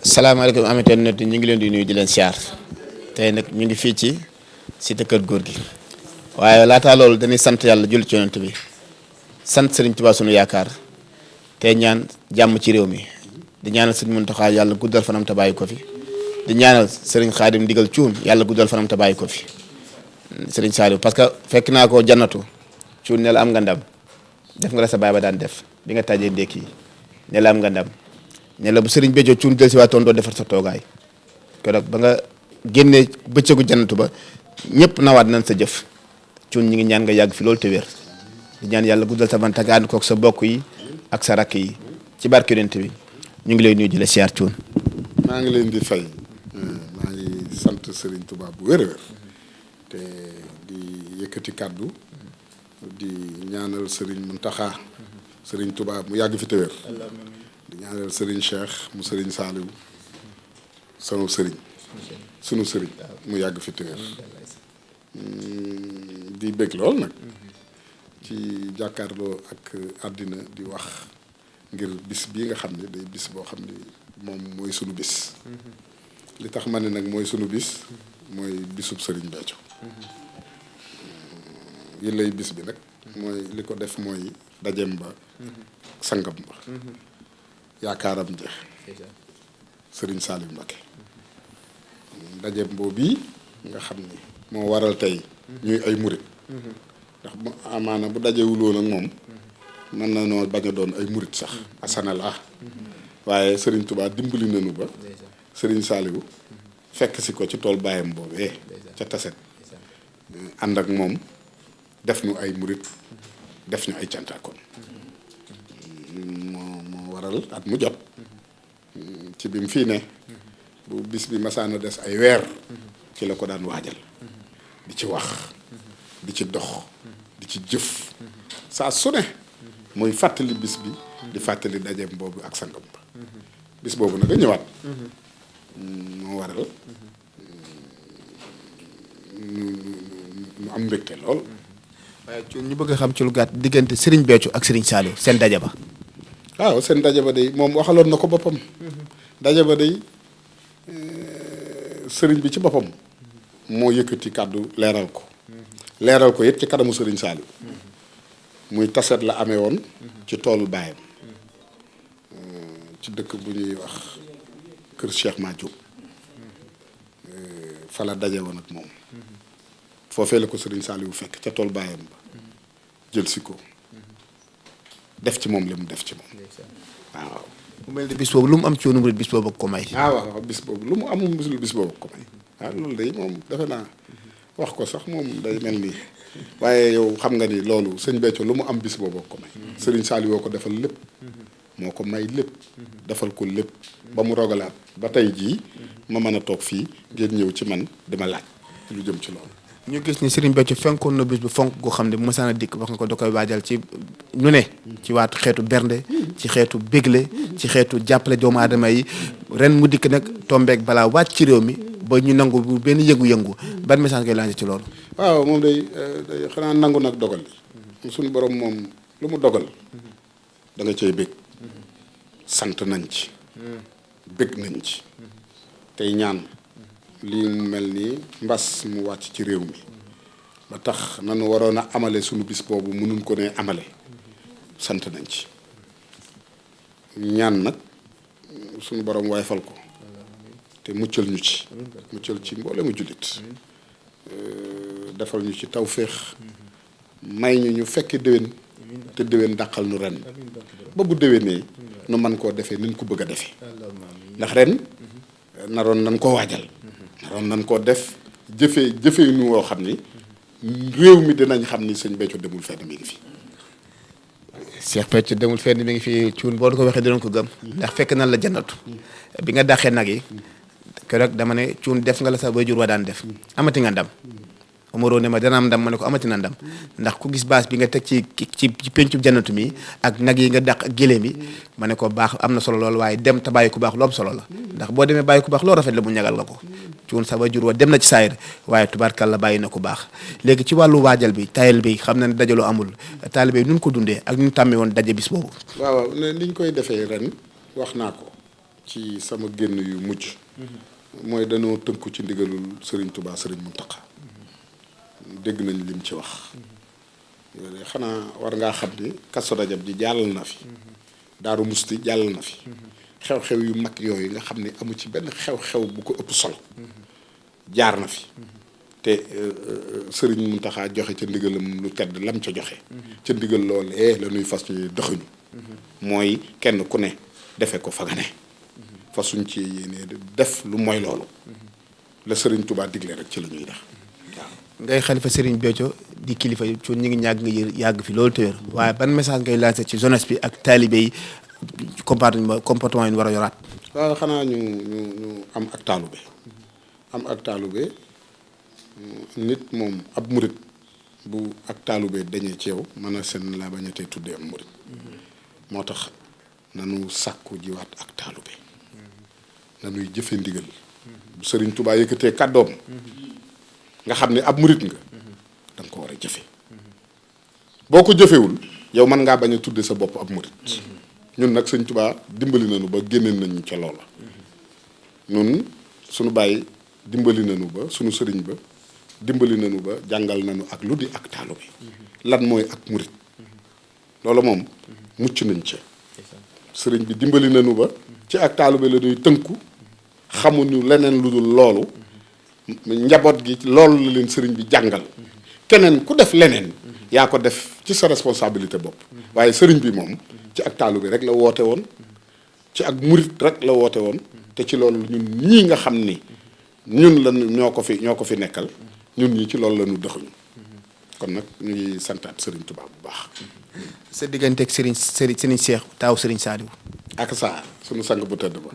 salaamaaleykum amité net ñu ngi leen di nuyu di leen siyaar tey nag ñu ngi fii ci cité kër góor gi waaye laataa loolu dañuy sant yàlla julli ci yonent bi sant Serigne Touba sunu yaakaar te ñaan jàmm ci réew mi di ñaanal Serigne Mountakha yàlla guddal fanam te bàyyi ko fi di ñaanal Serigne Khadim ndigal cuun yàlla guddal fanam te bàyyi ko fi Serigne Saliou parce que fekk naa ko jannatu cuun ne la am nga ndam def nga la sa baay ba daan def bi nga tàjjee ndékki ne la am nga ndam ne la bu Serigne Béthio cuun del si waatoon doo defar sa toogaay keroog ba nga génnee bëccëgu jannatu ba ñëpp nawaat nañ sa jëf cuun ñi ngi ñaan nga yàgg fi loolu te wér di ñaan yàlla guddal sa fan te nga ànd koog sa bokk yi ak sa rakk yi ci barke Yonent bi ñu ngi lay nuyu di la siyaar cuun. maa ngi leen di fay maa ngi sant Serigne Touba bu wér a wér te di yëkkati kàddu di ñaanal Serigne Mountakha Serigne Touba mu yàgg fi te wér di ñaanal Serigne Cheikh mu Serigne Saliou sunu Serigne mu yàgg fi te wér di bëgg lool nag ci jàkkaarloo ak àddina di wax ngir bis bii nga xam ne day bis boo xam ne moom mooy sunu bis li tax ma ne nag mooy sunu bis mooy bisub Serigne Béthio yi lay bis bi nag mooy li ko def mooy dajem ba sangam ba yaakaaram jeex Serigne Saliou Mbacké dajem boobu nga xam ni moo waral tey ñuy ay murit ndax amaana bu dajewuloon ak moom mën na noo bañ a doon ay murit sax asanala waaye Serigne Touba dimbali nañu ba Serigne Saliou fekk si ko ci tool baayam boobee ca taset ànd ak moom def ñu ay murit def ñu ay cantaakoon moo waral at mu jot ci bi mu fii ne bu bis bi masaana des ay weer ci la ko daan waajal di ci wax di ci dox di ci jëf saa su ne muy fàttali bis bi di fàttali dajeem boobu ak sangam ba bis boobu nag a ñëwaat moo waral ñu am mbégte lool. waaye ñu bëgg a xam ci lu gàtt diggante Serigne Béthio ak Serigne Saliou seen daje ba. waaw seen daje ba day moom waxaloon na ko boppam. daje ba day Serigne bi ci boppam moo yëkkati kàddu leeral ko it ci kanamu Serigne Saliou muy taset la amee woon ci toolu baayam ci dëkk bu ñuy wax kër Cheikh Ma Diop fa la daje woon ak moom foofee la ko Serigne Saliou fekk ca tool baayam ba jël si ko def ci moom li mu def ci moom waaw. mu mel ni bis boobu lu mu am ci yoonu murid bis boobu ak ko may. waaw bis boobu lu mu amul bis boobu ak ko may waaw loolu day moom defe naa wax ko sax moom day mel nii waaye yow xam nga ni loolu sëñ Béthio lu mu am bis boobu ak ko may Serigne Saliou woo ko defal lépp moo ko may lépp defal ko lépp ba mu rogalaat ba tey jii ma mën a toog fii ngeen ñëw ci man dima laaj lu jëm ci loolu. ñu gis ni Serigne Béthio fonkoon na bis bu fonk goo xam ne bu mësaan a dikk wax nga ko da koy waajal ci ñu ne ci waatu xeetu bernde ci xeetu bégle ci xeetu jàppale doomu aadama yi ren mu dikk nag tombeek balaa wàcc ci réew mi ba ñu nangu bu benn yëngu-yëngu ban message ngay lancé ci loolu. waaw moom day xanaa nangu nag dogal li suñu borom moom lu mu dogal da nga cay bég sant nañ ci bég nañ ci tey ñaan lii mu mel nii mbas mu wàcc ci réew mi ba tax nanu waroon a amale suñu bis boobu mënuñ ko ne amale sant nañ ci ñaan nag suñu borom wayfal ko te muccal ñu ci mboole mu jullit defal ñu ci tawféex may ñu fekke déwén te déwén dàqal nu ren ba bu déwénee nu man koo defee niñ ko bëgg a defee ndax ren naroon nañ koo waajal naroon nañ koo def jëfee nu woo xam ni réew mi dinañ xam ni sëñ Béthio demul fenn mi ngi fi. Cheikh Béthio demul fenn mi ngi fi cuun boo ko waxee dinañ ko gëm ndax fekk nan la jannatu bi nga dàqee nag yi keroog dama ne cuun def nga la sa waajur wa daan def amati nga ndam Omaro ne ma dana am ndam ma ne ko amati na ndam ndax ku gis baas bi nga teg ci pencub jannatu mi ak nag yi nga dàq ak géléem yi ma ne ko baax am na solo lool waaye dem te bàyyi ku baax lu am solo la ndax boo demee bàyyi ku baax loo rafet la mu ñagal nga ko cuun sa waajur wa dem na ci saayir waaye tubaarkàlla bàyyi na ku baax léegi ci wàllu waajal bi tayal bi xam na ne dajaloo amul taalibe nun ko dundee ak ñu tàmmee woon daje bis boobu. waaw ni ñu koy defee ren wax naa ko ci sama génn yu mujj mooy dañoo tënku ci ndigalul Serigne Touba Serigne Mountakha dégg nañ lim ci wax yooyu xanaa war ngaa xam ni Kazu Rajab ji jàll na fi Daaru Musti jàll na fi xew-xew yu mag yooyu nga xam ne amu ci benn xew-xew bu ko ëpp solo jaar na fi te Serigne Mountakha joxe ca ndigalam lu tedd lam ca joxe ca ndigal loolee la ñuy fas ñu doxuñu mooy kenn ku ne defe ko fa nga ne fasuñ ci yéene def lu mooy loolu la Serigne Touba digle rek ci la ñuy def waaw. ngay xalifa Serigne Béthio di kilifa ci ñu ngi ñàgg nga yàgg fi loolu téwér waaye ban message ngay lancé ci jeunesse bi ak taalibe yi comportement yi ñu war a yoraat. waaw xanaa ñu am ak taalube nit moom ab murit bu ak taalube dañee ci yow mën a seen la bañ a tey tuddee am murit moo tax nanu sàkku jiwaat ak taalube nanuy jëfe ndigal bu Sëriñ Tuubaa yëkkatee kàddoom nga xam ne ab murit nga da nga ko war a jëfe boo ko jëfewul yow mën ngaa bañ a tudde sa bopp ab murit ñun nag Sëriñ Tuubaa dimbali nañu ba génneen nañu ca loola ñun suñu bàyyi dimbali nañu ba suñu sëriñ ba dimbali nañu ba jàngal nañu ak lu di ak taalu bi lan mooy ak murit loolu moom mucc nañ ca sëriñ bi dimbali nañu ba ci ak taalu bi la ñuy tënku xamuñu leneen lu dul loolu njaboot gi loolu la leen sëriñ bi jàngal keneen ku def leneen yaa ko def ci sa responsabilité bopp waaye sëriñ bi moom ci ak taalu bi rek la woote woon ci ak murit rek la woote woon te ci loolu ñun ñii nga xam ni ñun la ñoo ko fi nekkal ñun ñi ci loolu la ñu doxuñu kon nag ñu ngi santaat Serigne Touba bu baax. sa digganteeg Serigne Cheikh taaw Serigne Saliou. ak saa sunu sang bu tëdd ba.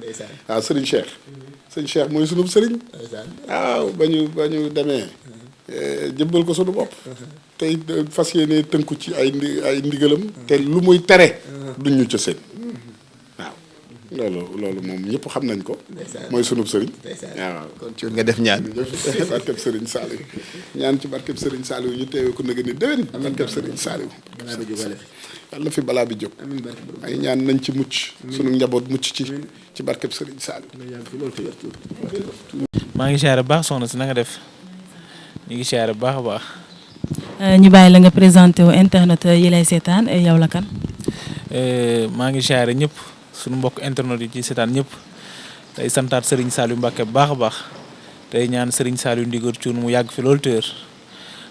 waaw Serigne Cheikh. Serigne Cheikh mooy sunu Serigne. waaw ba ñu demee. jëbbal ko sunu bopp. tey fas yéene tënku ci ay ndigalam. te lu muy tere. duñ ñu ca seen. loolu moom ñëpp xam nañ ko. mooy sunub sëriñ. waaw kon ci nga def ñaan. barkeb sëriñ Saliou ñaan ci barkeb sëriñ Saliou ñu teewee ko nag ni déwén. barkeb sëriñ Saliou. yàlla fi balaa bi jóg. ay ñaan nañ ci mucc. sunu njaboot mucc ci barkeb sëriñ Saliou. maa ngi siyaare baax soxna si na nga def ñu ngi siyaare baax a baax. ñu bàyyi la nga présenté wu internet yi lay seetaan yow la kan. maa ngi siyaare ñëpp. suñu mbokk internet yi ci seetaan ñëpp tey santaat Serigne Saliou Mbacké bu baax a baax tey ñaan Serigne Saliou ndigal cuun mu yàgg fi loolu téer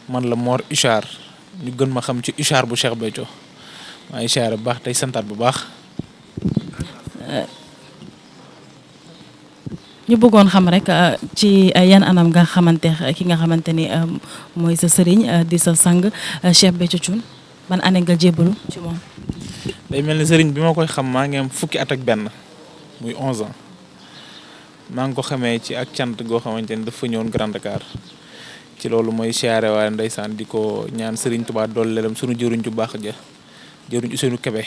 man la Mor Huchard ñu gën ma xam ci Huchard bu Cheikh Béthio maa ngi siyaare bu baax tey santaat bu baax. ñu bëggoon xam rek ci yan anam nga xamante ki nga xamante ni mooy sa Serigne di sa sang Cheikh Béthio Thioune ban année nga jébbalu ci moom. day mel ni sëriñ bi ma koy xam maa ngi am fukki at ak benn muy 11 ans maa ngi ko xamee ci ak cant goo xamante ni dafa ñëwoon Grand Dakar ci loolu mooy siyaare waaye ndeysaan di ko ñaan sëriñ Tuubaa dool lelam sunu jëruñ ju baax ja jëruñ Ousseynou Kébé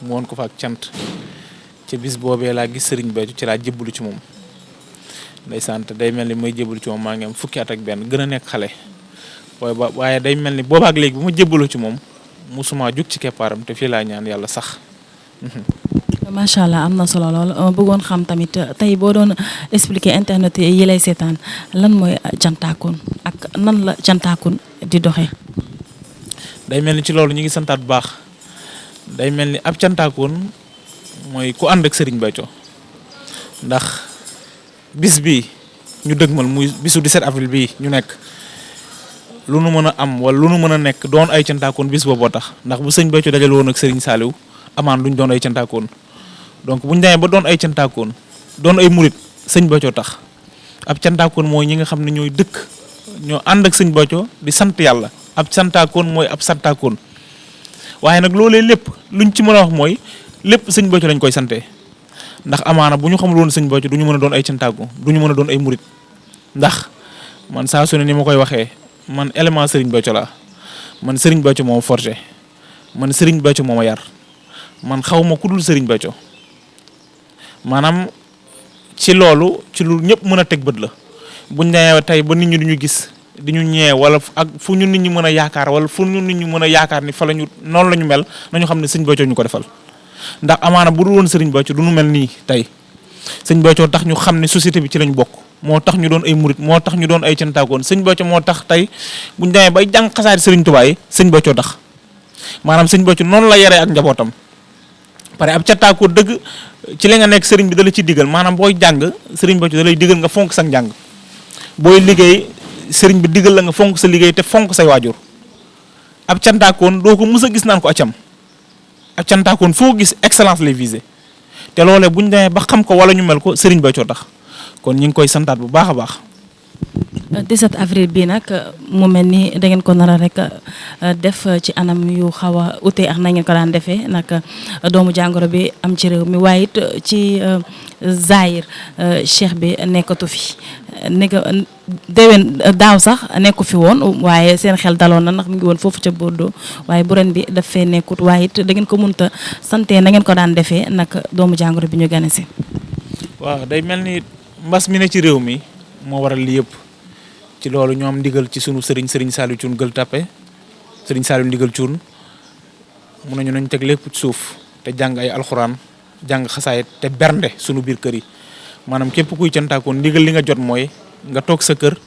mu woon ko fa ak cant ci bis boobee laa gis sëriñ Béthio ci laa jébbalu ci moom ndeysaan te day mel ni may jébbalu ci moom maa ngi am fukki at ak benn gën a nekk xale waaye day mel ni boobaak léegi bu ma jébbalu ci moom musuma jug ci keppaaram te fii laa ñaan yàlla sax. macha allah am na solo lool bëggoon xam tamit tey boo doon expliquer internet yi lay seetaan lan mooy cantaakoon ak nan la cantaakoon di doxee. day mel ni ci loolu ñu ngi santaat bu baax day mel ni ab cantaakoon mooy ku ànd ak Serigne Béthio ndax bis bi ñu dëgmal muy bisu 17 avril bii ñu nekk. lu nu mën a am wala lu nu mën a nekk doon ay cantaakoon bis booboo tax ndax bu sëñ Béthio dajal woon ak Serigne Saliou amaan duñ doon ay cantaakoon donc buñ demee ba doon ay cantaakoon doon ay murit sëñ Béthio tax ab cantaakoon mooy ñi nga xam ne ñooy dëkk ñoo ànd ak sëñ Béthio di sant yàlla ab cantaakoon mooy ab santaakoon waaye nag loolee lépp luñ ci mën a wax mooy lépp sëñ Béthio lañ koy sante ndax amaana bu ñu xamul woon sëñ Béthio du ñu mën a doon ay cantaakoon du ñu mën a doon ay murit ndax man saa su ne ni ma koy waxee man élément Serigne Béthio la man Serigne Béthio moo ma forgé man Serigne Béthio moo ma yar man xaw ma ku dul Serigne Béthio maanaam ci loolu ci lu ñëpp mën a teg bët la buñ nee tey ba nit ñi duñu gis di ñu ñee wala ak fu ñu nit ñi mën a yaakaar wala fu ñu nit ñi mën a yaakaar ni fa la ñu noonu la ñu mel nañu xam ne Serigne Béthio ñu ko defal ndax amaana bu dul woon Serigne Béthio du ñu mel nii tey sëñ Béthio tax ñu xam ne société bi ci lañ bokk, moo tax ñu doon ay murit, moo tax ñu doon ay cantaakoon. sëñ Béthio moo tax tey buñ demee bay jàng xasaari sëriñ Tuubaa yi sëñ Béthio tax maanaam sëñ Béthio noonu la yaree ak njabootam. pare ab cantaakoon dëgg ci li nga nekk sëriñ bi da la ci digal, maanaam booy jàng sëriñ Béthio da lay digal nga fonk sa njàng, booy liggéey sëriñ bi digal la nga fonk sa liggéey te fonk say waajur. ab cantaakoon doo ko mus a gis naan ko acam, ab cantaakoon foo gis excellence lay visé, te loolee bu ñu demee ba xam ko wala ñu mel ko Serigne Béthio tax kon ñu ngi koy santaat bu baax a baax. 17 avril bii nag mu mel ni da ngeen ko nar a rek def ci anam yu xaw a ute ak na ngeen ko daan defee nag doomu jàngoro bi am ci réew mi, waaye it ci Zahir cheikh bi nekkatu fi nekk déwén daaw sax nekku fi woon, waaye seen xel daloon na ndax mu ngi woon foofu ca Bordeaux, waaye bu ren bi daf fee nekkut, waaye it da ngeen ko munta sante na ngeen ko daan defee nag doomu jàngoro bi ñu gane si. waaw day mel ni mbas mi ne ci réew mi moo waral li yëpp. ci loolu ñoo am ndigal ci sunu sëriñ Saliou Thioune Gueule Tapée, sëriñ Saliou ndigal Thioune mun nañu nañ teg lépp ci suuf te jàng ay alxuraan, jàng xasaayit te bernde sunu biir kër yi. maanaam képp kuy cantaakoon ndigal li nga jot mooy nga toog sa kër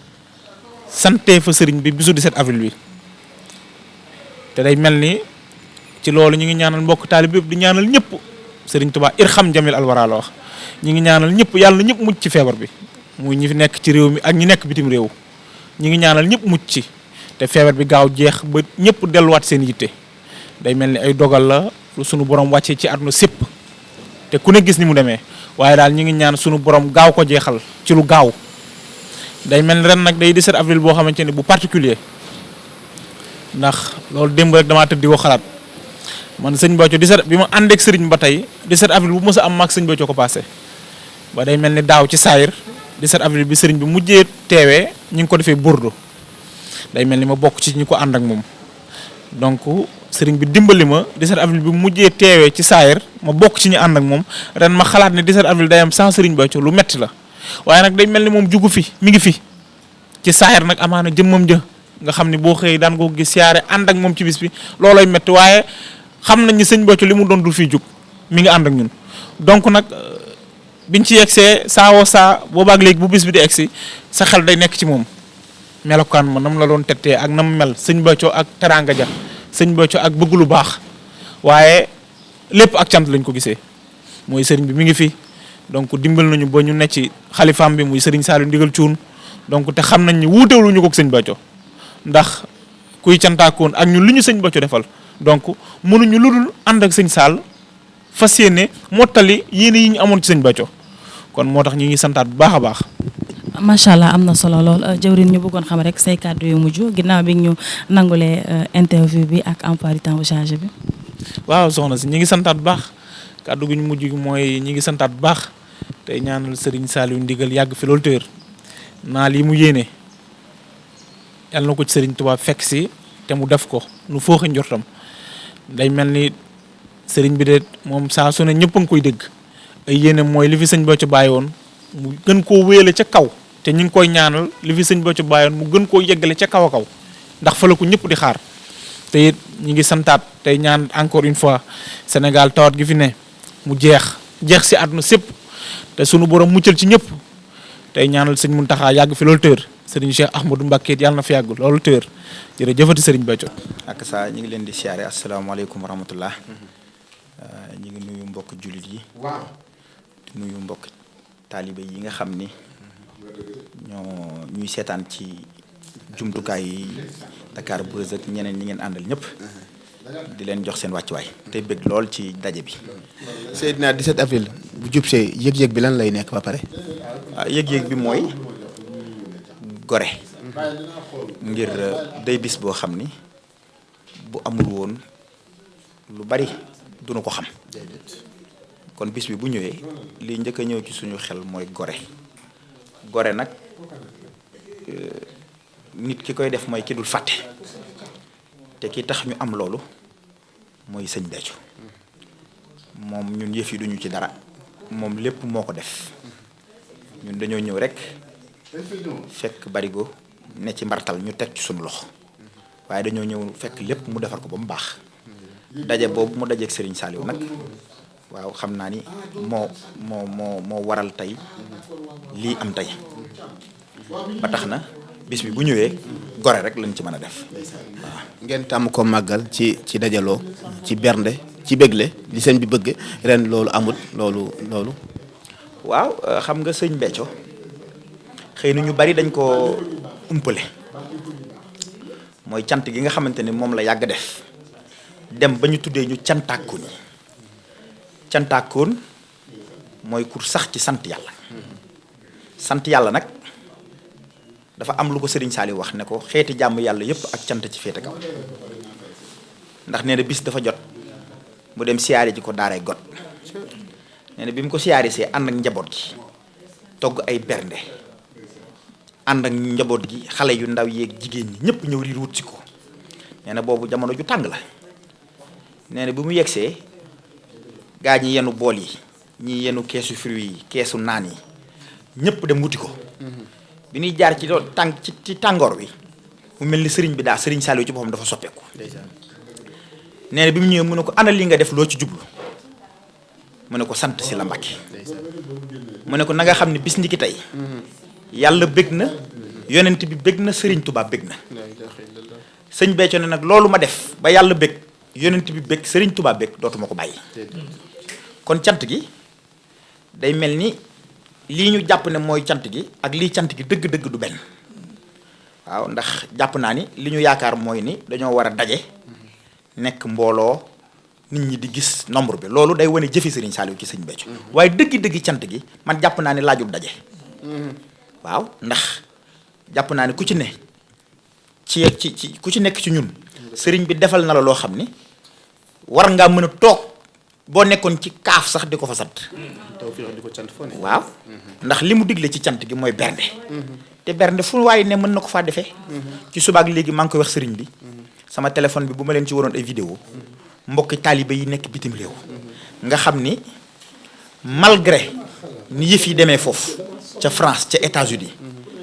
sante fa sëriñ bi bisu 17 avril bi. te day mel ni ci loolu ñu ngi ñaanal mbokk taalib yëpp di ñaanal ñëpp sëriñ Tuubaa irham jamil alwara la wax, ñu ngi ñaanal ñëpp yàlla ñëpp mucc ci feebar bi, muy ñi fi nekk ci réew mi ak ñi nekk bitim réew. ñi ngi ñaanal ñëpp mucc ci te feebar bi gaaw jeex ba ñëpp delluwaat seen yitte. day mel ni ay dogal la lu sunu borom wàccee ci àdduna sépp te ku ne gis ni mu demee, waaye daal ñi ngi ñaan sunu borom gaaw ko jeexal ci lu gaaw. day mel ni ren nag day 17 avril boo xamante ni bu particulier, ndax loolu démb rek damaa tëdd di ko xalaat. man sëñ Béthio 17 bi ma ànd ak sëriñ ba tey 17 avril bu mës a am maag sëñ Béthio ko passé ba day mel ni daaw ci saayir 17 avril bi sëriñ bi mujjee teewee ñu ngi ko defee Bordeaux. day mel ni ma bokk ci ñu ko ànd ak moom, donc sëriñ bi dimbali ma 17 avril bi mujjee teewee ci saayir ma bokk ci ñu ànd ak moom. ren ma xalaat ne 17 avril day am sans sëriñ Béthio lu metti la, waaye nag day mel ni moom jugu fi mi ngi fi ci saayir nag amaana jëmmam jë nga xam ni boo xëyee daan ko gis siyaare ànd ak moom ci bis bi loolooy metti, waaye xam nañ ni sëñ Béthio li mu doon du fii jug mi ngi ànd ak ñun. donc nag biñ ci yegsee saawoo saa boobaak léegi bu bis bi di egsi sa xel day nekk ci moom melokaan ma nam la doon tettee ak nam mel sëñ Béthio ak teraanga ja, sëñ Béthio ak bëgg lu baax, waaye lépp ak cant lañ ko gisee. mooy sëriñ bi mi ngi fi, donc dimbal nañu ba ñu nekk ci xalifaam bi muy sëriñ Saliou ndigal Thioune, donc te xam nañ ni wuutewuñu ko ak sëñ Béthio ndax kuy cantaakoon ak ñun li ñu sëñ Béthio defal, donc mënuñu lu dul ànd ak sëñ Sall fas yéene mottali yéene yi ñu amoon ci sëñ Béthio. kon moo tax ñu ngi santaat bu baax a baax. macha allah am na solo lool jawrin ñu bëggoon xam rek say kàddu yu mujj ginnaaw bi ñu nangulee interview bi ak emploi du temps bu chargé bi. waaw soxna si ñu ngi santaat bu baax kàddu gu ñu mujj gi mooy ñu ngi santaat bu baax tey ñaanal Serigne Saliou ndigal yàgg fi loolu tër naa lii mu yéene yàlla na ko ci Serigne Touba fekk si te mu def ko nu fooxe njortam. day mel ni Serigne bi de moom saa su ne ñëpp a ngi koy dégg ay yéene mooy li fi sëñ Béthio bàyyi woon mu gën koo wéele ca kaw, te ñu ngi koy ñaanal li fi sëñ Béthio bàyyi woon mu gën koo yeggale ca kaw a kaw ndax fa la ko ñëpp di xaar. te it ñu ngi santaat tey ñaan encore une fois Sénégal tawat gi fi ne mu jeex si àdduna sépp te sunu borom muccal ci ñëpp. tey ñaanal sëñ Mountakha yàgg fi loolu tër sëriñ Cheikh Ahmadou Mbacké yàlla na fi yàgg loolu tër jërëjëfati sëriñ Béthio. ak saa ñu ngi leen di siyaare asalaamaaleykum wa rahmatullah. ñu ngi nuyu mbokk jullit yi. waaw di nuyu mbokk taalibe yi nga xam ni ñoo ñuy seetaan ci jumtukaay yi Dakar Buzz ak ñeneen ñi ngeen àndal ñëpp. di leen jox seen wàccuwaay. tey bëgg lool ci daje bi. Seydina 17 avril bu jub see yëg-yëg bi lan lay nekk ba pare. yëg-yëg bi mooy gore ngir day bis boo xam ni bu amul woon lu bari duñu ko xam kon bis bi bu ñëwee li njëkk a ñëw ci suñu xel mooy gore nag nit ki koy def mooy ki dul fàtte te ki tax ñu am loolu mooy sëñ Béthio moom ñun yëf yi duñu ci dara moom lépp moo ko def ñun dañoo ñëw rek fekk barigo ne ci mbartal ñu teg ci suñu loxo waaye dañoo ñëw fekk lépp mu defar ko ba mu baax daje boobu mu dajeeg Serigne Saliou nag waaw xam naa ni moo waral tey lii am tey ba tax na bis bi bu ñëwee gore rek lañ ci mën a def waaw. ngeen tàmm ko màggal ci dajaloo ci bernde ci bégle li sëñ bi bëgg ren loolu amul loolu. waaw xam nga sëñ Béthio xëy na ñu bari dañ ko umpale mooy cant gi nga xamante ni moom la yàgg def dem ba ñu tuddee ñu cantaakoon yi cantaakoon mooy kur sax ci sant yàlla nag dafa am lu ko Serigne Saliou wax ne ko xeeti jàmm yàlla yépp ak cant ci féete kaw ndax nee na bis dafa jot mu dem siyaare ji ko daaray got nee na bi mu ko siyaare see ànd ak njaboot gi togg ay bernde ànd ak njaboot gi xale yu ndaw yeeg jigéen ñi ñëpp ñëw riir wut si ko nee na boobu jamono ju tàng la nee na bi mu yegsee gaa ñi yenu bool yi ñi yenu keesu fruits yi keesu naan yi ñëpp dem wuti ko bi ñuy jaar ci ci tàngoor wi mu mel ni sëriñ bi sëriñ Saliou ci boppam dafa soppeeku nee na bi mu ñëwee mu ne ko ana li nga def loo ci jublu mu ne ko sant si la Mbàkke mu ne ko na nga xam ne bis ndiki tey yàlla bég na yonent bi bég na sëriñ Touba bég na sëñ Béthio ne nag loolu ma def ba yàlla bég yonent bi bég sëriñ Touba bég dootuma ko bàyyi kon cant gi day mel ni lii ñu jàpp ne mooy cant gi ak lii cant gi dëgg-dëgg du benn waaw ndax jàpp naa ni li ñu yaakaar mooy ni dañoo war a daje nekk mbooloo nit ñi di gis nombre bi loolu day wane jëfi Serigne Saliou ci sëñ Béthio waaye dëgg-dëgg cant gi man jàpp naa ni laajul daje waaw ndax jàpp naa ni ku ci ne ci ku ci nekk ci ñun sëriñ bi defal na la loo xam ni war ngaa mën a toog boo nekkoon ci kaaf sax di ko fa sant waaw ndax li mu digle ci cant gi mooy bernde te bernde fu waaye ne mën na ko faa defee ci subaak léegi maa ngi koy wax sëriñ bi sama téléphone bi bu ma leen ci waroon ay vidéo mbokki taalibe yi nekk bitim réew nga xam ni malgré ni yëf yi demee foofu ca France ca États-Unis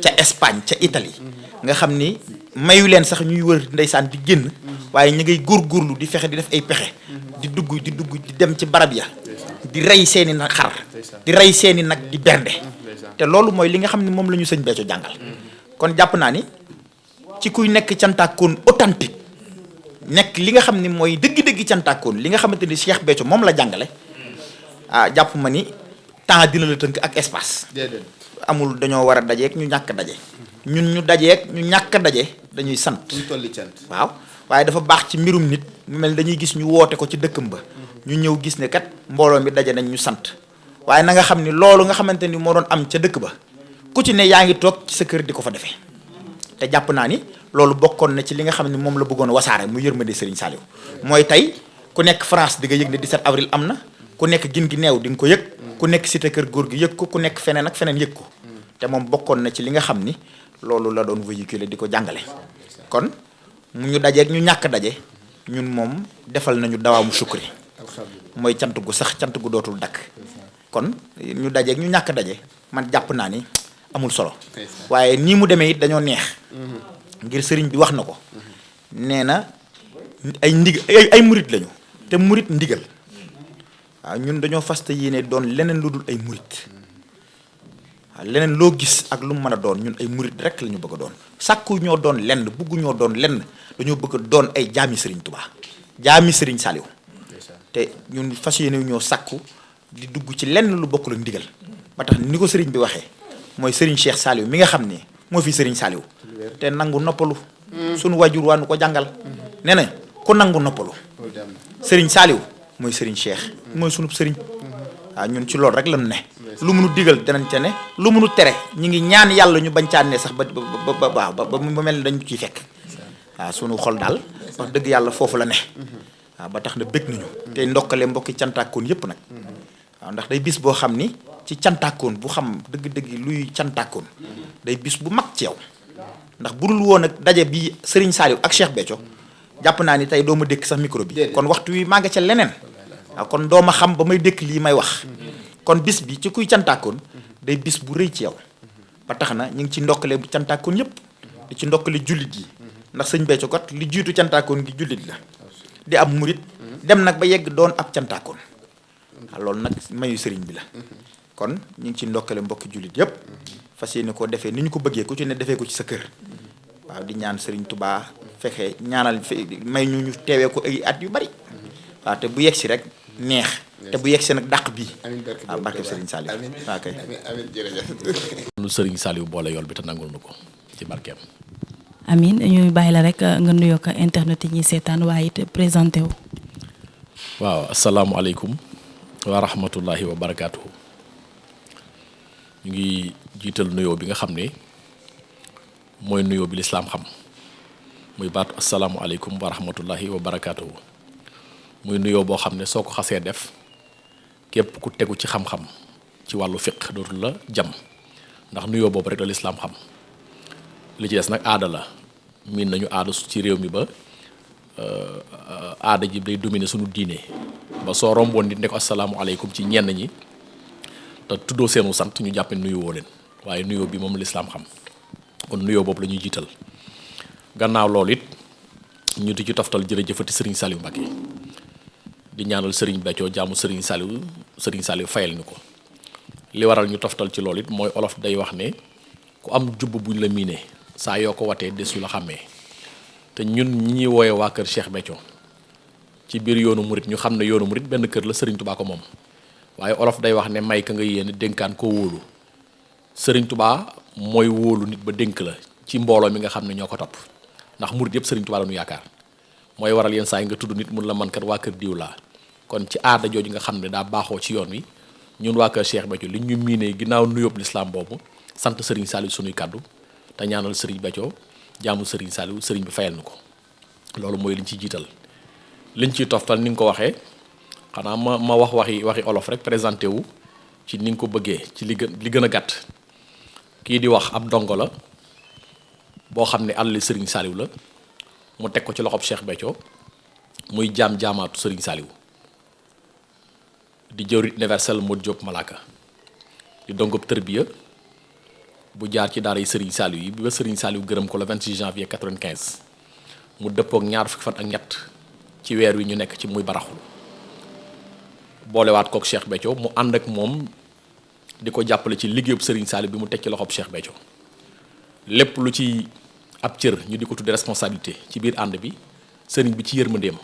ca Espagne ca Italie nga xam ni mayu leen sax ñuy wër ndeysaan di génn waaye ñu ngay góorgóorlu di fexe di def ay pexe di dugg di dem ci barab ya di rey seeni nag xar di rey seeni nag di bernde te loolu mooy li nga xam ne moom la ñu sëñ Béthio jàngal kon jàpp naa ni ci kuy nekk cantaakoon authentique nekk li nga xam ne mooy dëgg-dëgg cantaakoon li nga xamante ni Cheikh Béthio moom la jàngale jàpp ma ni temps dina la tënk ak espace amul dañoo war a dajeek ñu ñàkk daje ñun ñu dajeek ñu ñàkk daje dañuy sant waaw waaye dafa baax ci mbirum nit mu mel dañuy gis ñu woote ko ci dëkkam ba ñu ñëw gis ne kat mbooloo mi daje nañ ñu sant waaye na nga xam ni loolu nga xamante ni moo doon am ca dëkk ba ku ci ne yaa ngi toog ci sa kër di ko fa defee te jàpp naa ni loolu bokkoon na ci li nga xam ne moom la bëggoon wasaare mu yërmande Serigne Saliou mooy tey ku nekk France di nga yëg ne 17 avril am na ku nekk gin gi neew di nga ko yëg ku nekk cité kër góor gi yëg ko ku nekk feneen ak feneen yëg ko te moom bokkoon na ci li nga xam ni loolu la doon véhiculer di ko jàngale kon mu ñu dajeeg ñu ñàkk daje ñun moom defal nañu dawaamu sukri mooy cant gu sax cant gu dootul dakk kon ñu dajeeg ñu ñàkk daje man jàpp naa ni amul solo waaye nii mu demee it dañoo neex ngir sëriñ bi wax na ko nee na ay murit lañu te murit ndigal waaw ñun dañoo fasta yéene doon leneen lu dul ay murit waaw leneen loo gis ak lu mu mën a doon ñun ay murit rek la ñu bëgg a doon sàkku ñoo doon lenn buggu ñoo doon lenn dañoo bëgg a doon ay jaami sëriñ Tuubaa jaami sëriñ Saliou te ñun fas yéene ñoo sàkku di dugg ci lenn lu bokkul ak ndigal ba tax ni ko sëriñ bi waxee mooy sëriñ Cheikh Saliou mi nga xam ne moo fi sëriñ Saliou te nangu noppalu sunu wajur waa nu ko jàngal nee na ku nangu noppalu sëriñ Saliou mooy sëriñ Cheikh mooy sunub sëriñ waaw ñun ci loolu rek lañu ne lu munu digal danañ ca ne lu munu tere ñu ngi ñaan yàlla ñu bañ caa ne sax ba mel ni dañu ciy fekk waaw sunu xol daal wax dëgg yàlla foofu la ne waaw ba tax na bëgg nañu te ndokkale mbokki cantaakoon yépp nag waaw ndax day bis boo xam ni ci cantaakoon bu xam dëgg-dëgg luy cantaakoon day bis bu mag ci yow ndax bu dul woon ak daje bi Serigne Saliou ak Cheikh Béthio jàpp naa ni tey doo ma dékk sax micro bi kon waxtu wi maa nga ca leneen waaw kon doo ma xam ba may dékk lii may wax kon bis bi ci kuy cantaakoon day bis bu rëy ci yow ba tax na ñu ngi ci ndokkale bu cantaakoon yépp di ci ndokkale jullit yi ndax sëñ Béthio kat li jiitu cantaakoon gi jullit la di ab murit dem nag ba yegg doon ab cantaakoon loolu nag mayu sëriñ bi la kon ñu ngi ci ndokkale mbokki jullit yëpp fas yéene koo defee ni ñu ko bëggee ku ci ne defee ko ci sa kër waaw di ñaan sëriñ Touba fexe ñaanal may ñu teewee ko ay at yu bari waaw te bu yegg si rek neex te bu yegg si nag dàq bii waaw barke sëriñ Saliou waaw kay amiin jërëjëf. nu sëriñ Saliou boole yool bi te nangul nu ko ci barkeem. Amin ñuy bàyyi la rek nga nuyoo ko internet yi ñuy seetaan waaye it présenté wu. waaw asalaamualeykum wa rahmatullahi wa barakaatuhu. ñu ngi jiital nuyoo bi nga xam ne mooy nuyoo bi lislaam xam muy baatu asalaamualeykum wa rahmatullahi wa barakaatuhu muy nuyoo boo xam ne soo ko xasee def képp ku tegu ci xam-xam ci wàllu fiq dootul la jam ndax nuyoo boobu rek la lislaam xam li ci des nag aada la miin nañu aada ci réew mi ba aada ji day dominer suñu diine ba soo romboon nit ne ko asalaamualeykum ci ñenn ñi te tuddoo seenu sant ñu jàppe nuyu woo leen waaye nuyoo bi moom lislaam xam kon nuyoo boobu la ñuy jiital gannaaw loolu it ñu di ci toftal jërëjëfati Serigne Saliou Mbacké di ñaanal Serigne Béthio jaamu Serigne Saliou fayal ñu ko li waral ñu toftal ci loolu it mooy olof day wax ne ku am jubb buñ la miinee saa yoo ko watee desu la xàmmee te ñun ñi ñuy wooye waa kër Cheikh Béthio ci biir yoonu murit ñu xam ne yoonu murit benn kër la Serigne Touba ko moom waaye olof day wax ne may ka nga yéene dénkaan koo wóolu Serigne Touba mooy wóolu nit ba dénk la ci mbooloo mi nga xam ne ñoo ko topp ndax murit yëpp Serigne Touba la ñu yaakaar mooy waral yenn saa yi nga tudd nit mun la man kat waa kër diw laa kon ci aada jooju nga xam ne daa baaxoo ci yoon wi ñun waa kër Cheikh Béthio li ñu miinee ginnaaw nuyób lislaam boobu sant Serigne Saliou sunuy kàddu te ñaanal Serigne Béthio jaamu Serigne Saliou Serigne bi fayal na ko loolu mooy liñ ci jiital liñ ciy toftal ni nga ko waxee xanaa ma wax waxi olof rek présenté wu ci ni nga ko bëggee ci li gën a gàtt kii di wax ab ndongo la boo xam ne àlli Serigne Saliou la mu teg ko ci loxob Cheikh Béthio muy jaamaatu Serigne Saliou di jëwriñ universel Modou Diop Malaka di dongob tërbiya bu jaar ci daara yi Serigne Saliou yi bi ba Serigne Saliou gërëm ko le 26 janvier 95 mu dëppook ñaar fukki fan ak ñett ci weer wi ñu nekk ci muy baraxul boolewaat kook Cheikh Béthio mu ànd ak moom di ko jàppale ci liggéeyub Serigne Saliou bi mu teg ci loxob Cheikh Béthio lépp lu ci ab cër ñu di ko tudde responsabilité ci biir ànd bi sëriñ bi ci yërmandeem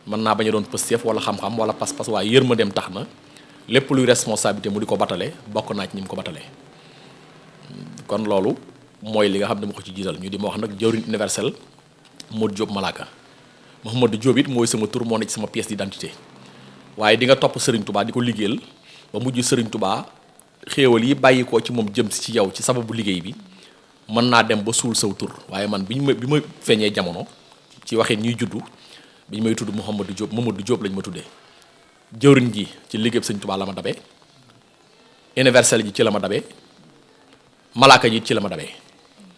mën naa bañ a doon pësteef wala xam-xam wala pas-pas waaye yërmandeem tax na lépp luy responsabilité mu di ko batale bokk naa ci ñi mu ko batale kon loolu mooy li nga xam ne ma ko ci jiital ñu di ma wax nag jëwriñ universel Modou Diop Malaka Mouhamadou Diop it mooy sama tur moo ne ci sama pièce d'identité waaye di nga topp Serigne Touba di ko liggéeyal ba mujj Serigne Touba xéewal yi bàyyi koo ci moom jëm si ci yow ci sababu liggéey bi mën naa dem ba suul saw tur waaye man bi ma feeñee jamono ci waxee ñuy juddu bi ñu may tudd Mouhamadou Diop Mamadou Diop lañ ma tuddee jëwriñ ji ci liggéey Serigne Touba la ma dabee universel ji ci la ma dabee Malaka ji ci la ma dabee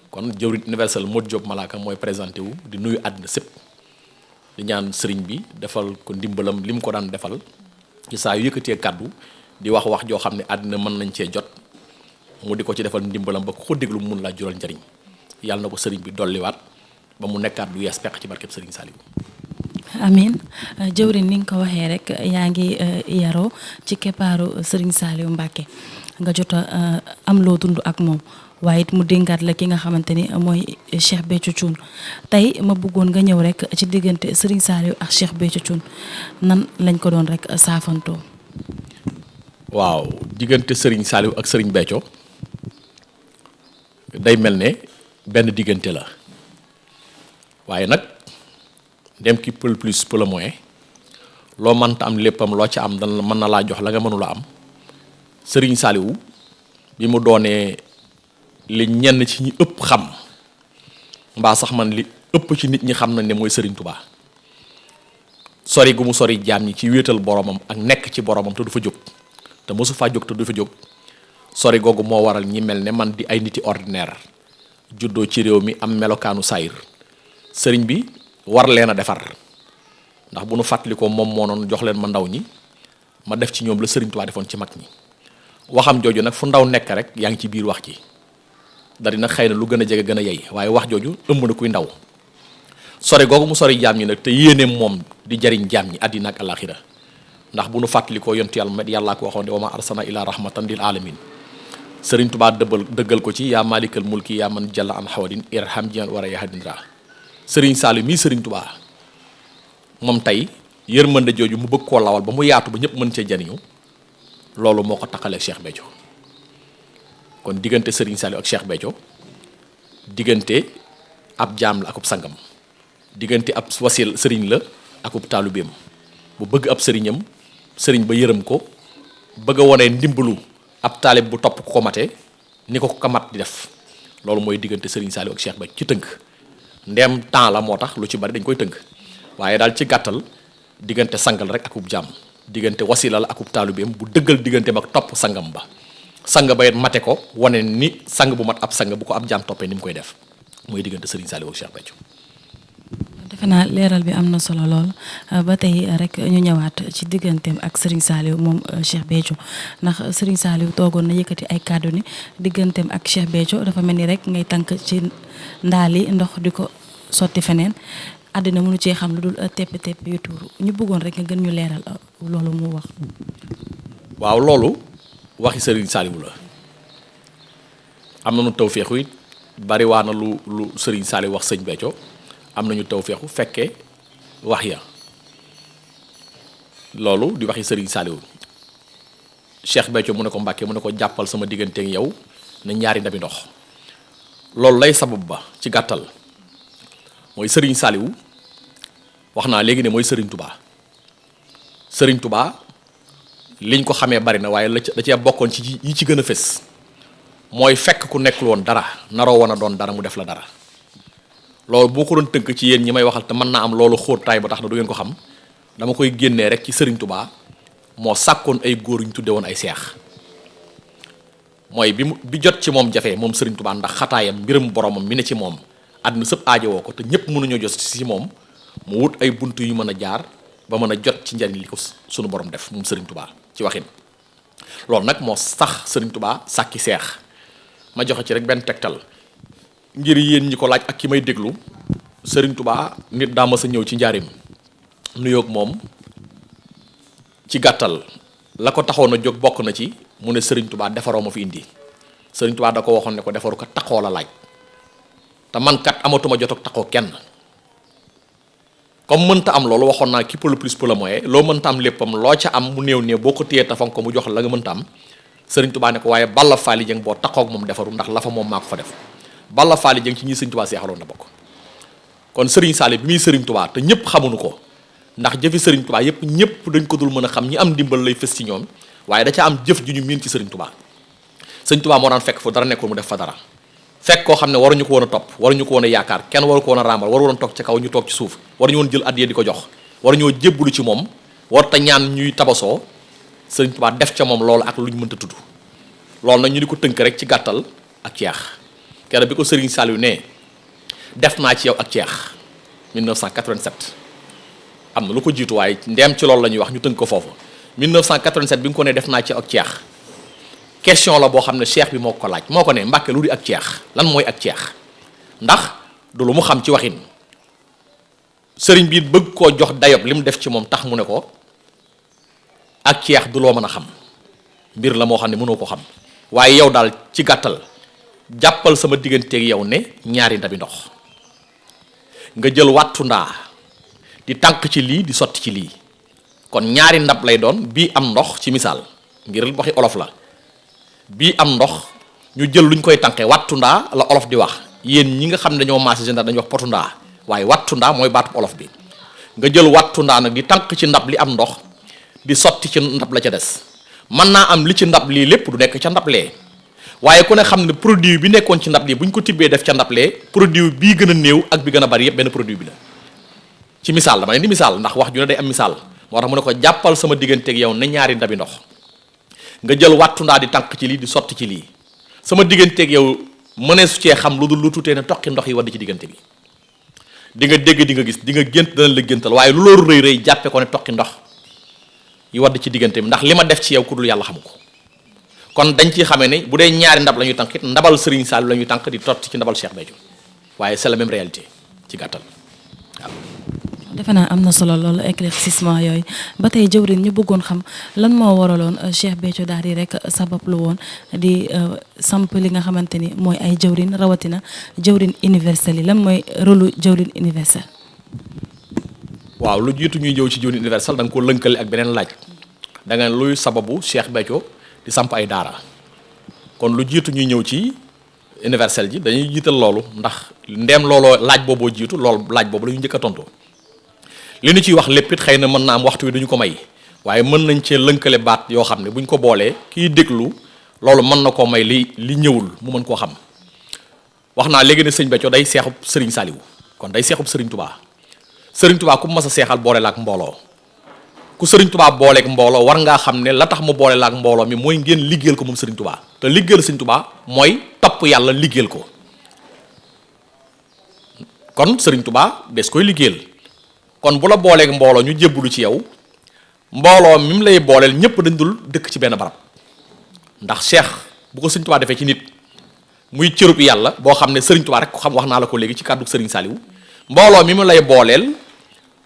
kon jëwriñ universel Modou Diop Malaka mooy présenté wu di nuyu àddina sépp di ñaan sëriñ bi defal ko ndimbalam li mu ko daan defal ci saa yu yëkkatee kàddu di wax joo xam ne àddina mën nañ cee jot mu di ko ci defal ndimbalam ba ko déglu mun laa jural njariñ yàlla na ko sëriñ bi dolliwaat ba mu nekkaat du yees peq ci barkeb sëriñ Saliou. Amin jëwriñ ni nga ko waxee rek yaa ngi yaroo ci keppaaru Serigne Saliou Mbacké nga jot a am loo dund ak moom waaye it mu dénkaat la ki nga xamante ni mooy Cheikh Béthio Thioune tey ma bëggoon nga ñëw rek ci diggante Serigne Saliou ak Cheikh Béthio Thioune nan lañ ko doon rek saafantoo. waaw diggante Serigne Saliou ak Serigne Béthio day mel ne benn diggante la waaye nag dem ki peu plus peu le moins loo mënta am léppam loo ci am dana mën na laa jox la nga mënula am Serigne Saliou bi mu doonee li ñenn ci ñi ëpp xam mbaa sax man li ëpp ci nit ñi xam nañ ne mooy Serigne Touba sori gu mu sori jaam ñi ci wéetal boromam ak nekk ci boromam te du fa jóg te mosu faa jóg te du fa jóg sori googu moo waral ñi mel ne man di ay niti ordinaire juddoo ci réew mi am melokaanu saayir sëriñ bi war leen a defar ndax bu nu fàttalikoo moom moo noonu jox leen ma ndaw ñi ma def ci ñoom la Serigne Touba defoon ci mag ñi waxam jooju nag fu ndaw nekk rek yaa ngi ci biir wax ji da dina xëy na lu gën a jege gën a yey waaye wax jooju ëmb na kuy ndaw sori googu mu sori jaam ñi nag te yéeneem moom di jariñ jaam ñi àddina ak àllaaxira ndax bu nu fàttalikoo yontu yàllaa ko waxoon de wa ma arsana ila rahmatan lil alamin sëriñ Tuubaa dëggal ko ci yaa malikal mulki yaa man jalla an xawadin irham jian war a yahadindra sëriñ Saliou mii sëriñ Tuubaa moom tey yërmande jooju mu bëgg koo lawal ba mu yaatu ba ñëpp mën cee jariñu loolu moo ko taqalee Cheikh Béthio kon diggante sëriñ Saliou ak Cheikh Béthio diggante ab jaam la akub sangam diggante ab wasil sëriñ la akub taalubeem bu bëgg ab sëriñam sëriñ ba yërëm ko bëgg a wone ndimbalu ab taalib bu topp ku ko mate ni ko ko mat di def loolu mooy diggante sëriñ Saliou ak Cheikh Béthio ci tënk ndeem temps la moo tax lu ci bari dañ koy tënk waaye daal ci gàttal diggante sangal rek akub jaam diggante wasila la akub taalubeem bu dëggal digganteem ak topp sangam ba sang ba it mate ko wane ni sang bu mat ab sang bu ko ab jaam toppee ni mu koy def mooy diggante sëriñ Saliou ak Cheikh Béthio. defe naa leeral bi am na solo lool ba tey rek ñu ñëwaat ci digganteem ak Serigne Saliou moom Cheikh Béthio ndax Serigne Saliou toogoon na yëkkati ay kàddu ni digganteem ak Cheikh Béthio dafa mel ni rek ngay tànk ci ndaali ndox di ko sotti feneen àddina mënu cee xam lu dul tepp yu tuuru ñu bëggoon rek nga gën ñu leeral loolu mu wax. waaw loolu waxi Serigne Saliou la am nañu tawféexu it bari waa na lu Serigne Saliou wax sëñ Béthio am nañu tawféexu fekkee wax ya loolu di waxi Serigne Saliou Cheikh Béthio mu ne ko Mbàkke mu ne ko jàppal sama digganteeg yow ne ñaari ndabi ndox loolu lay sabab ba ci gàttal mooy Serigne Saliou wax naa léegi ne mooy Serigne Touba liñ ko xamee bari na waaye da cee bokkoon ci yi ci gën a fës mooy fekk ku nekkul woon dara naroo woon a doon dara mu def la dara loolu boo ko doon tënk ci yéen ñi may waxal te mën naa am loolu xóotaay ba tax na du ngeen ko xam dama koy génnee rek ci Serigne Touba moo sàkkoon ay góor yu ñu tudde woon ay seex mooy bi jot ci moom jafe moom Serigne Touba ndax xataayam mbiram boromam mi ne ci moom àdduna sëpp aajowoo ko te ñëpp mënuñoo jot ci moom mu wut ay bunt yu mën a jaar ba mën a jot ci njariñ li ko sunu borom def moom Serigne Touba ci waxin loolu nag moo sax Serigne Touba sàkki seex ma joxe ci rek benn tegtal ngir yéen ñi ko laaj ak ki may déglu Serigne Touba nit daa ma sa ñëw ci njaarim nuyoog moom ci gàttal la ko taxoon a jóg bokk na ci mu ne Serigne Touba defaroo ma fi indi Serigne Touba da ko waxoon ne ko defaru ko taxoo la laaj te man kat amatuma jot ak taxoo kenn comme mënta am loolu waxoon naa qui peut le plus peut le moins loo mënta am léppam loo ca am mu néew boo ko téyee tafan ko mu jox la nga mënta am Serigne Touba ne ko waaye Balla Faali Jeng boo taxoog moom defaru ndax la fa moom maa ko fa def Balla Faali Jeng ci ñi Serigne Touba seexaloon na bokk kon Serigne Saliou bi muy Serigne Touba te ñëpp xamuñu ko ndax jëfi Serigne Touba yëpp ñëpp dañ ko dul mën a xam ñi am ndimbal lay fës ci ñoom waaye da ca am jëf ju ñu miin ci Serigne Touba Serigne Touba moo daan fekk fu dara nekkul mu def fa dara fekk koo xam ne waruñu ko woon a topp waruñu ko woon a yaakaar kenn waru ko woon a ràmbal waru woon toog ci kaw ñu toog ci suuf waruñu woon jël addiya di ko jox waruñoo jébbalu ci moom warta ñaan ñuy tabasoo Serigne Touba def ca moom loolu ak lu ñu mënta tudd loolu nag ñu di ko tënk rek ci gàttal ak ceex keroog bi ko Serigne Saliou ne def naa ci yow ak ceex 1987 am na lu ko jiitu waaye ndeem ci loolu la ñuy wax ñu tënk ko foofu 1987 bi nga ko ne def naa ci ak ceex question la boo xam ne cheikh bi moo ko laaj moo ko ne Mbàkke lu di ak ceex lan mooy ak ceex ndax du lu mu xam ci waxin sëriñ bi bëgg koo jox dayob li mu def ci moom tax mu ne ko ak ceex du loo mën a xam mbir la moo xam ne mënoo ko xam waaye yow daal ci gàttal jàppal sama digganteeg yow ne ñaari ndabi ndox nga jël wàttu ndaa di tànk ci lii di sotti ci lii kon ñaari ndab lay doon bii am ndox ci misaal ngir waxi olof la bii am ndox ñu jël luñ koy tànqee wattu ndaa la olof di wax yéen ñi nga xam ne dañoo maase général dañuy wax potu ndaa waaye wattu ndaa mooy baatu olof bi nga jël wattu ndaa nag di tànk ci ndab li am ndox di sotti ci ndab la ca des mën naa am li ci ndab lii lépp du nekk ca ndab lee waaye ku ne xam ne produit bi nekkoon ci ndab lii bu ñu ko tibbee def ca ndab lee produit bii gën a néew ak bi gën a bari yëpp benn produit bi la ci misaal dama ne di misaal ndax wax ju ne day am misaal moo tax mu ne ko jàppal sama digganteeg yow ne ñaari ndabi ndox nga jël wattu ndaa di tànk ci lii di sotti ci lii sama digganteeg yow mënee su cee xam lu dul lu tuutee ne toqi ndox yi wadd ci diggante bi di nga dégg di nga gis di nga gént dana la géntal waaye lu loolu rëy rëy jàppe ko ne toqi ndox yi wadd ci diggante bi ndax li ma def ci yow ku dul yàlla xamu ko kon dañ ciy xamee ne bu dee ñaari ndab la ñuy tànk it ndabal Serigne Saliou la ñuy tànk di totti ci ndabal Cheikh Béthio waaye c'est la même réalité ci gàttal waaw defe naa am na solo loolu éclaircissement yooyu ba tey jëwrin ñu bëggoon xam lan moo waraloon Cheikh Béthio daal di rek sabab lu woon di samp li nga xamante ni mooy ay jëwrin rawatina jëwrin universel yi lan mooy rôle jëwrin universel. waaw lu jiitu ñuy jëw ci jëwrin universel da nga ko lënkale ak beneen laaj da nga luy sababu Cheikh Béthio di samp ay daara kon lu jiitu ñuy ñëw ci universel ji dañuy jiital loolu ndax ndeem looloo laaj booboo jiitu loolu laaj boobu la ñu njëkk a tontu li ñu ciy wax lépp it xëy na mën naa am waxtu wi duñu ko may waaye mën nañ cee lënkale baat yoo xam ne buñ ko boolee kiy déglu loolu mën na koo may li ñëwul mu mën koo xam wax naa léegi ne sëñ Béthio day seexub sëriñ Saliou kon day seexub sëriñ Touba sëriñ Touba ku mas a seexal boole la ak mbooloo ku sëriñ Touba booleeg mbooloo war ngaa xam ne la tax mu boole la ak mbooloo mi mooy ngeen liggéeyal ko moom sëriñ Touba te liggéeyal sëriñ Touba mooy topp yàlla liggéeyal ko kon sëriñ Touba des koy liggéeyal kon bu la booleeg mbooloo ñu jébbalu ci yow mbooloo mi mu lay booleel ñëpp dañ dul dëkk ci benn barab ndax Cheikh bu ko sëriñ Touba defee ci nit muy cërub yàlla boo xam ne sëriñ Touba rek ko xam wax naa la ko léegi ci kàddu sëriñ Saliou mbooloo mi mu lay booleel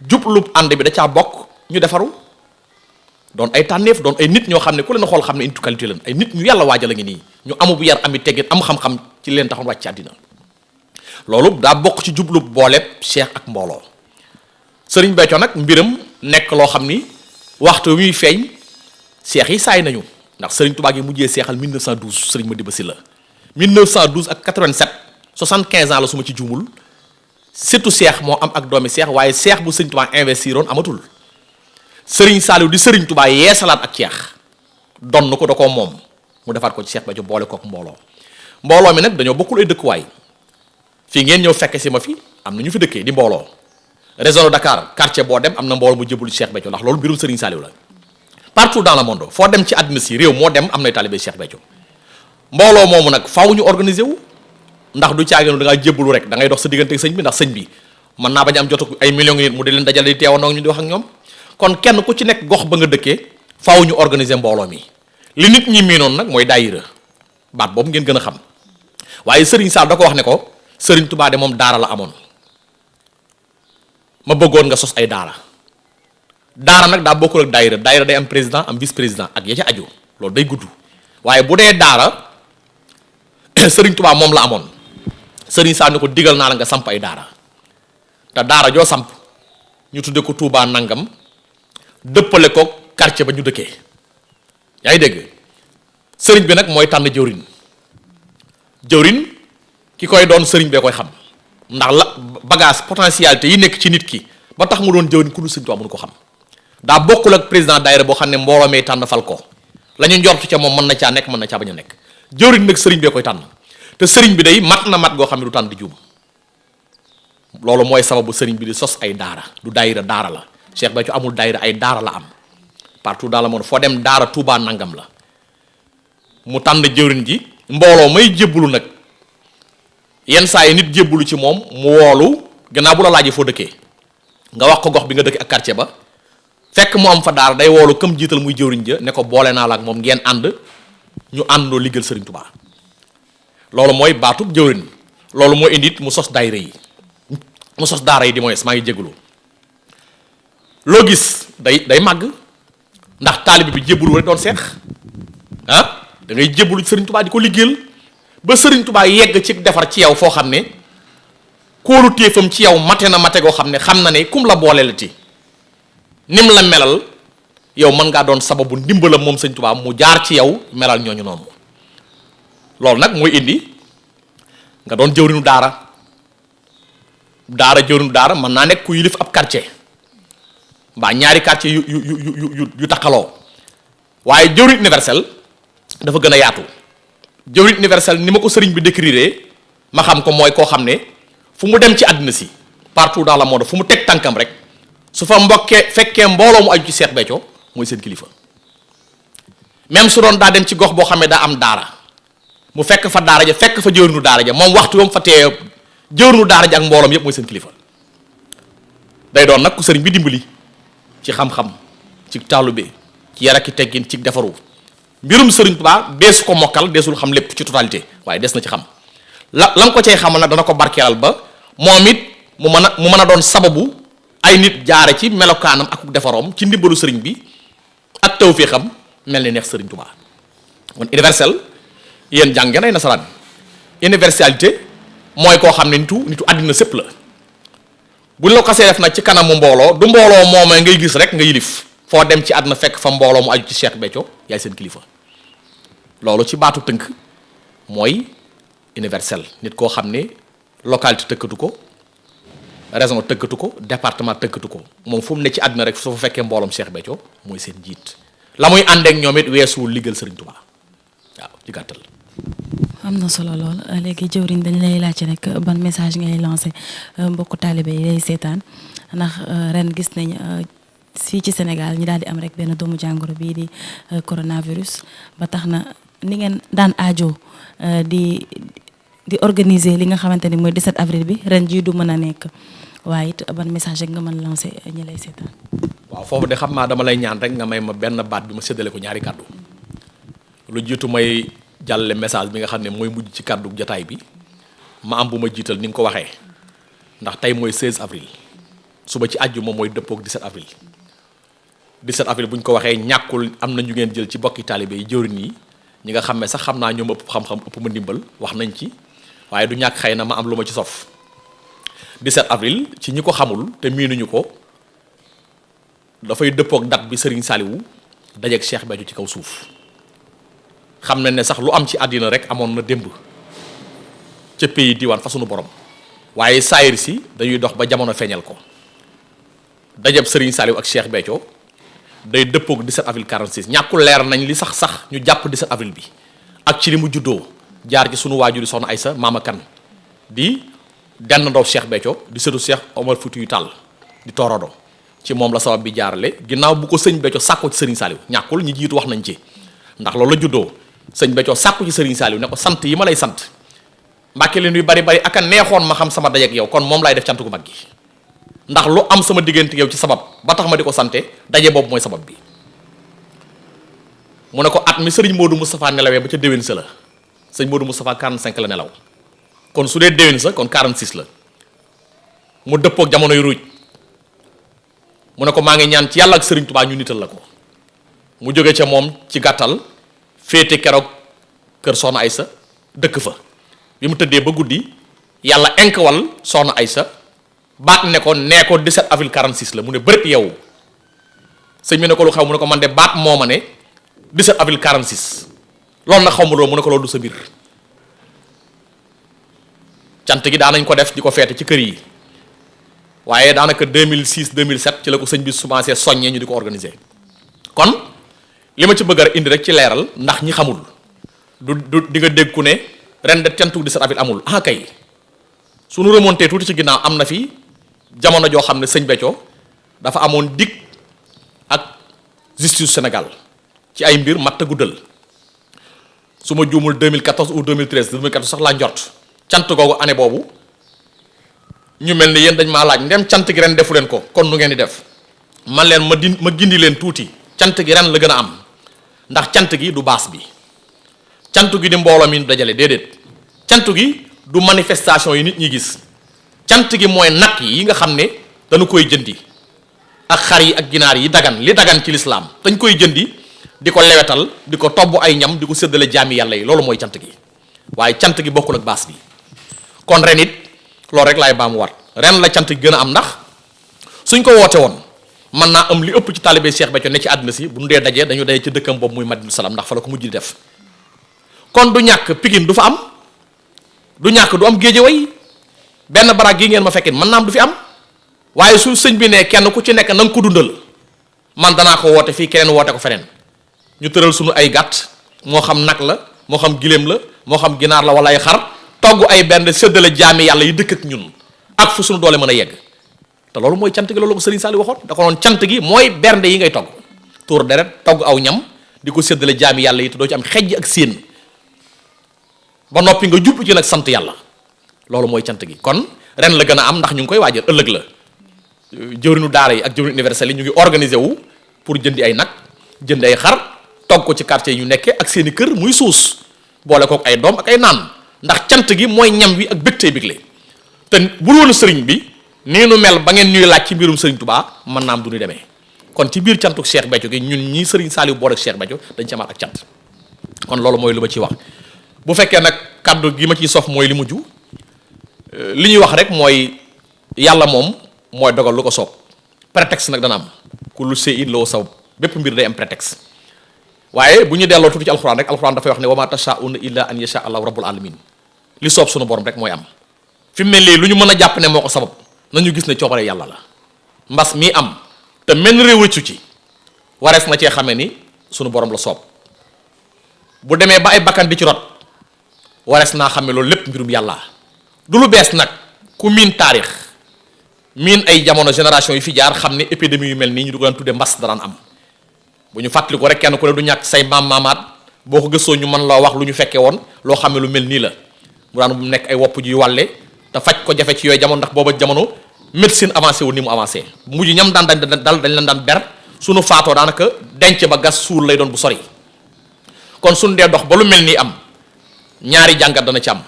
jublub ànd bi da caa bokk ñu defaru doon ay tànneef doon ay nit ñoo xam ne ku leen xool xam ne nitu qualité lan ay nit ñu yàlla waajal a ngi nii ñu amu bu yar ami teggin am xam-xam ci leen taxoon wàcc ci àddina loolu daa bokk ci jublub booleb Cheikh ak mbooloo sëriñ Béthio nag mbiram nekk loo xam ni waxtu wi muy feeñ seex yi saay nañu ndax sëriñ Touba gi mujjee seexal 1912 sëriñ Madiba Sylla 1912 ak 87 75 ans la su ma ci juumul surtout seex moo am ak doomi seex waaye seex bu sëriñ Touba investiroon amatul sëriñ Saliou di sëriñ Touba yeesalaat ak ceex donn ko da koo moom mu defaat ko ci Cheikh Béthio boole kook mbooloo mi nag dañoo bokkul ay dëkkuwaay fii ngeen ñëw fekke si ma fi am na ñu fi dëkkee di mbooloo région de Dakar quartier boo dem am na mbooloo mu jëbul Cheikh Béthio ndax loolu mbirum sëriñ Saliou la partout dans le monde foo dem ci àddina si réew moo dem am nay talibé Cheikh Béthio mbooloo moomu nag faaw ñu organiser wu ndax du caaginu da ngaa jébbalu rek da ngay dox sa diggante ak sëñ bi ndax sëñ bi mën naa bañ am jotu ay millions yi mu di leen dajale di teewandoo ñu di wax ak ñoom kon kenn ku ci nekk gox ba nga dëkkee faaw ñu organiser mbooloo mi li nit ñi miinoon nag mooy daayira baat boobu ngeen gën a xam waaye sëriñ Sall da ko wax ne ko sëriñ Touba de moom daara la amoon ma bëggoon nga sos ay daara nag daa bokkul ak daayira day am président am vice président ak ya ca aju loolu day gudd waaye bu dee daara sëriñ Touba moom la amoon sëriñ Sall ni ko digal naa la nga samp ay daara te daara joo samp ñu tudde ko Touba nangam dëppale ko quartier ba ñu dëkkee yaa ngi dégg sëriñ bi nag mooy tànn jëwrin ki koy doon sëriñ bee koy xam ndax la bagage potentialité yi nekk ci nit ki ba tax mu doon jëwrin ku dul sëriñ Tuubaa mënu ko xam daa bokkul ak président daayira boo xam ne mbooloo mee tànn fal ko la ñu njortu ca moom mën na caa nekk mën na caa bañ a nekk jëwrin nag sëriñ bee koy tànn te sëriñ bi day mat na mat goo xam ne du tànn di juum loolu mooy sababu sëriñ bi di sos ay daara du daayira daara la Cheikh Béthio amul daayira ay daara la am partout dans le monde foo dem daara Touba nangam la mu tànn jëwriñ ji mbooloo may jébbalu nag yenn saa yi nit jébbalu ci moom mu woolu gannaaw bu la laajee foo dëkkee nga wax ko gox bi nga dëkkee ak quartier ba fekk mu am fa daara day woolu comme jiital muy jëwriñ ja ne ko boole naa la ak moom ngeen ànd ñu àndoo liggéeyal sëriñ Touba loolu mooy baatub jëwriñ loolu moo indi it mu sos daayira yi mu sos daara yi di mooy maa ngi jégalu loo gis day màgg ndax taalibe bi jébbalu rek doon seex ah da ngay jébbalu sëriñ Touba di ko liggéeyal ba sëriñ Touba yegg ci defar ci yow foo xam ne kóolu téefam ci yow mate na mate goo xam ne xam na ne kum la boole la ti nim la melal yow mën ngaa doon sababu ndimbalam moom sëriñ Touba mu jaar ci yow melal ñooñu noonu loolu nag mooy indi nga doon jëwriñu jëwriñu daara mën naa nekk ku yilif ab quartier mbaa ñaari quartier yu takkaloo waaye jëwriñ universel dafa gën a yaatu jëwriñ universel ni ma ko sëriñ bi décrire ma xam ko mooy koo xam ne fu mu dem ci àddina si partout dans le monde fu mu teg tànkam rek su fa fekkee mbooloo mu aju ci Cheikh Béthio mooy seen kilifa même su doon daa dem ci gox boo xam ne daa am daara mu fekk fa daara ja fekk fa jëwriñu daara ja moom waxtu wam fa tee jëwriñu daara ja ak mbooloom yépp mooy seen kilifa day doon nag ku sëriñ bi dimbali ci xam-xam ci taalube ci yar ak teggin ci defaru mbirum sëriñ Touba deesu ko mokkal deesul xam lépp ci totalité waaye des na ci xam la nga ko cay xamal nag dana ko barkeelal ba moom it mu mën a doon sababu ay nit jaare ci melokaanam ak defaroom ci ndimbalu sëriñ bi ak tawféexam mel ni neex sëriñ Tuubaa kon universel yéen jàngeen ay nasaraan universalité mooy koo xam ne nitu àddina sépp la buñ la ko xasee def nag ci kanamu mbooloo du mbooloo moomee ngay gis rek nga yilif foo dem ci àdduna fekk fa mbooloo mu aju ci Cheikh Béthio yaay seen kilifa loolu ci baatu tënk mooy universel nit koo xam ne localité tëkkatu ko région tëkkatu ko département tëkkatu ko moom fu mu ne ci àdduna rek su fa fekkee mbooloom Cheikh Béthio mooy seen jiit la muy ànd ak ñoom it weesuwul liggéeyal Serigne Touba waaw ci gàttal. am na solo lool léegi jëwriñ dañ lay laajte rek ban message ngay lancé mbokku taalibe yi lay seetaan ndax ren gis nañ fii ci Sénégal ñi daal di am rek benn doomu jàngoro bii di coronavirus ba tax na ni ngeen daan aajo di organiser li nga xamante ni mooy 17 avril bi ren jii du mën a nekk waaye it ban message rek nga mën lancé ñi lay seetaan. waaw foofu de xam naa dama lay ñaan rek nga may ma benn baat bi ma séddale ko ñaari kàddu lu jiitu may jàllale message bi nga xam ne mooy mujj ci kàddu jataay bi ma am bu ma jiital ni nga ko waxee ndax tey mooy 16 avril suba ci àjjuma mooy dëppook 17 avril 17 avril bu ñu ko waxee ñàkkul am na ñu ngeen jël ci bokki taalibe yi jëwriñ yi ñi nga xam ne sax xam naa ñoom ëpp xam-xam ëpp ma ndimbal wax nañ ci waaye du ñàkk xëy na ma am lu ma ci sof 17 avril ci ñi ko xamul te miinuñu ko dafay dëppook date bi Serigne Saliou dajeek Cheikh Béthio ci kaw suuf xam nañ ne sax lu am ci àddina rek amoon na démb ca pays diwaan fa sunu borom waaye saayir si dañuy dox ba jamono feeñal ko dajab Serigne Saliou ak Cheikh Béthio day dëppook 17 avril 46 ñàkkul leer nañ li sax ñu jàpp 17 avril bi ak ci li mu juddoo jaar ci sunu waajuri soxna Aysa Maama Kan di denn ndaw Cheikh Béthio di sëtu Cheikh Omar Foutiyou Tall di toorodo ci moom la sabab bi jaarale ginnaaw bu ko sëñ Béthio sàkkoo ci Serigne Saliou ñàkkul ñi jiitu wax nañ ci ndax loolu la juddoo sëñ Béthio sàkku ci Serigne Saliou ne ko sant yi ma lay sant Mbàkke li nuy bari aka neexoon ma xam sama dajeek yow kon moom laay def cant gu mag gi ndax lu am sama diggante yow ci sabab ba tax ma di ko sante daje boobu mooy sabab bi mu ne ko at mi Serigne Modou Moustapha nelawee ba ca déwén sa la sëñ Modou Moustapha 45 la nelaw kon su dee déwén sa kon 46 la mu dëppook jamonoy ruuj mu ne ko maa ngi ñaan ci yàlla ak Serigne Touba ñu nital la ko mu jóge ca moom ci gàttal féete keroog kër Soxna Aysa dëkk fa bi mu tëddee ba guddi yàlla inkwal Soxna Aysa baat ne ko 17 avril 46 la mu ne bërët yow sëñ bi ne ko lu xew mu ne ko man de baat moo ma ne 17 avril 46 loolu nag xaw ma loolu mu ne ko loolu du sa mbir cant gi daanañ ko def di ko feete ci kër yi waaye daanaka 2006 2007 ci la ko sëñ bi commencé soññee ñu di ko organiser kon li ma ci bëgg a indi rek ci leeral ndax ñi xamul du di nga dégg ku ne ren de cantu 17 avril amul ah kay suñu remonté tuuti ci ginnaaw am na fi jamono joo xam ne sëñ Béthio dafa amoon dig ak justice Sénégal ci ay mbir mat a guddal su ma juumul 2014 ou 2013 2014 sax laa njort cant googu année boobu ñu mel ne yéen dañ maa laaj ndem cant gi ren defu leen ko kon nu ngeen di def man leen ma gindi leen tuuti cant gi ren la gën a am ndax cant gi du baas bi cant gi di mbooloo mi dajale déedéet cant gi du manifestation yi nit ñi gis cant gi mooy nag yi nga xam ne dañu koy jëndi ak xar yi ak ginaar yi dagan li dagan ci lislaam dañ koy jëndi di ko lewetal di ko togg ay ñam di ko séddale jaami yàlla yi loolu mooy cant gi waaye cant gi bokkul ak baas bi kon ren it loolu rek laay baamu war ren la cant gi gën a am ndax suñ ko woote woon mën naa am li ëpp ci taalibe Cheikh Béthio ne ci àddina si bu ñu dee dajee dañu daje ci dëkkam boobu muy Madinatu Salaam ndax fa la ko mujj di def kon du ñàkk Pikine du fa am du ñàkk du am Géejawaay benn baraag gi ngeen ma fekkee mën naa am du fi am waaye su sëñ bi ne kenn ku ci nekk na nga ko dundal man danaa ko woote fii keneen woote ko feneen ñu tëral suñu ay gàtt moo xam nag la moo xam giléem la moo xam ginaar la wala ay xar togg ay benn séddale jaami yàlla yi dëkk ak ñun ak fu suñu doole mën a yegg te loolu mooy cant gi loolu ko Serigne Saliou waxoon da ko noon cant gi mooy bernde yi ngay togg tuur deret togg aw ñam di ko séddale jaami yàlla yi te doo ci am xejj ak séen ba noppi nga jublu ci nag sant yàlla loolu mooy cant gi kon ren la gën a am ndax ñu ngi koy waajal ëllëg la jëwriñu daara yi ak jëwriñu universel yi ñu ngi organiser wu pour jëndi ay nag jëndi ay xar togg ko ci quartier yi ñu nekkee ak seeni kër muy suus boole kook ay doom ak ay naan ndax cant gi mooy ñam wi ak bégtee bégle te bu woon sëriñ bi nii nu mel ba ngeen ñuy laaj ci mbirum Serigne Touba mën naam du ñu demee kon ci biir cantuk Cheikh Béthio gi ñun ñii Serigne Saliou boole ak Cheikh Béthio dañ ci amaat ak cant kon loolu mooy lu ma ciy wax bu fekkee nag kaddu gi ma ciy sof mooy li mujj li ñuy wax rek mooy yàlla moom mooy dogal lu ko soob prétexte nag dana am kullu shay'in lahu sabab bépp mbir day am prétexte waaye bu ñu delloo tuuti ci alxuraan rek alxuraan dafay wax ne wa ma tashaa'una illa an yasha allahu rabbul alamin li soob sunu borom rek mooy am fi mu ne lii lu ñu mën a jàpp ne moo ko sabab nañu gis ne coobare yàlla la mbas mii am te menn réew rëccu ci warees na cee xamee ni sunu borom la soob bu demee ba ay bakkan di ci rot warees naa xam ne loolu lépp mbirum yàlla du lu bees nag ku miin taarix miin ay jamono génération yi fi jaar xam ne épidémie yu mel nii ñu du ko daan tudde mbas daraan am bu ñu fàttali ko rek kenn ku ne du ñàkk say maamaat boo ko gëstoo ñu mën loo wax lu ñu fekkee woon loo xam ne lu mel nii la mu daan nekk ay wopp ji wàlle te faj ko jafe ci yooyu jamono ndax booba jamono médecine avancé wu ni mu avancé mujj ñam daan dañ leen daan ber suñu faatoo daanaka denc ba gas suul lay doon bu sori kon suñu dee dox ba lu mel nii am ñaari jàngat dana ci am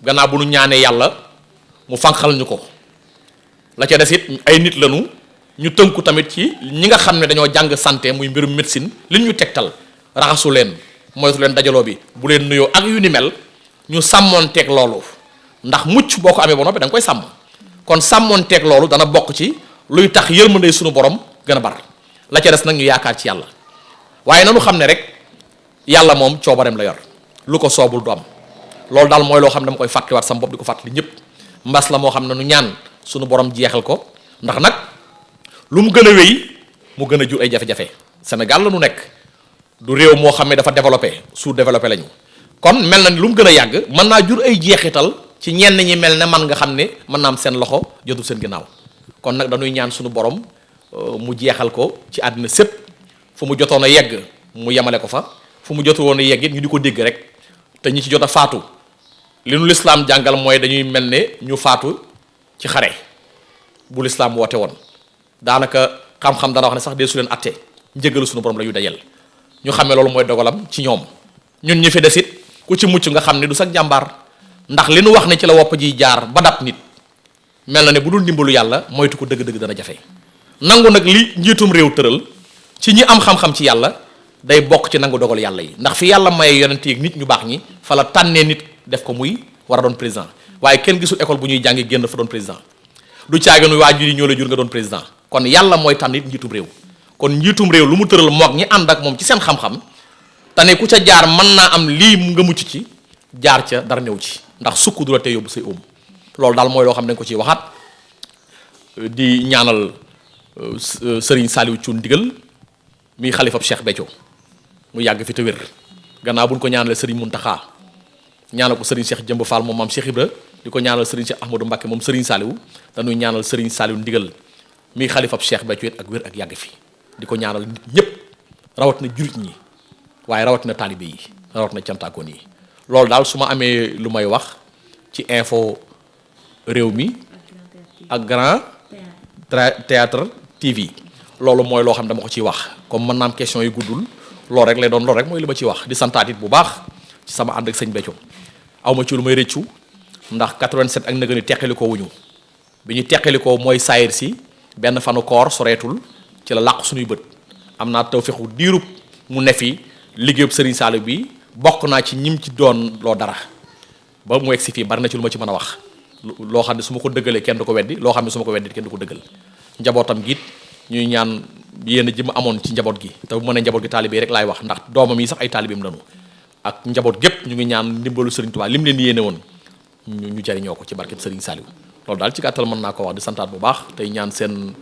gannaaw bu nu ñaanee yàlla mu fanqal ñu ko la ca des it ay nit lañu ñu tënku tamit ci ñi nga xam ne dañoo jàng santé muy mbirum médecine li ñu tegtal raxasu leen moytu leen dajaloo bi bu leen nuyoo ak yu ni mel ñu sàmmoonteeg loolu ndax mucc boo ko amee ba noppi da nga koy sàmm kon sàmmoonteeg loolu dana bokk ci luy tax yërmande sunu borom gën a bar la ca des nag ñu yaakaar ci yàlla waaye nanu xam ne rek yàlla moom coobareem la yor lu ko soobul du am loolu daal mooy loo xam ne dama koy fàttaliwaat sama bopp di ko fàttali ñëpp mbas la moo xam ne nu ñaan sunu borom jeexal ko ndax nag lu mu gën a wéy mu gën a jur ay jafe-jafe Sénégal la nu nekk du réew moo xam ne dafa développé sous-développé lañu kon mel na ni lu mu gën a yàgg mën naa jur ay jeexital ci ñenn ñi mel ne man nga xam ne mën naa am seen loxo jotul seen ginnaaw kon nag dañuy ñaan sunu borom mu jeexal ko ci àddina sépp fu mu jotoon a yegg mu yemale ko fa fu mu jotu woon a yegg it ñu di ko dégg rek te ñi ci jot a faatu li nu lislaam jàngal mooy dañuy mel ne ñu faatu ci xare bu lislaam woote woon daanaka xam-xam dana wax ne sax dee su leen atte njëgalu sunu borom la yu dajel ñu xamee loolu mooy dogalam ci ñoom ñun ñi fi des it ku ci mucc nga xam ne du sax jàmbaar ndax li nu wax ne ci la wopp ji jaar ba dab nit mel na ne bu dul ndimbalu yàlla moytu ko dëgg-dëgg dana jafe nangu nag li njiitum réew tëral ci ñi am xam-xam ci yàlla day bokk ci nangu dogal yàlla yi ndax fi yàlla maye yonent yi nit ñu baax ñi fa la tànnee nit def ko muy war a doon président waaye kenn gisul école bu ñuy jàngi génn fa doon président du caaginu waajur yi ñoo la jur nga doon président kon yàlla mooy tànn nit njiitum réew kon njiitum réew lu mu tëral moog ñi ànd ak moom ci seen xam-xam te ne ku ca jaar mën naa am lii nga mucc ci jaar ca dara néew ci ndax sukk du la tey yóbbu say oom loolu daal mooy loo xam ne dañ ko ciy waxaat di ñaanal Serigne Saliou Thioune Ndigal mi xalifab Cheikh Béthio mu yàgg fi te wér gannaaw bu ñu ko ñaanalee Serigne Mountakha ñaanal ko Serigne Cheikh Jëmb Fall moom maam Cheikh Ibra di ko ñaanal Serigne Cheikh Ahmadou Mbacké moom Serigne Saliou dañuy ñaanal Serigne Saliou Ndigal mi xalifab Cheikh Béthio it ak wér ak yàgg fi di ko ñaanal nit ñëpp rawat na jurit ñi waaye rawat na taalibe yi rawat na cantaakoon yi loolu daal su ma amee lu may wax ci info réew mi ak Grand Théâtre TV loolu mooy loo xam ne dama ko ciy wax comme mën naa am question yu guddul loolu rek lay doon loolu rek mooy li ma ciy wax di santaat it bu baax ci sama ànd ak sëñ Béthio aw ma ci lu may rëccu ndax 87 ak nëgëni teqalikoo wuñu bi ñu teqalikoo mooy saayir si benn fanu koor soreetul ci la làqu suñuy bët am naa tawfeexu diirub mu ne fi liggéeyub Serigne Saliou bi bokk naa ci ñim ci doon loo dara ba mu egg si fii bari na ci lu ma ci mën a wax loo xam ne su ma ko dëggalee kenn du ko weddi loo xam ne su ma ko weddi kenn du ko dëggal njabootam giit ñuy ñaan yéen ji ma amoon ci njaboot gi te bu ma nee njaboot gi taalibe rek laay wax ndax doomam yi sax ay taalibeem lañu ak njaboot gépp ñu ngi ñaan ndimbalu Serigne Touba lim leen yéene woon ñu jariñoo ko ci barkeb Serigne Saliou loolu daal ci gàttal mën naa ko wax di santaat bu baax tey ñaan seen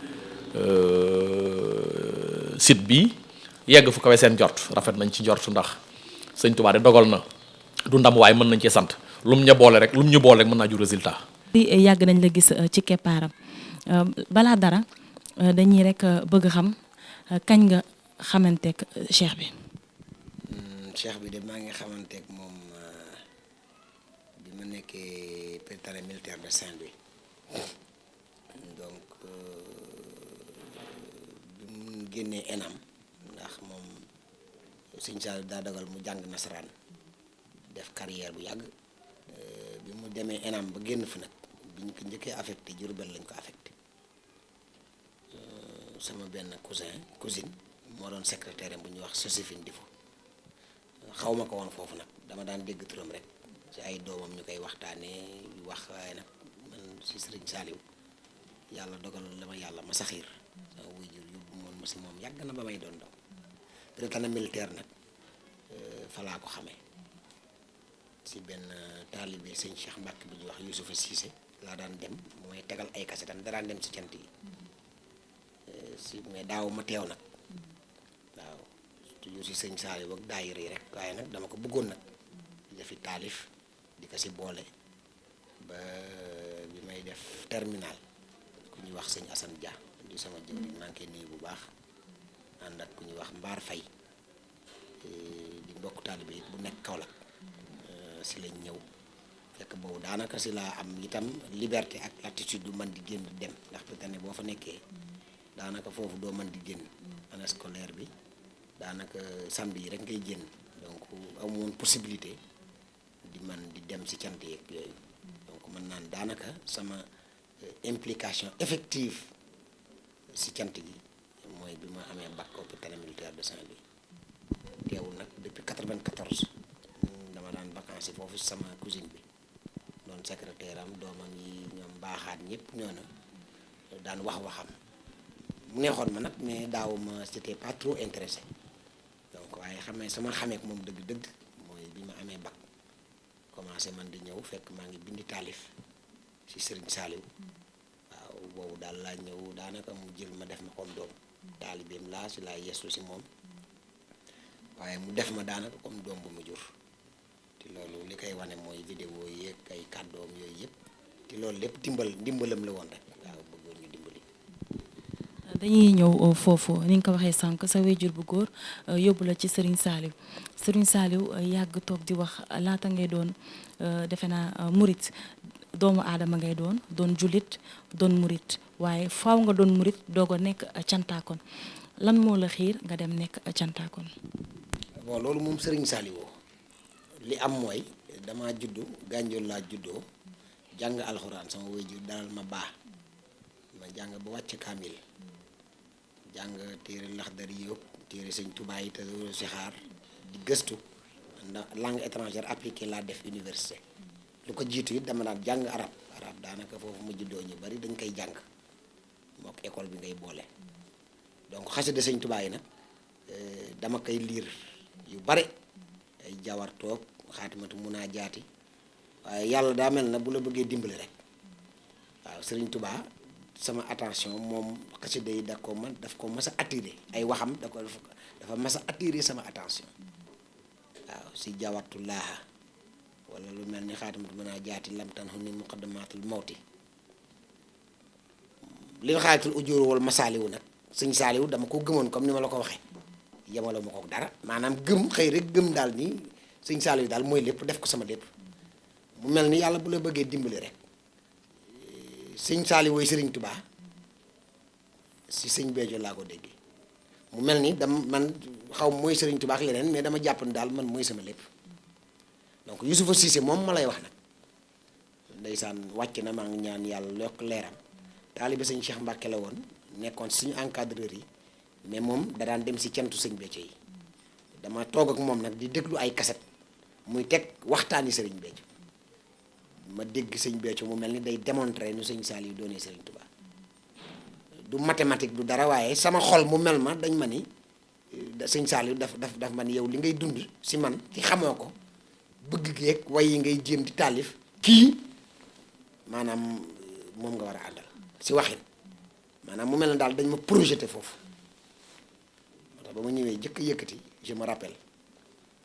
site bi yegg fu kawe seen jort rafet nañ ci jort ndax Serigne Touba de dogal na du ndam waaye mën nañ cee sant lu mu ñu boole rek mën naa jur résultat. yàgg nañ la gis ci keppaaram balaa dara dañuy rek bëgg xam kañ nga xamanteeg cheikh bi. cheikh bi de maa ngi xamanteeg moom bi ma nekkee pétale militaire de Saint-Louis donc bi mu génnee ENAM ndax moom Sëñ Saliou daa dogal mu jàng nasaraan def carrière bu yàgg bi mu demee ENAM ba génn fi nag bi ñu ko njëkkee affecté Diourbel lañ ko affecté sama benn cousine moo doon secrétaire bu ñuy wax Joséphine Difo xaw ma ko woon foofu nag dama daan dégg turam rek ci ay doomam ñu koy waxtaanee wax waaye nag man si Serigne Saliou yàlla dogal la ma yàlla ma saxiir sama waajur yóbbu moon ma si moom yàgg na ba may doon daw brigade militaire nag fa laa ko xamee si benn taalibe sëñ Cheikh Mbacke bu ñuy wax Youssoufa Cissé laa daan dem bu may tegal ay kasetam da daan dem si cant yi si mais daaw ma teew nag waaw toujours si sëñ Saliou ak daayira yi rek waaye nag dama ko bëggoon nag di defi taalif di ko si boole ba bi may def terminal ku ñuy wax sëñ Assane Dia di sama jëwriñ maa ngi koy nuyu bu baax ànd ak ku ñuy wax Mbaar Faye di mbokk taalibe it bu nekk Kaolack si lañ ñëw fekk boobu daanaka si laa am itam liberté ak latitude du man di génn dem ndax peut-être ne boo fa nekkee daanaka foofu doo mën di génn année scolaire bi daanaka samedi yi rek ngay génn donc amoon possibilité di man di dem si cant yeeg yooyu donc mën naan daanaka sama implication effective si cant gi mooy bi ma amee bac hôpital militaire de Saint-Louis teewul nag depuis 94 dama daan vacances yi foofu sama cousine bi doon secrétaire am doomam yi ñoom baaxaat ñëpp ñoo na daan waxam mu neexoon ma nag mais daaw ma c'était pas trop intéressé donc waaye sama xamee ak moom dëgg-dëgg mooy bi ma amee bac commencé man di ñëw fekk maa ngi bindi taalif si Serigne Saliou waaw boobu daal laa ñëw daanaka mu jël ma def ma comme doom taalibeem laa si laa yeesu si moom waaye mu def ma daanaka comme doom bu mu jur te loolu li koy wane mooy vidéo yeeg ay kàddoom yooyu yëpp te loolu lépp ndimbalam la woon rek waaw bëggoon ñu dimbali. dañuy ñëw foofu ni nga ko waxee sànq sa wéjur bu góor yóbbu la ci Serigne Saliou yàgg toog di wax laata ngay doon defe naa murit doomu aadama ngay doon jullit doon murit waaye faaw nga doon murit doog a nekk cantaakoon lan moo la xiir nga dem nekk cantaakoon. bon loolu moom Serigne Saliou li am mooy dama juddu Gànjool laa juddoo jàng alxuraan sama wéjur dalal ma baax ma jàng ba wàcc kaamil jàng téere Laxdari yëpp téere sëñ Tuubaa yi te si xaar di gëstu ndax langue étrangère appliquée laa def université lu ko jiitu it dama daan jàng arab daanaka foofu ma juddoo ñu bari dañ koy jàng mook école bi ngay boole donc xasida sëñ Tuubaa yi nag dama koy liir yu bare ay jawar toog xaatimatu munaa jaati waaye yàlla daa mel na bu la bëggee dimbali rek waaw sëriñ Tuubaa sama attention moom xasida yi daf ko mas a attiré ay waxam dafa mas a attiré sama attention waaw si jawartu laaha wala lu mel ni xaatimatu munaa jaati lamtan hu ni muqaddamatul mawti li xaalitul ujóoru wal masaaliwu nag sëñ Saaliwu dama ko gëmoon comme ni ma la ko waxee yemale ma ko dara maanaam gëm xëy rek gëm daal ni sëñ Saaliwu daal mooy lépp def ko sama lépp mu mel ni yàlla bu la bëggee dimbali rek sëñ Saaliwu woy sëriñ Tubaa si sëñ Béthio laa ko déggee mu mel ni man xaw mooy sëriñ Tubaa ak leneen mais dama jàpp ni daal man mooy sama lépp donc Youssoufa Cissé moom ma lay wax nag ndeysaan wàcc na maa ngi ñaan yàlla yokk leeram taalibe sëñ Cheikh Mbacke la woon nekkoon suñu encadreur yi mais moom da daan dem si cantu sëñ Béthio yi dama toog ak moom nag di déglu ay kaset muy teg waxtaani sëriñ Béthio ma dégg sëñ Béthio mu mel ni day démontrer nu sëñ Saliou doonee sëriñ Touba du mathématique du dara waaye sama xol mu mel ma dañ ma ni sëñ Saliou daf ma ni yow li ngay dund si man ci xamoo ko bëgg geeg way yi ngay jéem di taalif kii maanaam moom nga war a àndal si waxin maanaam mu mel na daal dañ ma projeté foofu moo tax ba ma ñëwee jëkk yëkkati je me rappelle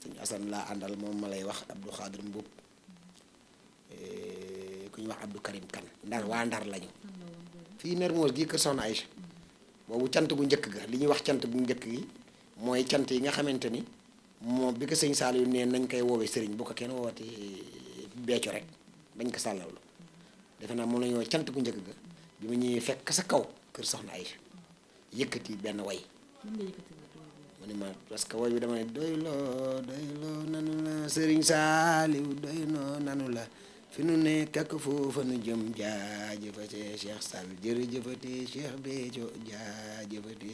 sëñ Assane laa àndal moom ma lay wax Abdou Khadir Mboub ku ñuy wax Abdou Karim Kane ndar waa ndar lañu fii Mermoz gii kër Soxna Aïcha boobu cant gu njëkk ga li ñuy wax cant gu njëkk gi mooy cant yi nga xamante ni moom bi ko sëñ Saliou nee nañ koy woowee sëriñ bu ko kenn woowati Béthio rek bañ ko sàllawlu defe naa moom la ñuy woowee cant gu njëkk ga bi ma ñëwee fekk sa kaw kër Soxna Aïcha yëkkati benn way mu ne ma parce que way bi dama ne doyloo nanu la sëriñ Saliou doyloo nanu la fi nu nekk ak foofa nu jëm jaajëfate Cheikh Sall jërëjëfate Cheikh Béthio jaajëfate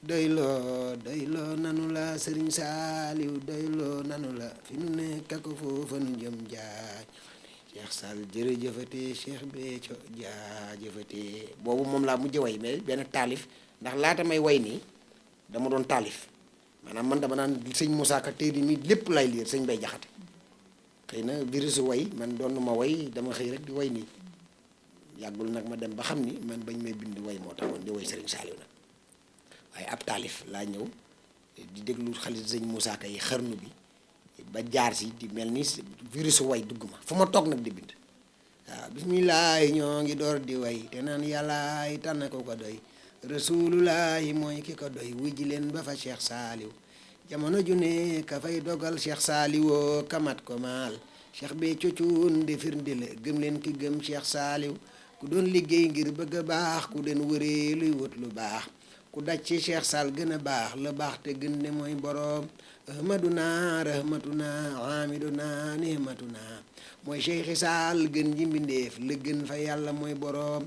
doyloo nanu la Sëriñ Saaliw doyloo nanu la fi nu nekk ak foofa nu jëm Cheikh Sall jërëjëfate Cheikh Béthio jaajëfate boobu moom laa mujj way mais benn taalif ndax laata may way nii dama doon taalif maanaam man dama naan sëñ Moussa Ka téere mi lépp lay liir sëñ Bay Jaxate xëy na virus way man doon ma way dama xëy rek di way nii yàggul nag ma dem ba xam ni man bañ may bind way moo taxoon di way Sëriñ Saaliw nag waaye ab taalif laa ñëw di déglu xalit sëñ Moussa Ka yi xarnu bi ba jaar si di mel ni virus way dugg ma fu ma toog nag di bind waaw bismillaahi ñoo ngi door di way te naan yàllaay tànn ko doy rasulullaahi mooy ki ko doy wuy ji leen ba fa Cheikh Saaliw jamono ju ne ka fay dogal Cheikh Saaliwoo kamat ko maal Cheikh Béthio Thioune di firnde la gëm leen ki gëm Cheikh Saaliw ku doon liggéey ngir bëgg a baax ku den wëree luy wut lu baax ku daj ci Cheikh Sall gën a baax la baax te gën ne mooy boroom ahmaduna rahmatuna hamiduna nihmatuna mooy Cheikh Sall gën ji mbindeef la gën fa yàlla mooy boroom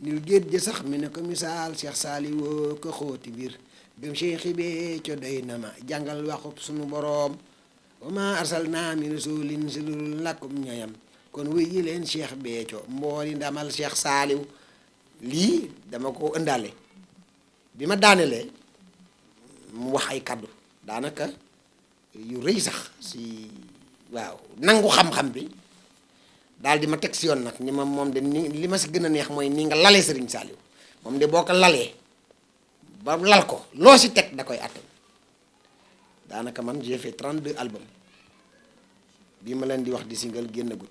nil géej ja sax mi ne ko misaal Cheikh Saaliwoo ko xóoti biir gëm Cheikh Béthio doy na ma jàngal waxub sunu boroom wa ma arsalna min rasulin silul lakum ñoyam kon wuy yi leen Cheikh Béthio mbooli ndamal Cheikh Saaliw lii dama ko ëndaale bi ma daanelee mu wax ay kaddu daanaka yu rëy sax si waaw nangu xam-xam bi daal di ma teg si yoon nag ni ma moom de ni li ma si gën a neex mooy ni nga lalee Sëriñ Saaliw moom de boo ko lalee ba lal ko loo si teg da koy attan daanaka man j'ai fait 32 albums bii ma leen di wax di single génn gut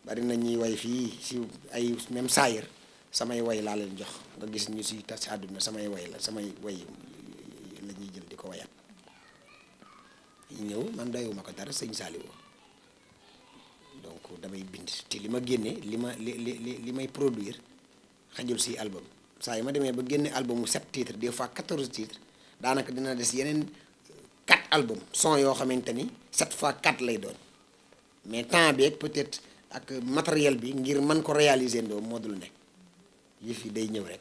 bari na ñuy way fii si ay même saayir samay way laa leen jox nga gis ñu si tas àdduna samay way la samay way la ñuy jël di ko wayat ñëw man doyuma ko dara Sëñ Saaliw donc damay bind te li ma génne li may produire xajul si album saa yi ma demee ba génne album mu 7 titres des fois 14 titres daanaka dina des yeneen 4 album son yoo xamante ni 7 fois 4 lay doon mais temps bi peut-être ak matériel bi ngir mën ko réaliser ndoo moo dul nekk yëf yi day ñëw rek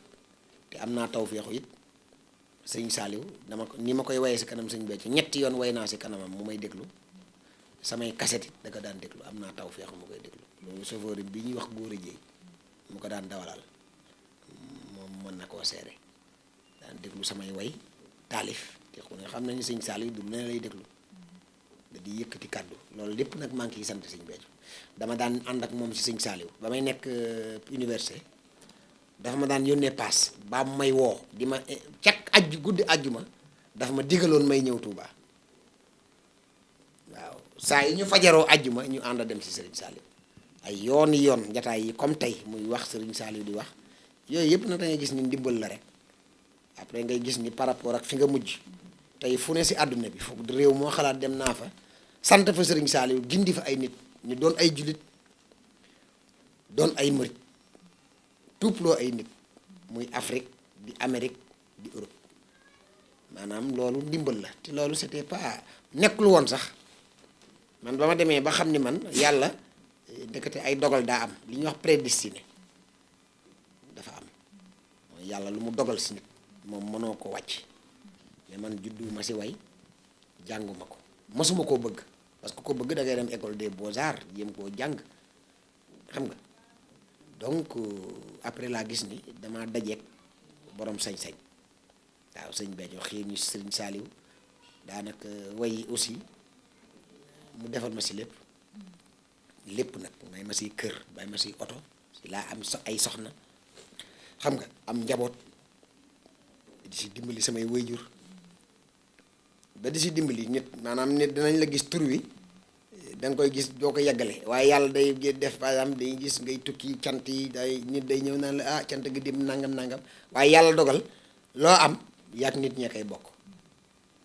te am naa tawfeexu it Sëñ Saaliw dama ko ni ma koy wayee si kanam Sëñ Béthio ñetti yoon way naa si kanamam mu may déglu samay kaset it da ko daan déglu am naa tawfeexu mu koy déglu loolu chauffeur bi ñuy wax góor a jéey mu ko daan dawalal moom mën na koo seere daan déglu samay way taalif te ku ne xam nañu Sëñ Saaliw du ne lay déglu da di yëkkati kàddu loolu lépp nag maa ngi ciy sant Sëñ Béthio dama daan ànd ak moom si Sëñ Saaliw ba may nekk université dafa ma daan yónnee paas ba may woo di ma cak guddi àjjuma dafa ma digaloon may ñëw Touba waaw saa yi ñu fajaroo àjjuma ñu ànd dem si Sëriñ Saaliw ay yooni yoon jataay yi comme tey muy wax Sëriñ Saaliw di wax yooyu yëpp na da ngay gis ni ndimbal la rek après ngay gis ni par rapport ak fi nga mujj tey fu ne si àdduna bi foofu réew moo xalaat dem naa fa sant fa Sëriñ Saaliw gindi fa ay nit ñu doon ay jullit doon ay murit tuuploo ay nit muy Afrique di Amérique di Europe maanaam loolu ndimbal la te loolu c'était pas nekkul woon sax man ba ma demee ba xam ni man yàlla ndekete ay dogal daa am li ñuy wax prédestiné dafa am mooy yàlla lu mu dogal si nit moom mënoo ko wàcc mais man juddu ma si way jànguma ko mosuma koo bëgg parce que ko bëgg da ngay dem école des beaux-arts jéem koo jàng xam nga donc après laa gis ni dama dajeeg borom sañ-sañ waaw Sëñ Béthio xëy ñu Sëriñ Saaliw daanaka way aussi mu defal ma si lépp nag may ma si kër may ma si oto si laa am ay soxna xam nga am njaboot di si dimbali samay wayjur ba di si dimbali nit maanaam nit dinañ la gis tur wi da nga koy gis doo ko yeggale waaye yàlla day def par exemple day gis ngay tukki cant yi day nit day ñëw naan la cant gi dim nangam waaye yàlla dogal loo am yaag nit ñee koy bokk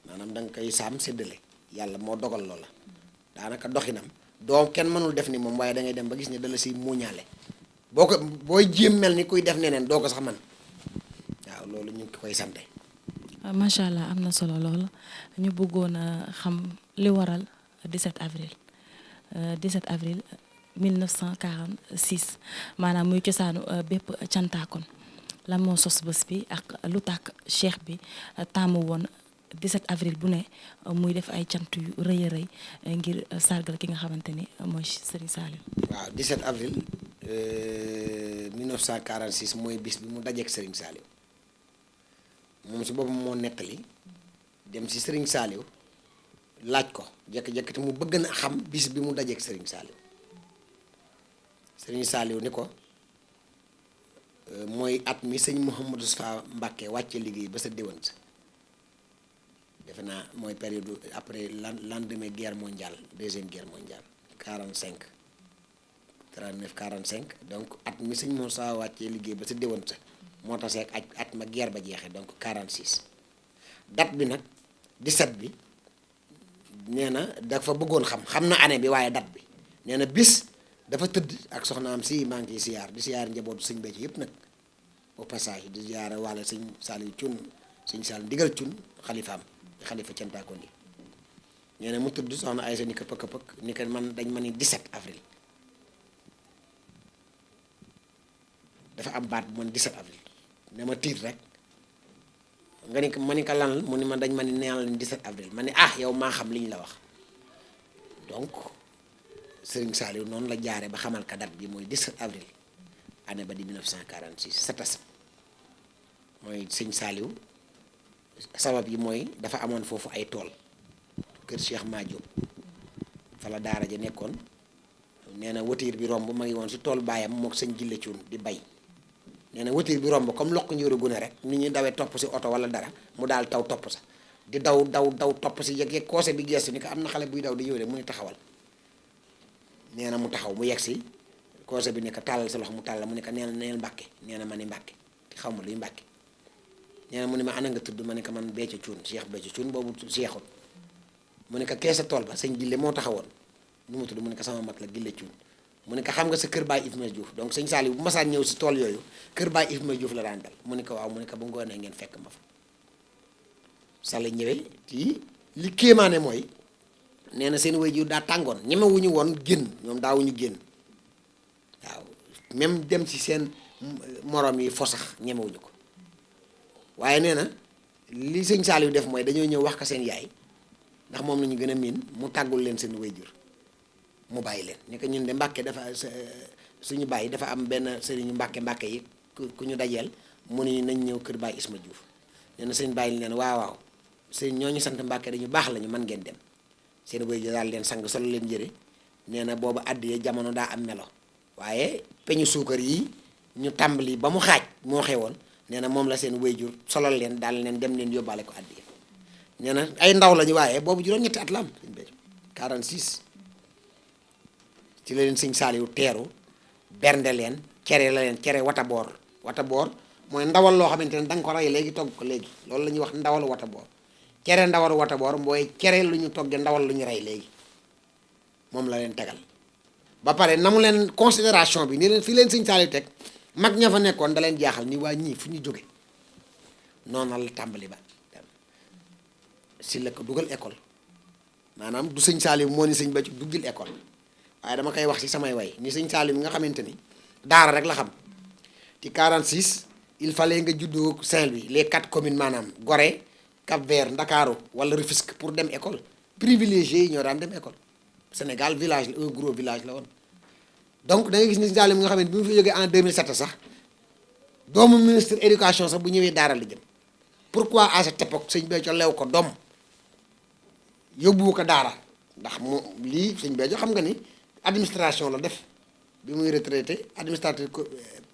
maanaam da nga koy saam séddale yàlla moo dogal loola daanaka doxinam doo kenn mënul def ni moom waaye da ngay dem ba gis ne dala si muuñaale booy jéem mel ni kuy def neneen doo ko sax man waaw loolu ñu ngi koy sante macha allah am na solo lool ñu bëggoon a xam li waral 17 avril 17 avril 1946 maanaam muy cosaanu bépp cantaakon lan moo sos bés bi ak lu tax cheikh bi taamu woon 17 avril bu ne muy def ay cant yu rëy a rëy ngir sargal ki nga xamante ni mooy Serigne Saliou. waaw 17 avril 1946 mooy bis bi mu dajeek Serigne Saliou moom si boppam moo nettali dem si Serigne Saliou laaj ko jekk-jekk te mu bëgg na xam bis bi mu dajeek Serigne Saliou Serigne Saliou ni ko mooy at mi sëñ Mouhamadou Moustapha Mbacké wàcce liggéey ba sa déwén sa defe naa mooy période après lendemain guerre mondiale deuxième guerre mondiale 45 39 45 donc at mi sëñ Moussa wàccee liggéey ba sa déwén sa moo tax seeg at ma guerre ba jeexee donc 46 date bi nag 17 bi nee na dafa bëggoon xam na année bi waaye date bi nee na bis dafa tëdd ak soxnaam si maa ngi ciy siyaar njabootu sëñ Béthio yëpp nag au passage di siyaar walla sëñ Saliou Thioune sëñ Saliou ndigal Thioune xalifaam xalifa cantaakon yi nee na mu tudd soxna Aysa ni ko pëkk ni ko man dañ ma ni 17 avril dafa am baat bu man 17 avril ne ma tiit rek nga ni ko ma ni ko lan mu ni ma dañ ma ni neenal ni 17 avril ma ni yow maa xam li ñu la wax donc Serigne Saliou noonu la jaare ba xamal ka date bi mooy 17 avril année ba di 1946 satas mooy sëñ Saliou sabab yi mooy dafa amoon foofu ay tool kër Cheikh Madiop fa la daara ja nekkoon nee na watiir bi romb ma ngi woon si tool baayam mook sëñ Gille Cuun di bay nee na watiir bi romb comme lokk njóoru gune rek nit ñi dawee topp si oto wala dara mu daal taw topp sa di daw topp si yeg koose bi geestu ni ko am na xale buy daw di ñëw de mu ni taxawal nee na mu taxaw mu yegg si koose bi ne ko tàllal sa loxo mu tàllal mu ne ko neel Mbàkke nee na ma ni Mbàkke te xaw ma luy Mbàkke nee na mu ne ma ana nga tudd ma ne ko man Béthio Thioune Cheikh Béthio Thioune boobu seexul mu ne ko keesa tool ba sëñ Gille moo taxawoon nu mu tudd mu ne ko sama mat la Gille Thioune mu ne ko xam nga sa kër baay Ifma Diouf donc sëñ Saliou bu masaan ñëw si tool yooyu kër baay Ifma Diouf la daan dal mu ne ko waaw mu ne ko bu ngoonee ngeen fekk ma fa sala ñëwee ci li kéemaane mooy nee na seen waajur daa tàngoon ñemewuñu woon génn ñoom daawuñu génn waaw même dem ci seen morom yi fo sax ñemewuñu ko waaye nee na li sëñ Saliou def mooy dañoo ñëw wax ko seen yaay ndax moom la ñu gën a miin mu tàggul leen seen waajur mu bàyyi leen ni ko ñun de Mbàkke dafa suñu bàyyi dafa am benn sëriñu Mbàkke yi ku ñu dajeel mu ni nañ ñëw kër Baay Isma Diouf nee na sëñ bàyyi leen waaw sëñ ñooñu sant Mbàkke dañu baax lañu man ngeen dem seen waajur daal leen sang solo leen jëre nee na boobu àddiyee jamono daa am melo waaye peñu suukar yi ñu tàmbali ba mu xaaj moo xewoon nee na moom la seen waajur solal leen daal leen dem leen yóbbaale ko àddiyee nee na ay ndaw lañu waaye boobu juróom-ñetti at la am sëñ Béthio 46 ci la leen sëñ Saliou teeru bernde leen cere la leen cere wataboor mooy ndawal loo xamante ne da nga ko rey léegi togg ko léegi loolu la ñuy wax ndawal wataboor cere ndawal wataboor mooy cere lu ñu toggee ndawal lu ñu rey léegi moom la leen tegal ba pare na mu leen considération bi ni leen fii leen sëñ Saliou teg mag ña fa nekkoon da leen jaaxal ni waa ñii fu ñu jóge noonu la tàmbali ba si la ko dugal école maanaam du sëñ Saliou moo ni sëñ Béthio duggil école waaye dama koy wax ci samay way ni sëñ Saliou mi nga xamante ni daara rek la xam ci 46 il fallait nga juddoo Saint-Louis les 4 communes maanaam Gorée Cap-Vert Ndakaaru wala Rufisque pour dem école privilégié yi ñoo daan dem école Sénégal village la un gros village la woon donc da ngay gis ni sëñ Saliou mi nga xamante bi mu fi jógee en 2007 sax doomu ministre éducation sax bu ñëwee daara la jëm pourquoi à cette époque sëñ Béthio lew ko doom yóbbuwu ko daara ndax mu lii sëñ Béthio xam nga ni administration la def bi muy retraité administrateur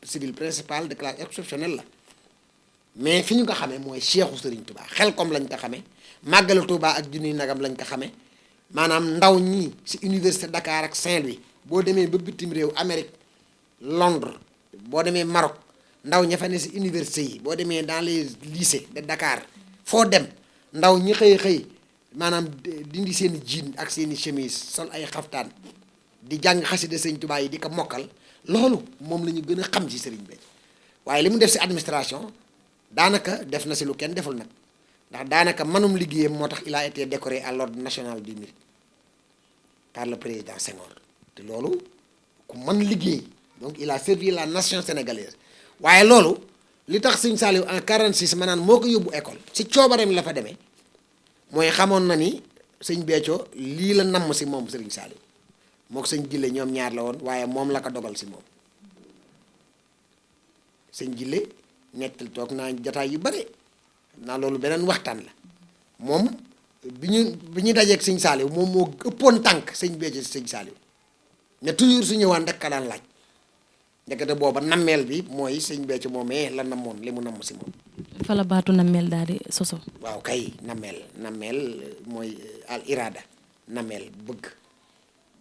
civil principal de classe exceptionnelle la mais fi ñu ko xamee mooy Cheikhu Serigne Touba xel comme lañ ko xamee màggalu Touba ak junniy nagam lañ ko xamee maanaam ndaw ñi si université Dakar ak Saint-Louis boo demee ba bitim réew Amérique Londres boo demee Maroc ndaw ña fa ne si université yi boo demee dans les lycées de Dakar foo dem ndaw ñi xëy maanaam dindi seen i jean ak seen i chemise sol ay xaftaan di jàng xasida sëñ Touba yi di ko mokkal loolu moom la ñu gën a xam ci Serigne Béthio waaye li mu def si administration daanaka def na si lu kenn deful nag ndax daanaka manum liggéeyam moo tax il a été décoré à l'ordre national du mérite par le président Senghor te loolu ku mën liggéey donc il a servi la nation sénégalaise waaye loolu li tax sëñ Saliou en 46 maanaam moo ko yóbbu école si coobareem la fa demee mooy xamoon na ni sëñ Béthio lii la namm si moom sëriñ Saliou moo ko sëñ Jille ñoom ñaar la woon waaye moom la ko dogal si moom sëñ Jille nettal toog naa jataay yu bare xam naa loolu beneen waxtaan la moom bi ñu dajeeg sëñ Saliou moom moo ëppoon tànk sëñ Béthio si sëñ Saliou mais toujours su ñëwaan rek ka daan laaj ndekete booba nammeel bi mooy sëñ Béthio moomee la namoon li mu namm si moom. fa la baatu nammeel daal di soso. waaw kay nammeel mooy al irada nammeel bëgg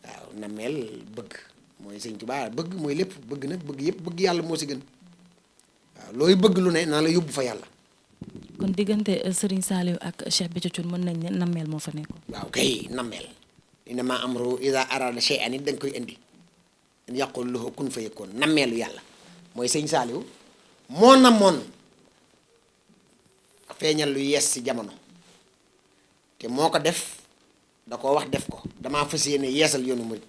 waaw nammeel bëgg mooy sëñ Tuubaa bëgg mooy lépp bëgg nag bëgg yëpp bëgg yàlla moo si gën waaw looy bëgg lu ne naa la yóbbu fa yàlla. kon diggante Serigne Saliou ak Cheikh Béthio Thioune mën nañ ne nammeel moo fa nekkoon. waaw kay nammeel innamaa amruhu izaa araada shay'an it dañ koy indi in yaqul lahu kun fayakun nammeelu yàlla mooy sëñ Saliou moo namoon feeñal lu yees ci jamono te moo ko def da koo wax def ko damaa fas yéene yeesal yoonu murit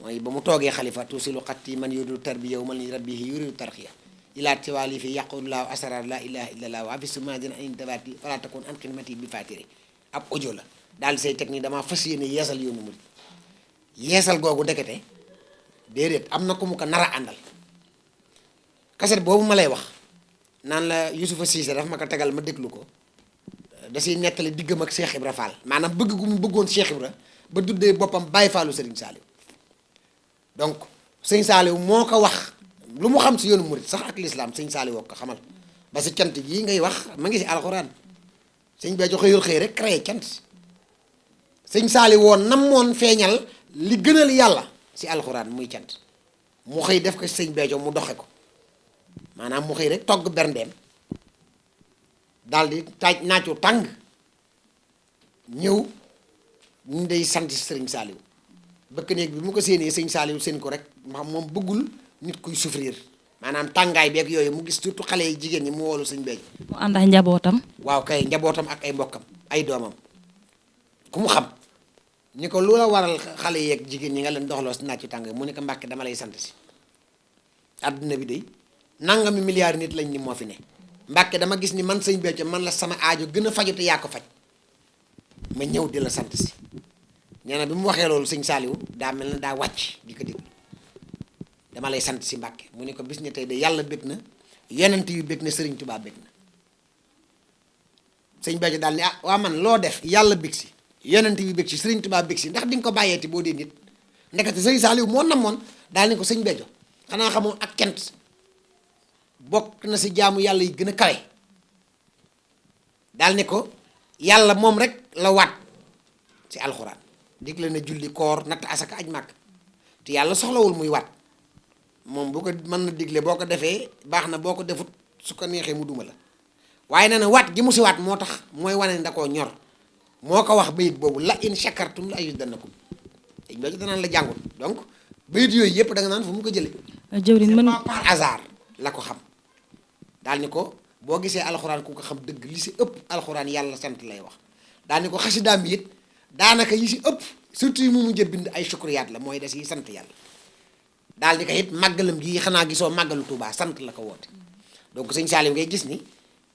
mooy ba mu toogee xalifa tuusilu xatti man yuridu tarbiya man li rabbihi yuridu tarxiya ilaa tiwaali fi yaqulullahu asrar la ilaha illallah wa afisu madina anin tabati fala takun an xidmati bi fatiri ab audio la daal di say teg nii damaa fas yéene yeesal yoonu murit yeesal googu ndekete déedéet am na ku mu ko nar a àndal kaset boobu ma lay wax naan la Youssoufa Cissé dafa ma ko tegal ma déglu ko da siy nettali diggam ak Cheikh Ibra Fall maanaam bëgg gu mu bëggoon Cheikh Ibra ba duddee boppam Baye Fallu Serigne Saliou donc sëñ Saliou moo ko wax lu mu xam si yoonu murit sax ak lislaam sëñ Saliou woo ko xamal ba si cant gii ngay wax ma ngi si alxuraan sëñ Béthio xëyul xëy rek créé cant sëñ Saliou woon namoon feeñal li gënal yàlla si alxuraan muy cant mu xëy def ko sëñ Béthio mu doxe ko maanaam mu xëy rek togg berndeem daal di taaj naacu tàng ñëw ñu day sant sëriñ Saliou bëkk néeg bi mu ko séenee sëñ Saliou seen ko rek moom bëggul nit kuy souffrir maanaam tàngaay beeg yooyu mu gis surtout xale yi jigéen ñi mu woolu sëñ Béthio mu ànd ak njabootam. waaw kay njabootam ak ay mbokkam ay doomam ku mu xam ni ko lu la waral xale yeeg jigéen ñi nga leen doxaloo si naacu tàng mu ne ko Mbàkke dama lay sant si àdduna bi day nangami milliards nit lañ ni moo fi ne Mbàkke dama gis ni man sëñ Béthio man la sama aajo gën a faju te yaa ko faj ma ñëw di la sant si nee na bi mu waxee loolu sëñ Saliou daa mel na daa wàcc di ko déglu dama lay sant si Mbàkke mu ne ko bis ne tey de yàlla bég na yonent yu bég na sëriñ Tuubaa bég na sëñ Béthio daal ni ah waa man loo def yàlla bég si yonent yu bég si sëriñ Tuubaa bég si ndax di nga ko bàyyeeti boo dee nit ndekete sëñ Saliou moo namoon daal ni ko sëñ Béthio xanaa xamoo ak cant bokk na si jaamu yàlla yi gën a kawe daal ne ko yàlla moom rek la waat si alxuraan digle na julli koor natt asaka aj màkk te yàlla soxlawul muy waat moom bu ko mën na digle boo ko defee baax na boo ko defut su ko neexee mu duma la waaye nee na waat gi mu si waat moo tax mooy wane da koo ñor moo ko wax bayit boobu la in shakartum la azidannakum dañ ba danaan la jàngul donc bayit yooyu yëpp da nga naan fu mu ko jëlee jëwriñ mën pas par hasard la ko xam daal ni ko boo gisee alxuraan ku ko xam dëgg li si ëpp alxuraan yàlla sant lay wax daal ni ko xasidaam bi it daanaka yi si ëpp surtout yi mu mujj bind ay sukuriyaat la mooy des yi sant yàlla daal di ko it màggalam gi xanaa gisoo màggalu Tuubaa sant la ko woote donc sëñ Saliou ngay gis ni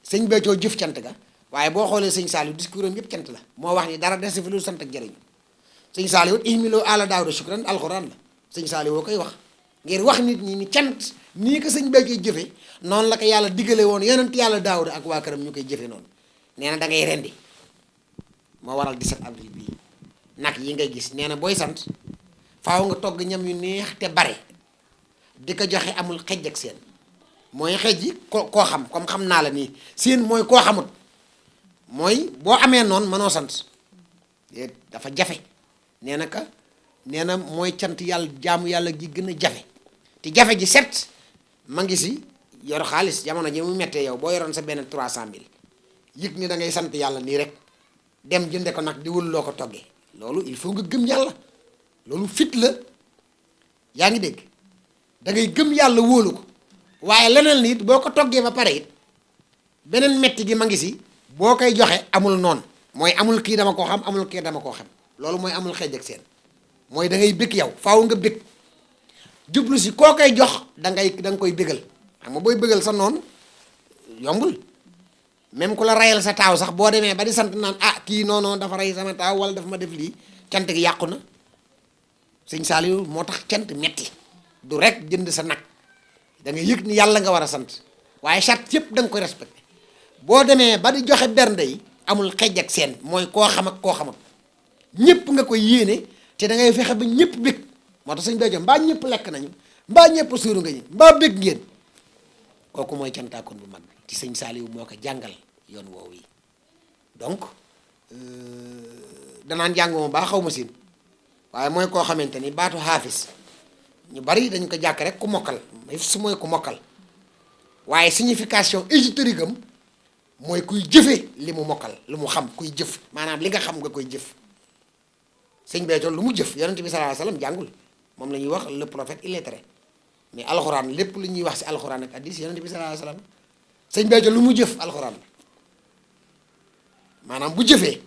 sëñ Béthio jëf cant ga waaye boo xoolee sëñ Saliou discours am yëpp cant la moo wax ni dara des fi lu sant ak jëriñu sëñ Saliou it ihmiloo ala daawda shukran alxuraan la sëñ Saliou woo koy wax ngir wax nit ñi ni cant nii ko sëñ Béthio jëfe noonu la ko yàlla diggale woon yonent yàlla daawda ak waa këram ñu koy jëfe noonu nee na da ngay rendi moo waral 17 avril bii nag yi ngay gis nee na booy sant faaw nga togg ñam yu neex te bare di ko joxe amul xej ak seen mooy xej yi koo xam comme xam naa la nii seen mooy koo xamut mooy boo amee noonu mënoo sant dafa jafe nee na ka nee na mooy cant yàlla jaamu yàlla gi gën a jafe te jafe ji set ma ngi si yor xaalis jamono ji mu mettee yow boo yoroon sa benn 300 000 yëg ni da ngay sant yàlla nii rek dem jënde ko nag di wul loo ko toggee loolu il faut nga gëm yàlla loolu fit la yaa ngi dégg da ngay gëm yàlla wóolu ko waaye leneen nit boo ko toggee ba pare it beneen metti gi ma ngi si boo koy joxe amul noonu mooy amul kii dama koo xam amul kii dama koo xam loolu mooy amul xeej ak seen mooy da ngay bëgg yow faaw nga bëgg jublu si koo koy jox da nga koy bëggal xam nga booy bëggal sa noonu yombul même ku la rayal sa taaw sax boo demee ba di sant naan ah kii non dafa rey sama taaw wala dafa ma def lii cant gi yàqu na sëñ Saliou moo tax cant metti du rek jënd sa nag da nga yëg ni yàlla nga war a sant waaye charte yëpp da nga koy respecté boo demee ba di joxe bernde yi amul xeej ak seen mooy koo xam ak koo xamak ñëpp nga koy yéene te da ngay fexe ba ñëpp bég moo tax sëñ Béthio mbaa ñëpp lekk nañu mbaa ñëpp suuru nga ñu mbaa bég ngeen kooku mooy cantaakoon bu mag bi ci sëñ Saliou moo ko jàngal yoon woowu yi donc danaan jàng moom baa xaw ma siin waaye mooy koo xamante ni baatu xaafis ñu bari dañ ko jàkk rek ku mokkal su mooy ku mokkal waaye signification ésotérique am mooy kuy jëfe li mu mokkal lu mu xam kuy jëf maanaam li nga xam nga koy jëf sëñ Béthio lu mu jëf yonent bi sallallahu alayhi wasallam jàngul moom la ñuy wax le prophète illettré mais alxuraan lépp lu ñuy wax si alxuraan ak hadiis yonent bi sallallahu alayhi wasallam sëñ Béthio lu mu jëf alxuraan la maanaam bu jëfee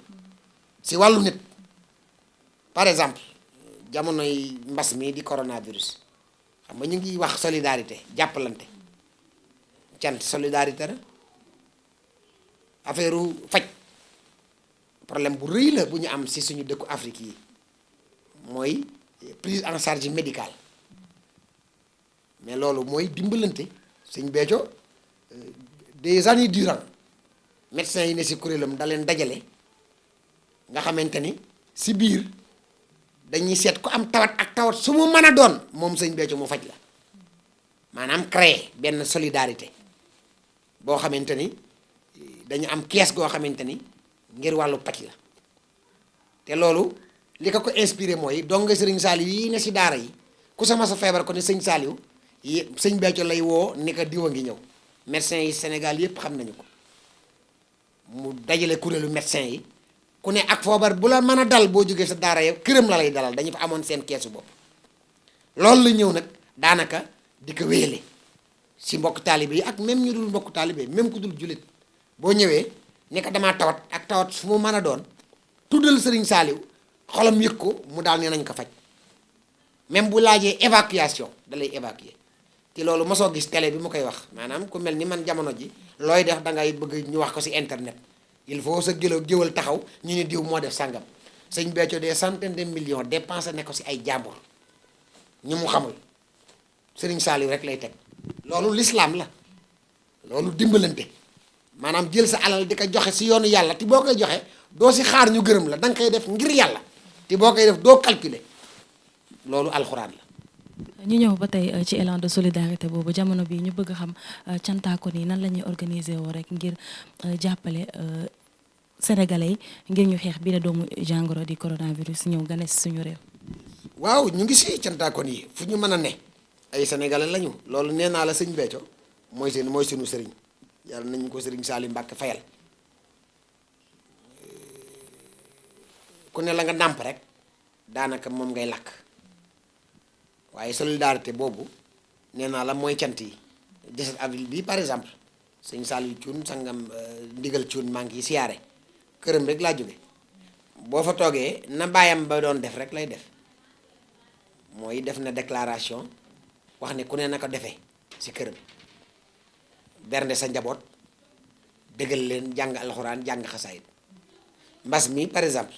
si wàllu nit par exemple jamonoy mbas mi di coronavirus xam nga ñu ngi wax solidarité jàppalante cant solidarité la affaire faj problème bu rëy la bu ñu am si suñu dëkku Afrique yi mooy prise en charge médicale mais loolu mooy dimbalante sëñ Béthio des années durant médecins yi ne si kuréelam da leen dajale nga xamante ni si biir dañuy seet ku am tawat ak tawat su mu mën a doon moom sëñ Béthio mu faj la maanaam créer benn solidarité boo xamante ni dañu am kees goo xamante ni ngir wàllu paj la te loolu li ko inspiré mooy dong sëriñ Saliou yi ne si daara yi ku sama sa feebar ko ne sëñ Saliou yi sëñ Béthio lay woo ni ko diwa ngi ñëw médecins yi Sénégal yépp xam nañu ko mu dajale kuréelu médecins yi ku ne ak foobar bu la mën a dal boo jógee sa daara yow këram la lay dalal dañu fa amoon seen keesu bopp loolu la ñëw nag daanaka di ko wéyale si mbokk taalibe yi ak même ñu dul mbokk taalibe même ku dul jullit boo ñëwee ne ko damaa tawat ak tawat fu mu mën a doon tuddal sëriñ Saliou xolam yëg ko mu daal ne nañ ko faj même bu laajee évacuation da lay évacuer te loolu mosoo gis télé bi mu koy wax maanaam ku mel ni man jamono ji looy def da ngay bëgg ñu wax ko si internet il faut sa géwal taxaw ñu ne diw moo def sàngam sëñ Béthio des centaines de millions dépensé ne ko si ay jàmbur ñu mu xamul sëriñ Saliou rek lay teg loolu l'islam la loolu dimbalante maanaam jël sa alal di ko joxe si yoonu yàlla te boo koy joxe doo si xaar ñu gërëm la da nga koy def ngir yàlla te boo koy def doo calculer loolu alxuraan la. ñu ñëw ba tey ci élan de solidarité boobu jamono bi ñu bëgg a xam cantaakon yi nan la ñuy organiser woo rek ngir jàppale sénégalais yi ngir ñu xeex bi la doomu jàngoro di coronavirus ñëw gane si suñu réew. waaw ñu ngi si cantaakon yi fu ñu mën a ne ay sénégalais lañu loolu nee naa la sëñ Béthio mooy suñu sëriñ yàlla nañu ko sëriñ Saliou Mbacke fayal ku ne la nga nàmp rek daanaka moom ngay lakk waaye solidarité boobu nee naa la mooy cant yi 17 avril bii par exemple sëñ Saliou Thioune sangam ndigal Thioune maa ngi siyaare këram rek laa jóge boo fa toogee na bàyyam ba doon def rek lay def mooy def na déclaration wax ne ku ne na ko defee si këram bernde sa njaboot dëggal leen jàng alxuraan jàng xasaayit mbas mi par exemple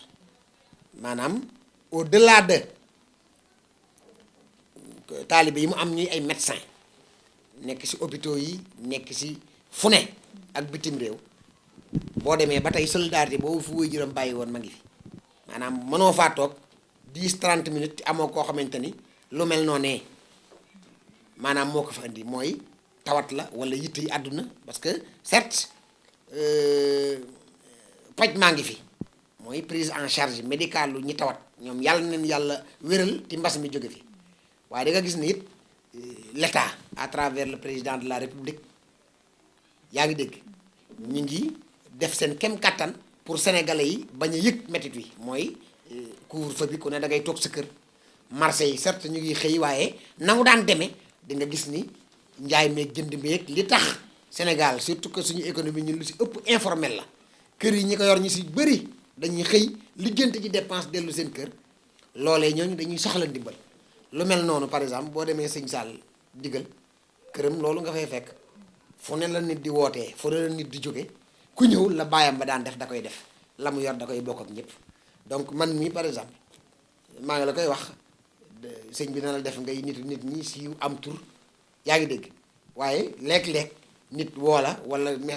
maanaam au delà de taalibe yi mu am ñuy ay médecin nekk si hôpitaux yi nekk si fu ne ak bitim réew boo demee ba tey solidarité boobu fu wéy juróom bàyyi woon ma ngi fi maanaam mënoo faa toog 10-30 minutes amoo koo xamante ni lu mel noonee maanaam moo ko fa indi mooy tawat la wala yitte yi àdduna parce que certes paj maa ngi fi mooy prise en charge médicale lu ñi tawat ñoom yàlla neen yàlla wéral ti mbas mi jóge fi waaye da nga gis ne it l'État à travers le président de la République yaa ngi dégg ñu ngi def seen kem kattan pour sénégalais yi bañ a yëg métit wi mooy couvre-feu bi ku ne da ngay toog sa kër marché yi certes ñu ngi xëy waaye nangu daan demee di nga gis ni njaay meeg jënd meeg li tax Sénégal surtout que suñu économie ñun lu si ëpp informel la kër yi ñi ko yor ñi si bëri dañuy xëy lijjanti ci dépense dellu seen kër loolee ñooñu dañuy soxla ndimbal. lu mel noonu par exemple boo demee sëñ Sall digal këram loolu nga fay fekk fu ne la nit di wootee fu ne la nit di jóge ku ñëw la baayam ba daan def da koy def la mu yor da koy bokk ak ñëpp. donc man mii par exemple maa ngi la koy wax sëñ bi na la def ngay nit ñi siiw am tur yaa ngi dégg waaye léeg-léeg nit woo la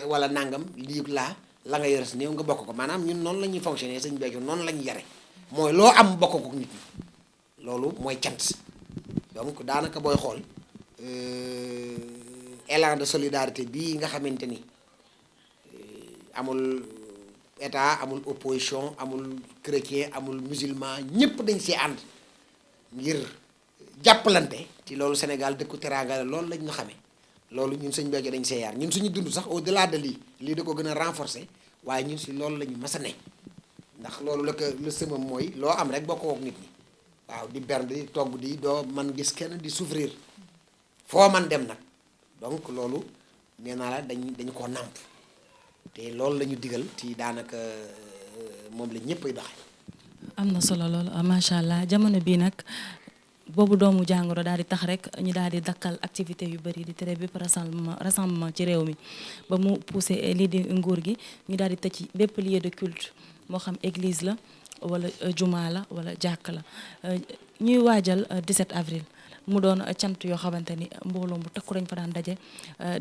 wala nangam lii la nga yor si néew nga bokk ko maanaam ñun noonu la ñuy fonctionner sëñ Béthio noonu la ñuy yare mooy loo am bokk ko nit ñi loolu mooy cant. donc daanaka booy xool élan de solidarité bii nga xamante ni amul état amul opposition amul chrétien amul musulman ñëpp dañ see ànd ngir jàppalante ci loolu Sénégal dëkku teraanga la loolu lañ ñu xamee loolu ñun sëñ Béthio dañ see yaar ñun suñu dund sax au delà de lii da ko gën a renforcer waaye ñun si loolu la ñu mas a ne ndax loolu la ko le sëmam mooy loo am rek bokk ak nit ñi waaw di bernde di togg di doo man gis kenn di souffrir foo man dem nag donc loolu nee naa la dañu koo nàmp te loolu la ñu digal ci daanaka moom la ñëpp ay doxee. am na solo lool macha allah jamono bii nag boobu doomu jàngoro daal di tax rek ñu daal di dakkal activité yu bëri di tere bépp rassemblement ci réew mi ba mu poussé lii di nguur gi ñu daal di tëj bépp lieu de culte moo xam église la wala juma la wala jàkk la ñuy waajal 17 avril mu doon cant yoo xamante ni mbooloo mu takku dañ fa daan daje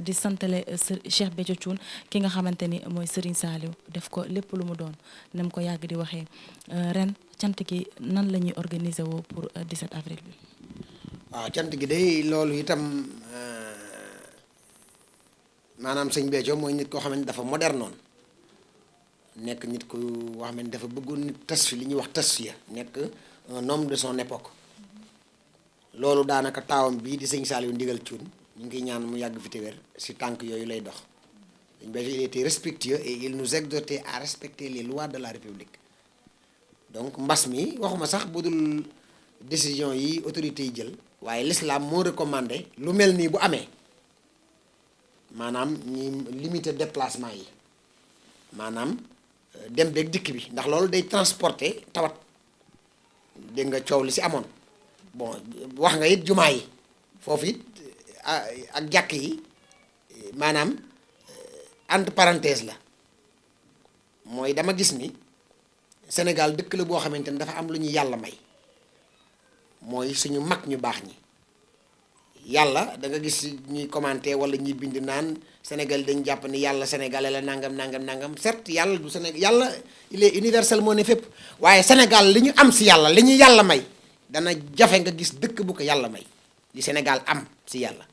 di santale Cheikh Béthio Thioune ki nga xamante ni mooy Serigne Saliou def ko lépp lu mu doon nem ko yàgg di waxee ren cant gi nan la ñuy organiser woo pour 17 avril bi. waaw cant gi day loolu itam maanaam sëñ Béthio mooy nit koo xamante dafa moderne noonu nekk nit ku wax ne dafa bëggoon nit tas fi li ñuy wax tas fi nekk un homme de son époque loolu daanaka taawam bii di sëñ Saliou ndigal Thioune ñu ngi ñaan mu yàgg fi te wér si tànk yooyu lay dox sëñ Béthio il était respectueux et il nous exhortait à respecter les lois de la République donc mbas mi waxuma sax bu dul décision yi autorités yi jël waaye l'islam moo recommandé lu mel nii bu amee maanaam ñi limiter déplacement yi maanaam dem beeg dikk bi ndax loolu day transporter tawat dégg nga coow li si amoon bon wax nga it jumaa yi foofu it ak jàkk yi maanaam entre parenthèse la mooy dama gis ni Sénégal dëkk la boo xamante ni dafa am lu ñu yàlla may mooy suñu mag ñu baax ñi yàlla da nga gis ñuy commenter wala ñuy bind naan Sénégal dañ jàpp ni yàlla sénégalais la nangam certes yàlla du Sénégal yàlla il est universel moo ne fépp waaye Sénégal li ñu am si yàlla li ñu yàlla may dana jafe nga gis dëkk bu ko yàlla may li Sénégal am si yàlla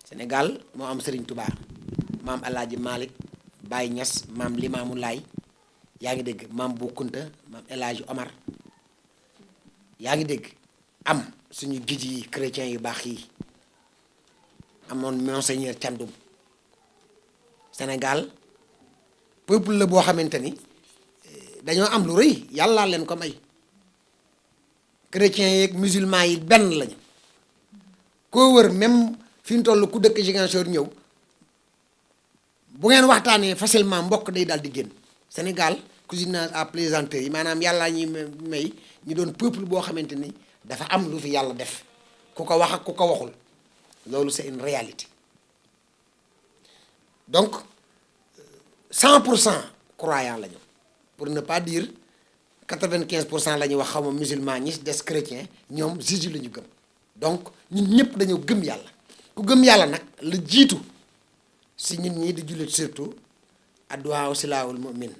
Sénégal moo am Serigne Touba maam El Hadj Malick Baye Niass maam Limamou Laye yaa ngi dégg maam Bou Kounta maam El Hadj Omar yaa ngi dégg am suñu gij yi chrétiens yu baax yi amoon monseigneur Thiandoum Sénégal peuple la boo xamante ni dañoo am lu rëy yàllaa leen ko may chrétiens yeeg musulmans yi benn lañu koo wër même fi mu toll ku dëkk Ziguinchor ñëw bu ngeen waxtaanee facilement mbokk day daal di génn Sénégal cousinage à plaisanterie yi maanaam yàllaa ñuy may ñu doon peuple boo xamante ni dafa am lu fi yàlla def ku ko wax ak ku ko waxul loolu c'est une réalité donc 100% croyant la ñu pour ne pas dire 95% la ñuy wax xaw ma musulman ñi des chrétien ñoom Jésus la ñu gëm donc ñun ñëpp dañoo gëm yàlla ku gëm yàlla nag la jiitu si ñun ñii di jullit surtout adduwaa silaahul mu'min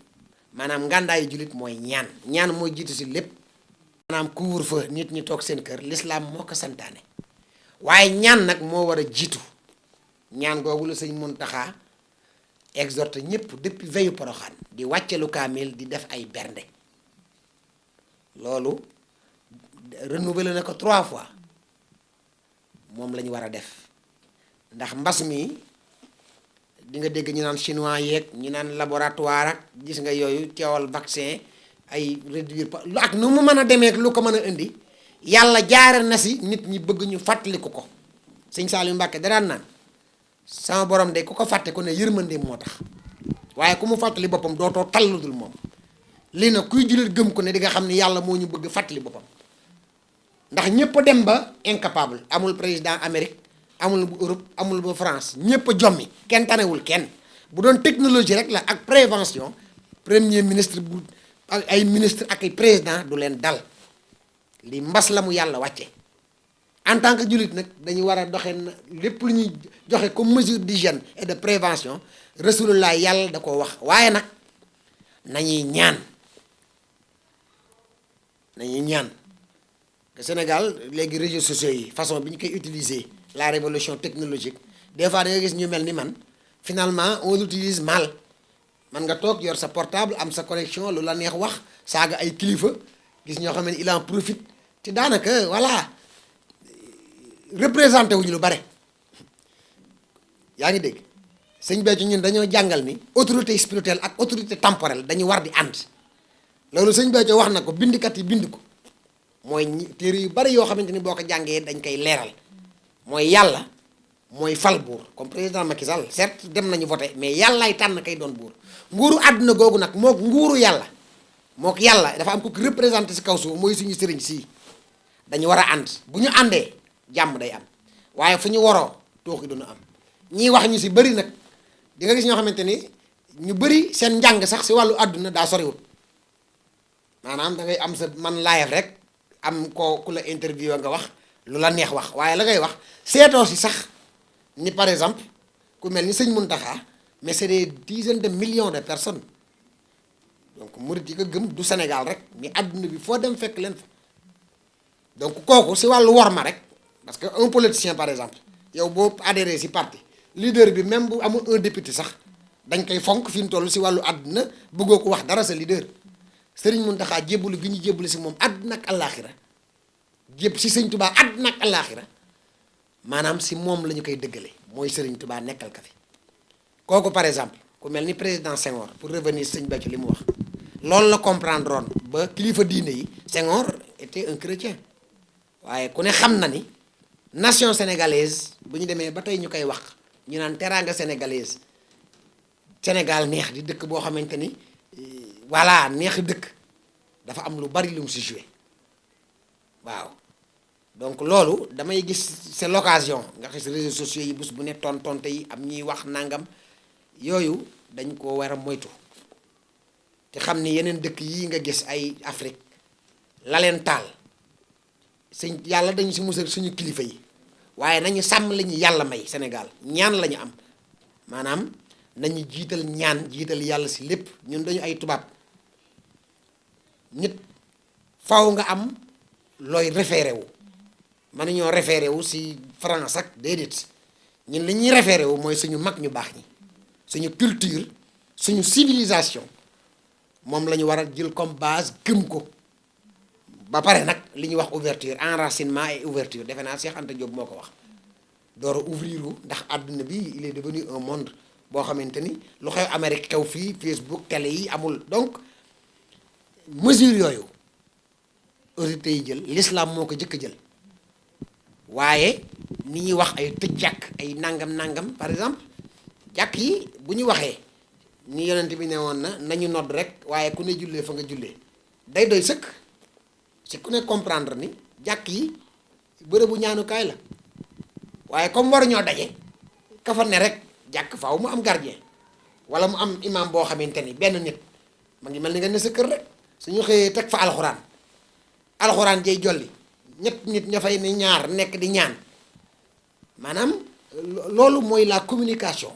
maanaam ngàndaayu jullit mooy ñaan mooy jiitu si lépp maanaam couvre-feu nit ñi toog seen kër l'islam moo ko santaane waaye ñaan nag moo war a jiitu ñaan googu la sëñ Muntaxa exhorte ñëpp depuis veillu Poroxaan di wàccelu kaamil di def ay bernde loolu renouvelé na ko 3 fois moom la ñu war a def ndax mbas mi di nga dégg ñu naan chinois yeeg ñu naan laboratoire ak gis nga yooyu teewal vaccin ay réduire ak nu mu mën a demee lu ko mën a indi yàlla jaare na si nit ñi bëgg ñu fàttaliku ko sëñ Saliou Mbacke daraan naan sama borom de ku ko fàtte ko ne yërmandeem moo tax waaye ku mu fàttali boppam dootoo tal lu dul moom lii nag kuy jullit gëm ko ne di nga xam ne yàlla moo ñu bëgg fàttali boppam ndax ñëpp a dem ba incapable amul président Amérique amul bu Europe amul bu France ñëpp a jommi kenn tanewul kenn bu doon technologie rek la ak prévention premier ministre bu ak ay ministre ak ay président du leen dal li mbas la mu yàlla wàcce en tant que jullit nag dañu war a doxe lépp lu ñuy joxe comme mesure d'hygiène et de prévention rasulullah yàlla da ko wax waaye nag nañuy ñaan que Sénégal léegi réseaux sociaux yi façon bi ñu koy utiliser la révolution technologique des fois da nga gis ñu mel ni man finalement on l'utilise mal man nga toog yor sa portable am sa connexion lu la neex wax saaga ay kilifa gis ñoo xam ne il en profite te daanaka voilà représenté wuñu lu bare yaa ngi dégg sëñ Béthio ñun dañoo jàngal ni autorité spirituelle ak autorité temporelle dañu war di ànd loolu sëñ Béthio wax na ko bindkat yi bind ko mooy téere yu bari yoo xamante ni boo ko jàngee dañ koy leeral mooy yàlla mooy fal buur comme président Macky Sall certes dem nañu voté mais yàllaay tànn kay doon buur nguuru àdduna googu nag mook nguuru yàlla mook yàlla dafa am ko représenté si kaw suuf mooy suñu sëriñ sii dañu war a ànd bu ñu àndee jàmm day am waaye fu ñu waroo tooxi duna am ñiy wax ñu si bëri nag di nga gis ñoo xamante ni ñu bëri seen njàng sax si wàllu àdduna daa soriwul maanaam da ngay am sa man live rek am ko ku la interview nga wax lu la neex wax waaye la ngay wax seetoo si sax ni par exemple ku mel ni sëñ Mountakha mais c'est des dizaines de millions de personnes donc murit yi ko gëm du Sénégal rek mais àdduna bi foo dem fekk leen fa donc kooku si wàllu worma rek parce que un politicien par exemple yow boo adhéré si parti leader bi même bu amul un député sax dañ koy fonk fi mu toll si wàllu àdduna bëggoo ko wax dara sa leader Sëriñ Mountakha jébbalu gi ñu jébbalu si moom àdduna ak àllaaxira si sëñ Touba àdduna ak àllaaxira maanaam si moom la ñu koy dëggale mooy Sëriñ Touba nekkal ka fi kooku par exemple ku mel ni président Senghor pour revenir sëñ Béthio li mu wax loolu la comprendre woon ba kilifa diine yi Senghor était un chrétien waaye ku ne xam na ni nation sénégalaise bu ñu demee ba tey ñu koy wax ñu naan teraanga sénégalaise Sénégal neex di dëkk boo xamante ni voilà neex dëkk dafa am lu bari lu mu si joué waaw donc loolu damay gis c'est l'occasion nga gis réseaux sociaux yi bés bu ne tontonte yi am ñuy wax nangam yooyu dañ ko war a moytu te xam ni yeneen dëkk yii nga gis ay Afrique la leen taal sëñ yàlla dañu si musal suñu kilifa yi waaye nañu sàmm la ñu yàlla may Sénégal ñaan la ñu am maanaam nañu jiital ñaan jiital yàlla si lépp ñun dañu ay tubaab nit faw nga am looy référé wu mënuñoo référé wu si France ak déedéet ñun li ñuy référé wu mooy suñu mag ñu baax ñi suñu culture suñu civilisation moom la ñu war a jël comme base gëm ko ba pare nag li ñuy wax ouverture enracinement et ouverture defe naa Cheikh Anta Diop moo ko wax door a ouvrir wu ndax àdduna bi il est devenu un monde boo xamante ni lu xew Amérique xew fii Facebook télé yi amul donc mesure yooyu autorités yi jël l'islam moo ko jëkk a jël waaye ni ñuy wax ay tëj jàkk ay nangam par exemple jàkk yi bu ñu waxee ni yonent bi ne woon na nañu nodd rek waaye ku ne jullee fa nga jullee day doy sëkk si ku ne comprendre ni jàkk yi bërëbu ñaanukaay la waaye comme war ñoo daje ka fa ne rek jàkk faaw mu am gardien wala mu am imam boo xamante ni benn nit ma ngi mel ni nga ne sa kër rek suñu xëyee teg fa alxuraan jay jolli ñett nit ña fay ne ñaar nekk di ñaan maanaam loolu mooy la communication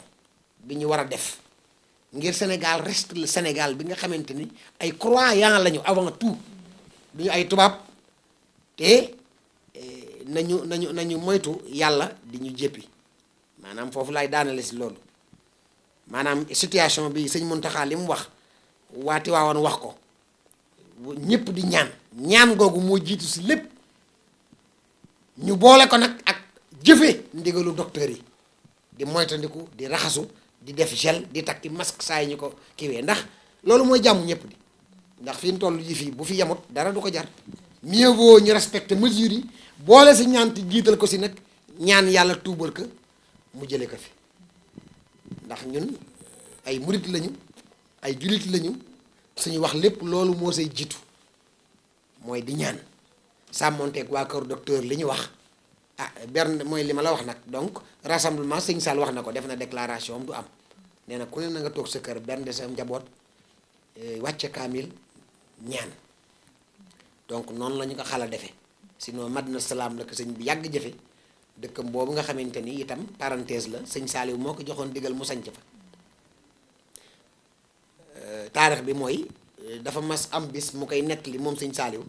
bi ñu war a def ngir Sénégal reste le Sénégal bi nga xamante ni ay croyants lañu avant tout duñu ay tubaab te nañu moytu yàlla di ñu jéppi maanaam foofu laay daanale si loolu maanaam situation bi sëñ Mountakha li mu wax waati waawoon wax ko ñëpp di ñaan googu moo jiitu si lépp ñu boole ko nag ak jëfe ndigalu docteur yi di moytandiku di raxasu di def gel di takki masque saa yi ñu ko kiwee ndax loolu mooy jàmm ñëpp di ndax fi mu toll yi fii bu fi yemut dara du ko jar mieux vaut ñu respecter mesures yi boole si ñaan te jiital ko si nag ñaan yàlla tuubal ko mu jële ko fi ndax ñun ay murit lañu ay julit lañu suñu wax lépp loolu moo say jiitu mooy di ñaan sàmmonteeg waa kër docteur li ñu wax berne mooy li ma la wax nag donc rassemblement sëñ Sall wax na ko def na déclaration am du am nee na ku ne na nga toog sa kër bernde sa njaboot wàcce kaamil ñaan donc noonu la ñu ko xala defe sinon Madina Salaam la ko sëñ bi yàgg jëfe dëkkam boobu nga xamante ni itam parenthèse la sëñ Saliou moo ko joxoon digal mu sanc fa taarix bi mooy dafa mas am bis mu koy nettali moom sëñ Saliou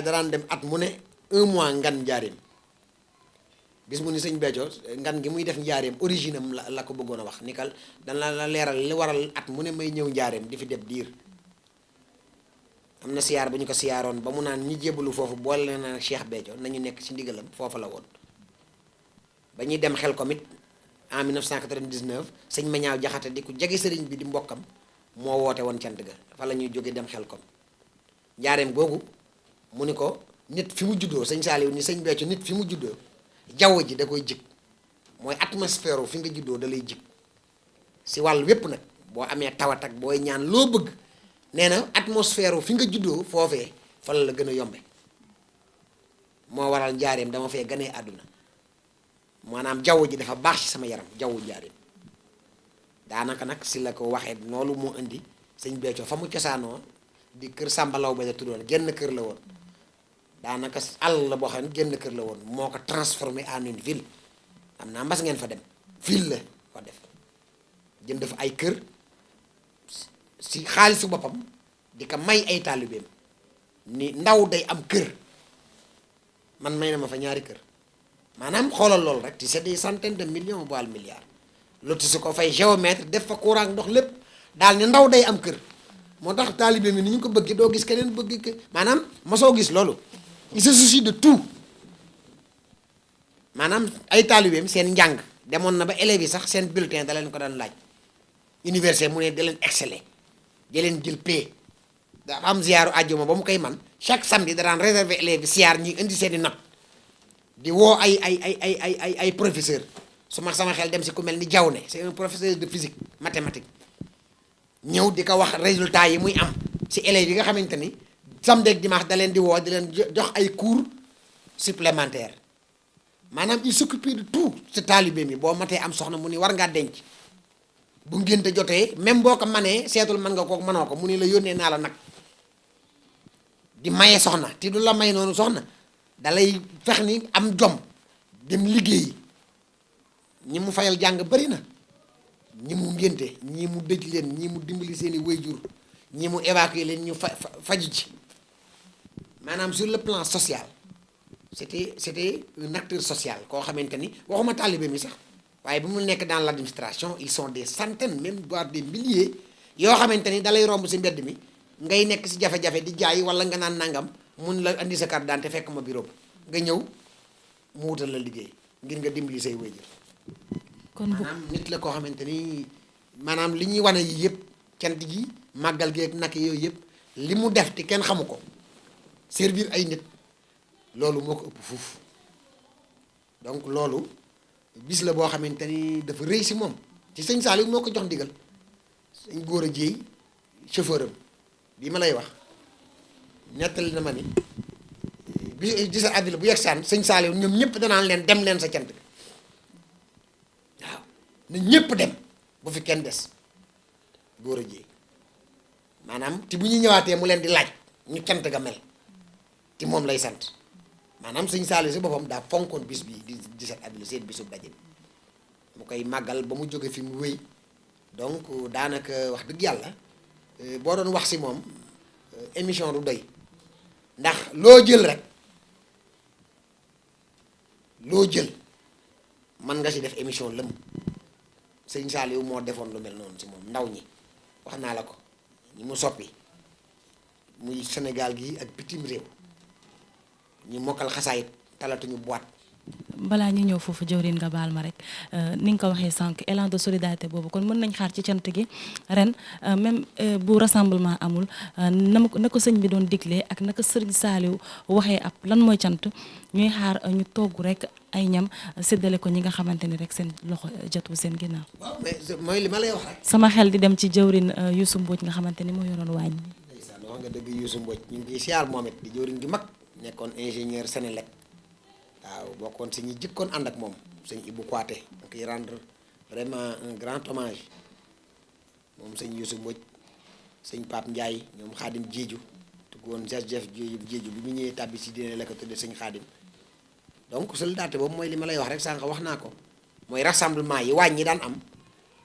daraan dem at mu ne 1 mois ngan njaareem bis mu ni sëñ Béthio ngan gi muy def njaareem origine am la ko bëggoon a wax ni kal dana la leeral li waral at mu ne may ñëw njaareem di fi def diir am na siyaar bu ñu ko siyaaroon ba mu naan ñi jébbalu foofu boole na ak Cheikh Béthio nañu nekk ci ndigalam foofa la woon ba ñuy dem xel ko mit en 1999 sëñ Mañaaw Jaxate di ku jege sëriñ bi di mbokkam moo woote woon cant ga fa la ñuy jóge dem xel kom njaareem googu mu ni ko nit fi mu juddoo sëñ Saliou ni sëñ Béthio nit fi mu juddoo jaww ji da koy jig mooy atmosphère fi nga juddoo da lay jig si wàll wépp nag boo amee tawat ak booy ñaan loo bëgg nee na atmosphère fi nga juddoo foofee fa la gën a yombe moo waral njaareem dama fee ganee àdduna maanaam jaww ji dafa baax ci sama yaram jawwu njaareem daanaka nag si la ko waxee loolu moo indi sëñ Béthio fa mu cosaanoo di kër sàmbalaw ba la tuddoon genn kër la woon daanaka àll la boo xam ne genn kër la woon moo ko transformé en une ville am naa mbas ngeen fa dem ville la ko def jënd fa ay kër si xaalisu boppam di ko may ay taalibeem ni ndaw day am kër man may na ma fa ñaari kër maanaam xoolal loolu rek c'est des centaines de millions voire milliards loolu su ko fay géomètre def fa courant ndox lépp daal ni ndaw day am kër moo tax taalibeem yi ni ñu ko bëgg doo gis keneen bëgg ke maanaam mosoo gis loolu il se soucie de tout maanaam ay taalibeem seen njàng demoon na ba élèves yi sax seen bulletin da leen ko daan laaj université mu ne da leen exceller da leen jël paie da am ziyaaru àjjuma ba mu koy man chaque samedi da daan réserver élèves yi siyaar ñi indi seeni note di woo ay professeur su ma sama xel dem si ku mel ni Diawne c'est un professeur de physique mathématique ñëw di ko wax résultat yi muy am si élèves yi nga xamante ni samedi ak dimanche da leen di woo di leen jox ay cours supplémentaires maanaam il s'occupait de tout ci taalibe mi boo matee am soxna mu ni war ngaa denc bu ngénte jotee même boo ko manee seetul mën nga ko mënoo ko mu ni la yónnee naa la nag di maye soxna te du la may noonu soxna dalay fex ni am jom dem liggéeyi ñi mu fayal jàng bari na ñi mu ngénte ñi mu dëj leen ñi mu dimbali seeni wayjur ñi mu évacuer leen ñu faju ci maanaam sur le plan social c'était un acteur social koo xamante ni waxuma taalibe mi sax waaye bu mu nekk dans l'administration ils sont des centaines même voire des milliers yoo xamante ni dalay romb si mbedd mi ngay nekk si jafe-jafe di jaay wala nga naan nangam mun la andi sa carte d'identité fekk ma bureau nga ñëw mu wutal la liggéey ngir nga dimbali say wayjur kon maanaam nit la koo xamante ni maanaam li ñuy wane yi yëpp cant gi màggal gi ak nak yooyu yëpp li mu def te kenn xamu ko servir ay nit loolu moo ko ëpp fuuf donc loolu bis la boo xamante ni dafa rëy si moom ci sëñ Saliou moo ko jox ndigal sëñ góor a jéey chauffeur am bii ma lay wax nettali na ma ni bi 17 avril bu yegsaan sëñ Saliou ñoom ñëpp danaan leen dem leen sa cant bi waaw na ñëpp dem bu fi kenn des góor a jéey maanaam te bu ñu ñëwaatee mu leen di laaj ñu cant ga mel te moom lay sant maanaam sëñ Saliou si boppam daa fonkoon bis bi di 17 avril seen bisub daje bi mu koy màggal ba mu jóge fi mu wéy donc daanaka wax dëgg yàlla boo doon wax si moom émission du doy ndax loo jël rek loo jël mën nga si def émission lëm sëñ Saliou moo defoon lu mel noonu si moom ndaw ñi wax naa la ko ñi mu soppi muy Sénégal gi ak bitim réew ñu mokkal xasaayit talatuñu boîte balaa ñu ñëw foofu jëwriñ nga baal ma rek ni nga ko waxee sànq élan de solidarité boobu kon mën nañ xaar ci cant gi ren même bu rassemblement amul na ko sëñ bi doon diglee ak naka sëriñ Saliou waxee ab lan mooy cant ñuy xaar ñu togg rek ay ñam séddale ko ñi nga xamante ni rek seen loxo jotul seen ginnaaw. waaw mais mooy li ma lay wax rek. sama xel di dem ci jëwriñ Youssou Mbodj nga xamante ni moo yoroon waañ bi. ndeysaan wax nga dëgg Youssou Mbodj ñu ngi siyaar moom it di jëwriñ gi mag nekkoon ingénieur Sénélec waaw bokkoon si ñi jëkkoon ànd ak moom sëñ Ibou Kouaté da koy rendre vraiment un grand hommage moom sëñ Youssou Mbodj sëñ Pape Ndiaye ñoom Khadim Diédhiou tuggoon Jef Diédhiou bi mu ñëwee tàbbi si dina la ko tudde sëñ Khadim donc solidarité boobu mooy li ma lay wax rek sànq wax naa ko mooy rassemblement yi wàññi daan am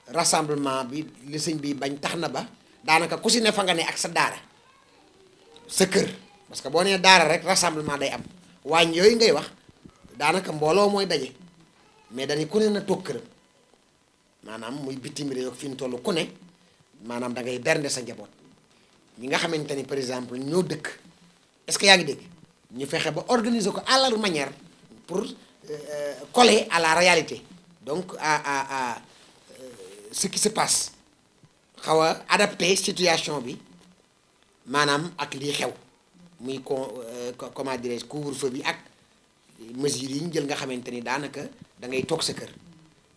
rassemblement bi li sëñ bi bañ tax na ba daanaka ku si ne fa nga ne ak sa daara sa kër parce que boo nee daara rek rassemblement day am wàññ yooyu ngay wax daanaka mbooloo mooy daje mais dañu ku ne na toog këram maanaam muy bitim réew fi ñu toll ku ne maanaam da ngay bernde sa njaboot ñi nga xamante ni par exemple ñoo dëkk est-ce que yaa ngi dégg ñu fexe ba organiser ko à leur manière pour coller à la réalité donc à ce qui se passe xaw a adapter situation bi maanaam ak lii xew muy comment dirais-je couvre-feu bi ak mesures yi ñu jël nga xamante ni daanaka da ngay toog sa kër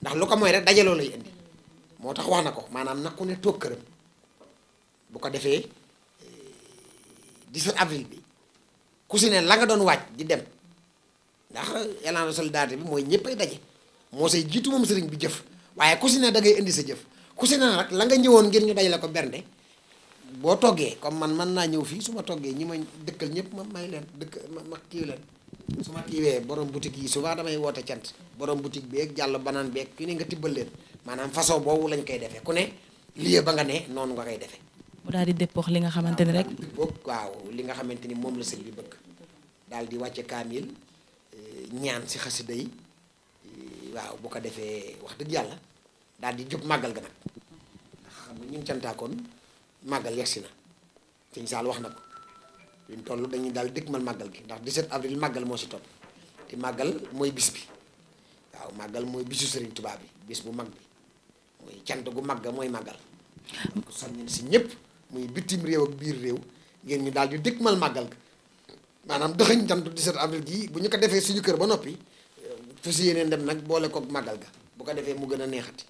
ndax lu ko mooy rek dajaloo lay indi moo tax wax na ko maanaam nag ku ne toog këram bu ko defee 17 avril bi ku si ne la nga doon waaj di dem ndax élan de solidarité bi mooy ñëppay daje moo say jiitu moom sëriñ bi jëf waaye ku si ne da ngay indi sa jëf ku si ne nag la nga ñëwoon ngir ñu dajale ko bernde boo toggee comme man mën naa ñëw fii su ma toggee ñi ma dëkkal ñëpp ma may leen ma kii leen su ma kiiwee borom boutique yi souvent damay woote cant borom boutique beeg jàll banaan beeg ku ne nga tibbal leen maanaam façon boobu lañ koy defee ku ne lieu ba nga ne noonu nga koy defee. mu daal di dëppoo li nga xamante ni rek. waaw li nga xamante ni moom la sëñ bi bëgg daal di wàcce kaamil ñaan si xasida yi waaw bu ko defee wax dëgg yàlla daal di jub màggal ga nag ndax xam nga ñun cantaakoon màggal yegsi na sëñ Saal wax na ko luñ toll dañuy daal dëgmal màggal gi ndax 17 avril màggal moo si topp te màggal mooy bis bi waaw màggal mooy bisu Sëriñ Tuubaa bi bis bu mag bi mooy cant gu mag ga mooy màggal donc soññ si ñëpp muy bitim réew ak biir réew ngeen ñu daal di dëgmal màggal ga maanaam dëxëñ jantu 17 avril gii bu ñu ko defee suñu kër ba noppi fu si yeneen dem nag boole koog màggal ga bu ko defee mu gën a neexati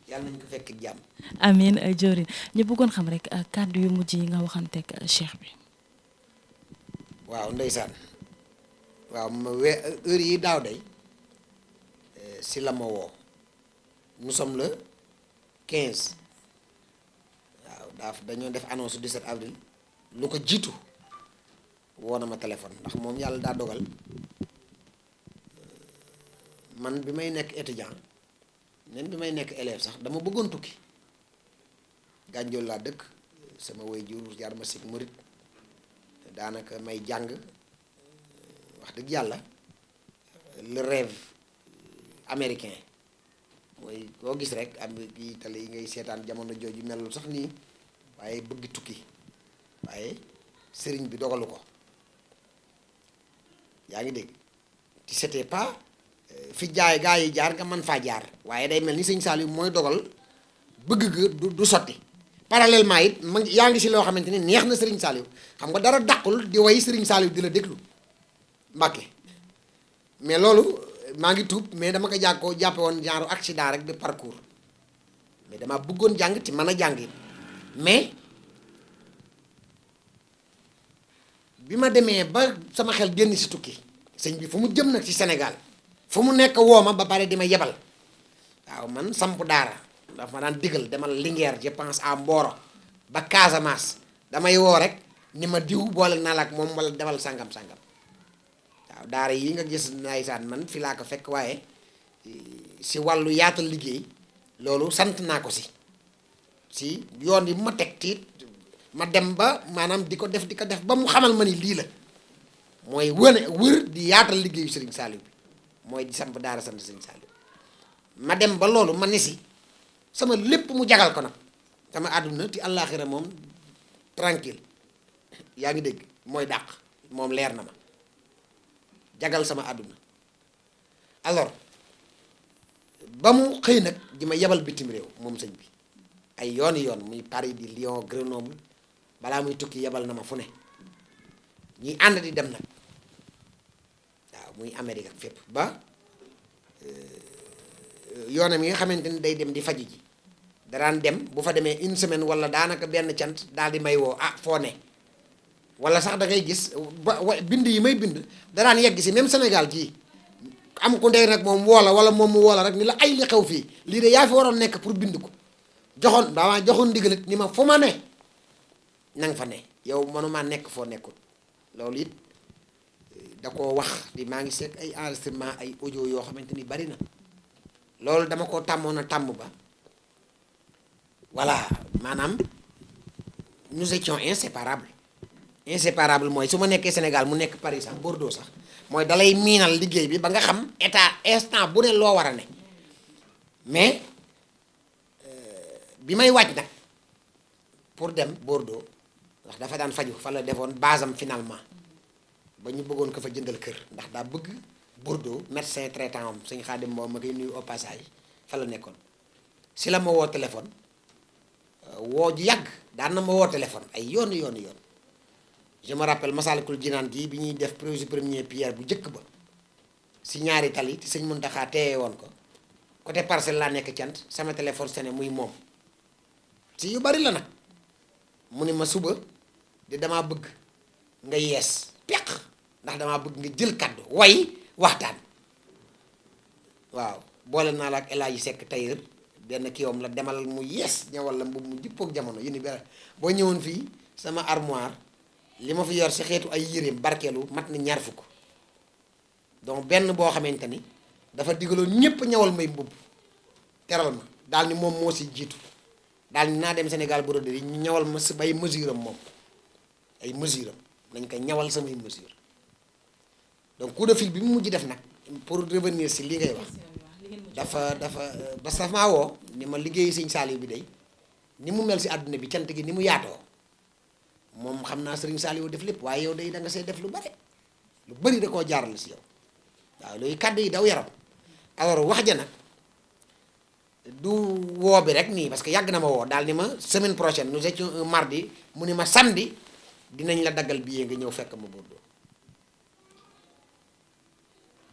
yàlla nañu ko fekk jàmm. amiin jëwriñ ñu bëggoon xam rek kàddu yu mujj yi nga waxanteeg cheikh bi. waaw ndeysaan waaw heure yi daaw day si la ma woo nous sommes le 15 waaw dañoo def annonce 17 avril lu ko jiitu woo na ma téléphone ndax moom yàlla daa dogal man bi may nekk étudiant même bi may nekk élève sax dama bëggoon tukki Gànjool laa dëkk sama waajur yar ma sig murit daanaka may jàng wax dëgg yàlla le rêve américain mooy koo gis rek am gi tale yi ngay seetaan jamono jooju melul sax nii waaye bëgg tukki waaye sëriñ bi dogalu ko yaa ngi dégg ci c'était pas fi gaa yi jaar nga mën faa jaar waaye day mel ni sëñ Saliou mooy dogal bëgg ga du sotti parallèlement it yaa ngi si loo xamante ni neex na Serigne Saliou xam nga dara dàqul di way Serigne Saliou di la déglu Mbàkke mais loolu maa ngi tuub mais dama ko jàppe woon genre accident rek de parcours mais dama bëggoon jàng te mën a jàng it mais bi ma demee ba sama xel génn si tukki sëñ bi fu mu jëm nag ci Sénégal fu mu nekk woo ma ba pare di ma yebal waaw man samp daara dafa ma daan digal demal Linguère je pense à Mboro ba Casamance damay woo rek ni ma diw boole naa la ak moom wala demal sangam-sangam waaw daara yi nga gis naysaan man fi laa ko fekk waaye si wàllu yaatal liggéey loolu sant naa ko si yoon yi ma teg tiit ma dem ba maanaam di ko def ba mu xamal ma ni lii la mooy wër di yaatal liggéeyu Serigne Saliou bi mooy di samp daara sant Serigne Saliou ma dem ba loolu ma ne si sama lépp mu jagal ko nag sama àdduna ti àllaaxira moom tranquille yaa ngi dégg mooy dàq moom leer na ma jagal sama àdduna alors ba mu xëy nag di ma yebal bitim réew moom sëñ bi ay yooni yoon muy Paris di Lyon Grenoble balaa muy tukki yebal na ma fu ne ñuy ànd di dem nag waaw muy Amérique ak fépp ba yoonam yi nga xamante ni day dem di faju ji daraan dem bu fa demee une semaine wala daanaka benn cant daal di may woo foo ne wala sax da ngay gis bind yi may bind daraan yegg si même Sénégal gii am ku ndey nag moom woola wala moom mu woola rek ni la ay li xew fii lii de yaa fi waroon nekk pour bind ko joxoon ndigalit ni ma fu ma ne nanga fa ne yow mënuma nekk foo nekkul loolu it da koo wax di maa ngi seet ay enregistrement ay audio yoo xamante ni bari na loolu dama ko tàmmoon a tàmm ba voilà maanaam nous étions inséparables mooy su ma nekkee Sénégal mu nekk Paris sax Bordeaux sax mooy dalay miinal liggéey bi ba nga xam état instant bu ne loo war a ne mais bi may wàcc nag pour dem Bordeaux ndax dafa daan faju fa la defoon basam finalement ba ñu bëggoon ko fa jëndal kër ndax daa bëgg Bordeaux médecin traitant am suñu Xaadim moom ma koy nuyu au passage fa la nekkoon si la ma woo téléphone woo ju yàgg daan na ma woo téléphone ay yoon je me rappelle Masalikul Jinaan gii bi ñuy def première pierre bu njëkk ba si ñaari tali te sëñ Muntaxa teeye woon ko côté Parcelles laa nekk cant sama téléphone sene muy moom si yu bari la nag mu ni ma suba di damaa bëgg nga yees peq ndax damaa bëgg nga jël kaddu way waxtaan waaw boole naa la ak El Hadji Seck tailleur benn kiiwam la demal mu yees ñëwal la mbubb mu jippook jamono yu ni benn boo ñëwoon fii sama armoire li ma fi yor si xeetu ay yéreem barkeelu mat na 20 fukk donc benn boo xamante ni dafa digaloon ñépp ñawal may mbubb teral ma daal ni moom moo si jiitu daal ni naa dem Sénégal broderie ñu ñawal ma si bay mesure am moom ay mesure am nañ ko ñawal samay mesure donc coup de fil bi mu mujj def nag pour revenir si li ngay wax dafa parce que dafa maa woo ni ma liggéeyu sëñ Saliou bi day ni mu mel si àdduna bi cant gi ni mu yaatoo moom xam naa sëriñ Saliou def lépp waaye yow day da nga see def lu bari da koo jaaral si yow waaw loolu kàddu yi daw yaram alors wax ja nag du woo bi rek nii parce que yàgg na ma woo daal ni ma semaine prochaine nous étions un mardi mu ni ma samedi dinañ la daggal billet nga ñëw fekk ma Bordeaux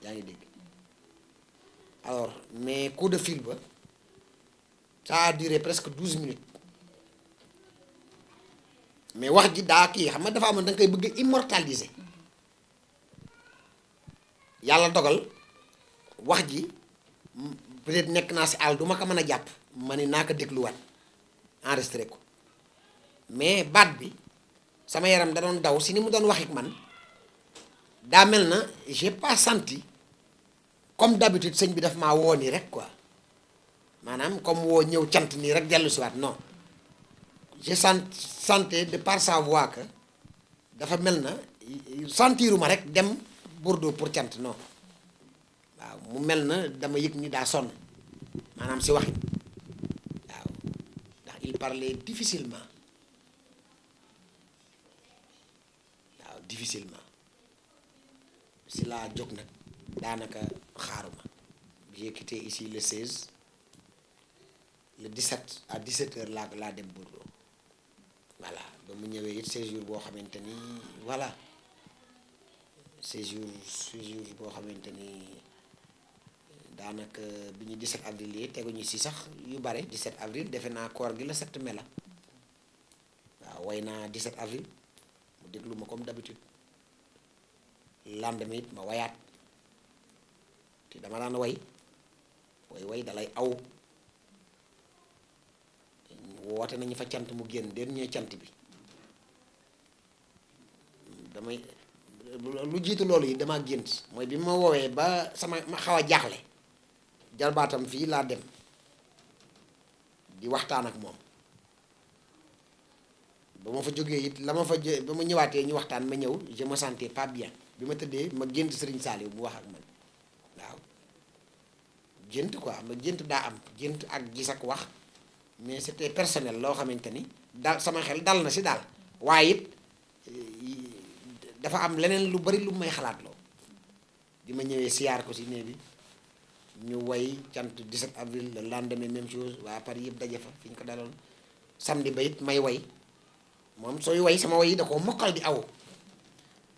yaa ngi dégg alors mais coup de fil ba ça a duré presque 12 minutes mais wax ji daa kii xam nga dafa amoon da nga koy bëgg immortaliser yàlla dogal wax ji peut-être nekk naa si àll du ma ko mën a jàpp ma ni naa ko dégluwaat enregistré ko mais baat bi sama yaram da doon daw si ni mu doon wax ak man daa mel na j'ai pas senti comme d'habitude sëñ bi daf maa woo nii rek quoi maanaam comme woo ñëw cant nii rek dellu si waat non je sentais de par sa voix que dafa mel na sentiruma rek dem Bordeaux pour cant non waaw mu mel na dama yëg ni daa sonn maanaam si waxin waaw ndax il parlait difficilement waaw difficilement si laa jóg nag daanaka xaaruma j'ai quitté ici le 16 le 17 à 17h laa dem Bordeaux voilà ba mu ñëwee it séjour boo xamante ni voilà séjour boo xamante ni daanaka bi ñu 17 avril yi teguñu si sax yu bare 17 avril defe naa koor gi la 7 mai la waaw way naa 17 avril mu déglu ma comme d'habitude lendemain it ma wayaat te dama daan way dalay aw woote nañu fa cant mu génn dernier cant bi damay lu jiitu loolu yi dama gént mooy bi ma woowee ba ma xaw a jaaxle jarbaatam fii laa dem di waxtaan ak moom ba ma fa jógee it ba ma ñëwaatee ñu waxtaan ma ñëw je me sentais pas bien bi ma tëddee ma gént Serigne Saliou mu wax ak man waaw gént quoi ma gént daa am gént ak gis ak wax mais c'était personnel loo xamante ni daal sama xel dal na si daal waaye it dafa am leneen lu bari lu may xalaat loo bi ma ñëwee siyaar ko si néeg bi ñu way cant 17 avril le lendemain même chose waa Paris yëpp daje fa fi ñu ko daloon samedi ba it may way moom sooy way sama way yi da koo mokkal di aw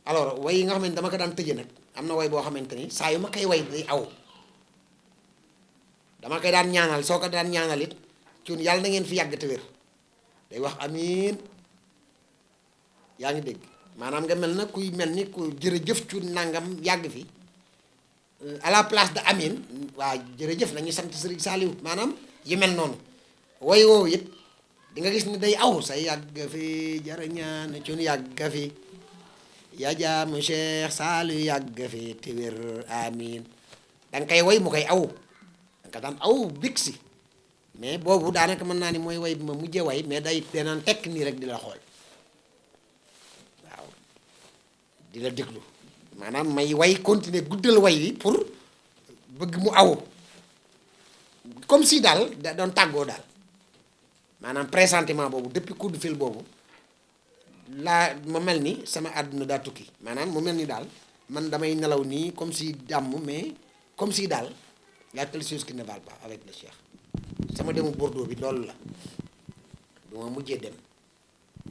alors way yi nga xamante dama ko daan tëje nag am na way boo xamante ni saa yu ma koy way day aw dama koy daan ñaanal soo ko daan ñaanal it cuun yàlla na ngeen fi yàgg te wér day wax amiin yaa ngi dégg maanaam nga mel na kuy mel ni ku jërëjëf cuun nangam yàgg fi à la place de amin waa jërëjëf nañu sant Serigne Saliou maanaam yi mel noonu way woowu it di nga gis ni day aw sa yàgg fi jarañaan cuun yàgg fi yaa jaamu Cheikh Saliou yàgg fi te wér amin da nga koy way mu koy aw da nga daan aw big si mais boobu daanaka mën naa ni mooy way bi ma mujjee way mais day danaan tekk nii rek di la xool waaw di la déglu maanaam may way continuer guddal way wi pour bëgg mu aw comme si daal da doon tàggoo daal maanaam pressentiment boobu depuis coup de fil boobu laa ma mel ni sama àdduna daa tukki maanaam mu mel ni daal man damay nelaw nii comme si jàmm mais comme si daal y a quelque chose qui ne va pas avec le Cheikh sama demu Bordeaux bi loolu la du ma mujjee dem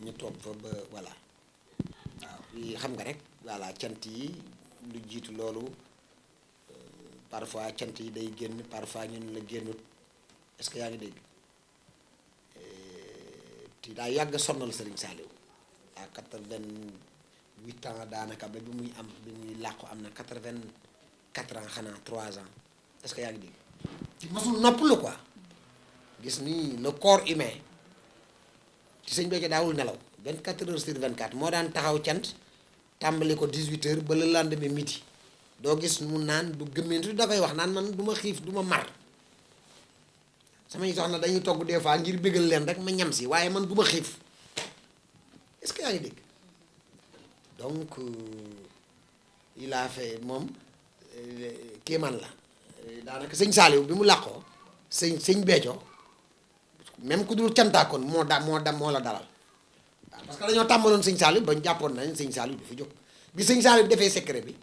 ñu toog fa ba voilà waaw yi xam nga rek voilà cant yi lu jiitu loolu parfois cant yi day génn parfois ñun la génnut est-ce que yaa ngi dégg ti daa yàgg sonnal Serigne Saliou à 88 ans daanaka ba bi muy am bi muy làqu am na 84 ans xanaa 3 ans est-ce que yaa ngi dégg ci masul noppalu quoi gis ni le corps humain ci sëñ Béthio daawul nelaw 24 heures sur 24 moo daan taxaw cant tàmbali ko 18 heures ba le lendemain midi doo gis mu naan du gëmmentu da koy wax naan man du ma xiif du ma mar samay soxna dañuy togg des fois ngir bégal leen rek ma ñam si waaye man du ma xiif est-ce que yaa ngi dégg donc il a fait moom kéemaan la daanaka sëñ Saliou bi mu làqoo sëñ Béthio même ku dul cantaakoon moo la dalal waaw parce que dañoo tàmbaloon sëñ Saliou ba ñu jàppoon nañ sëñ Saliou du fi jóg bi sëñ Saliou bi defee secret bi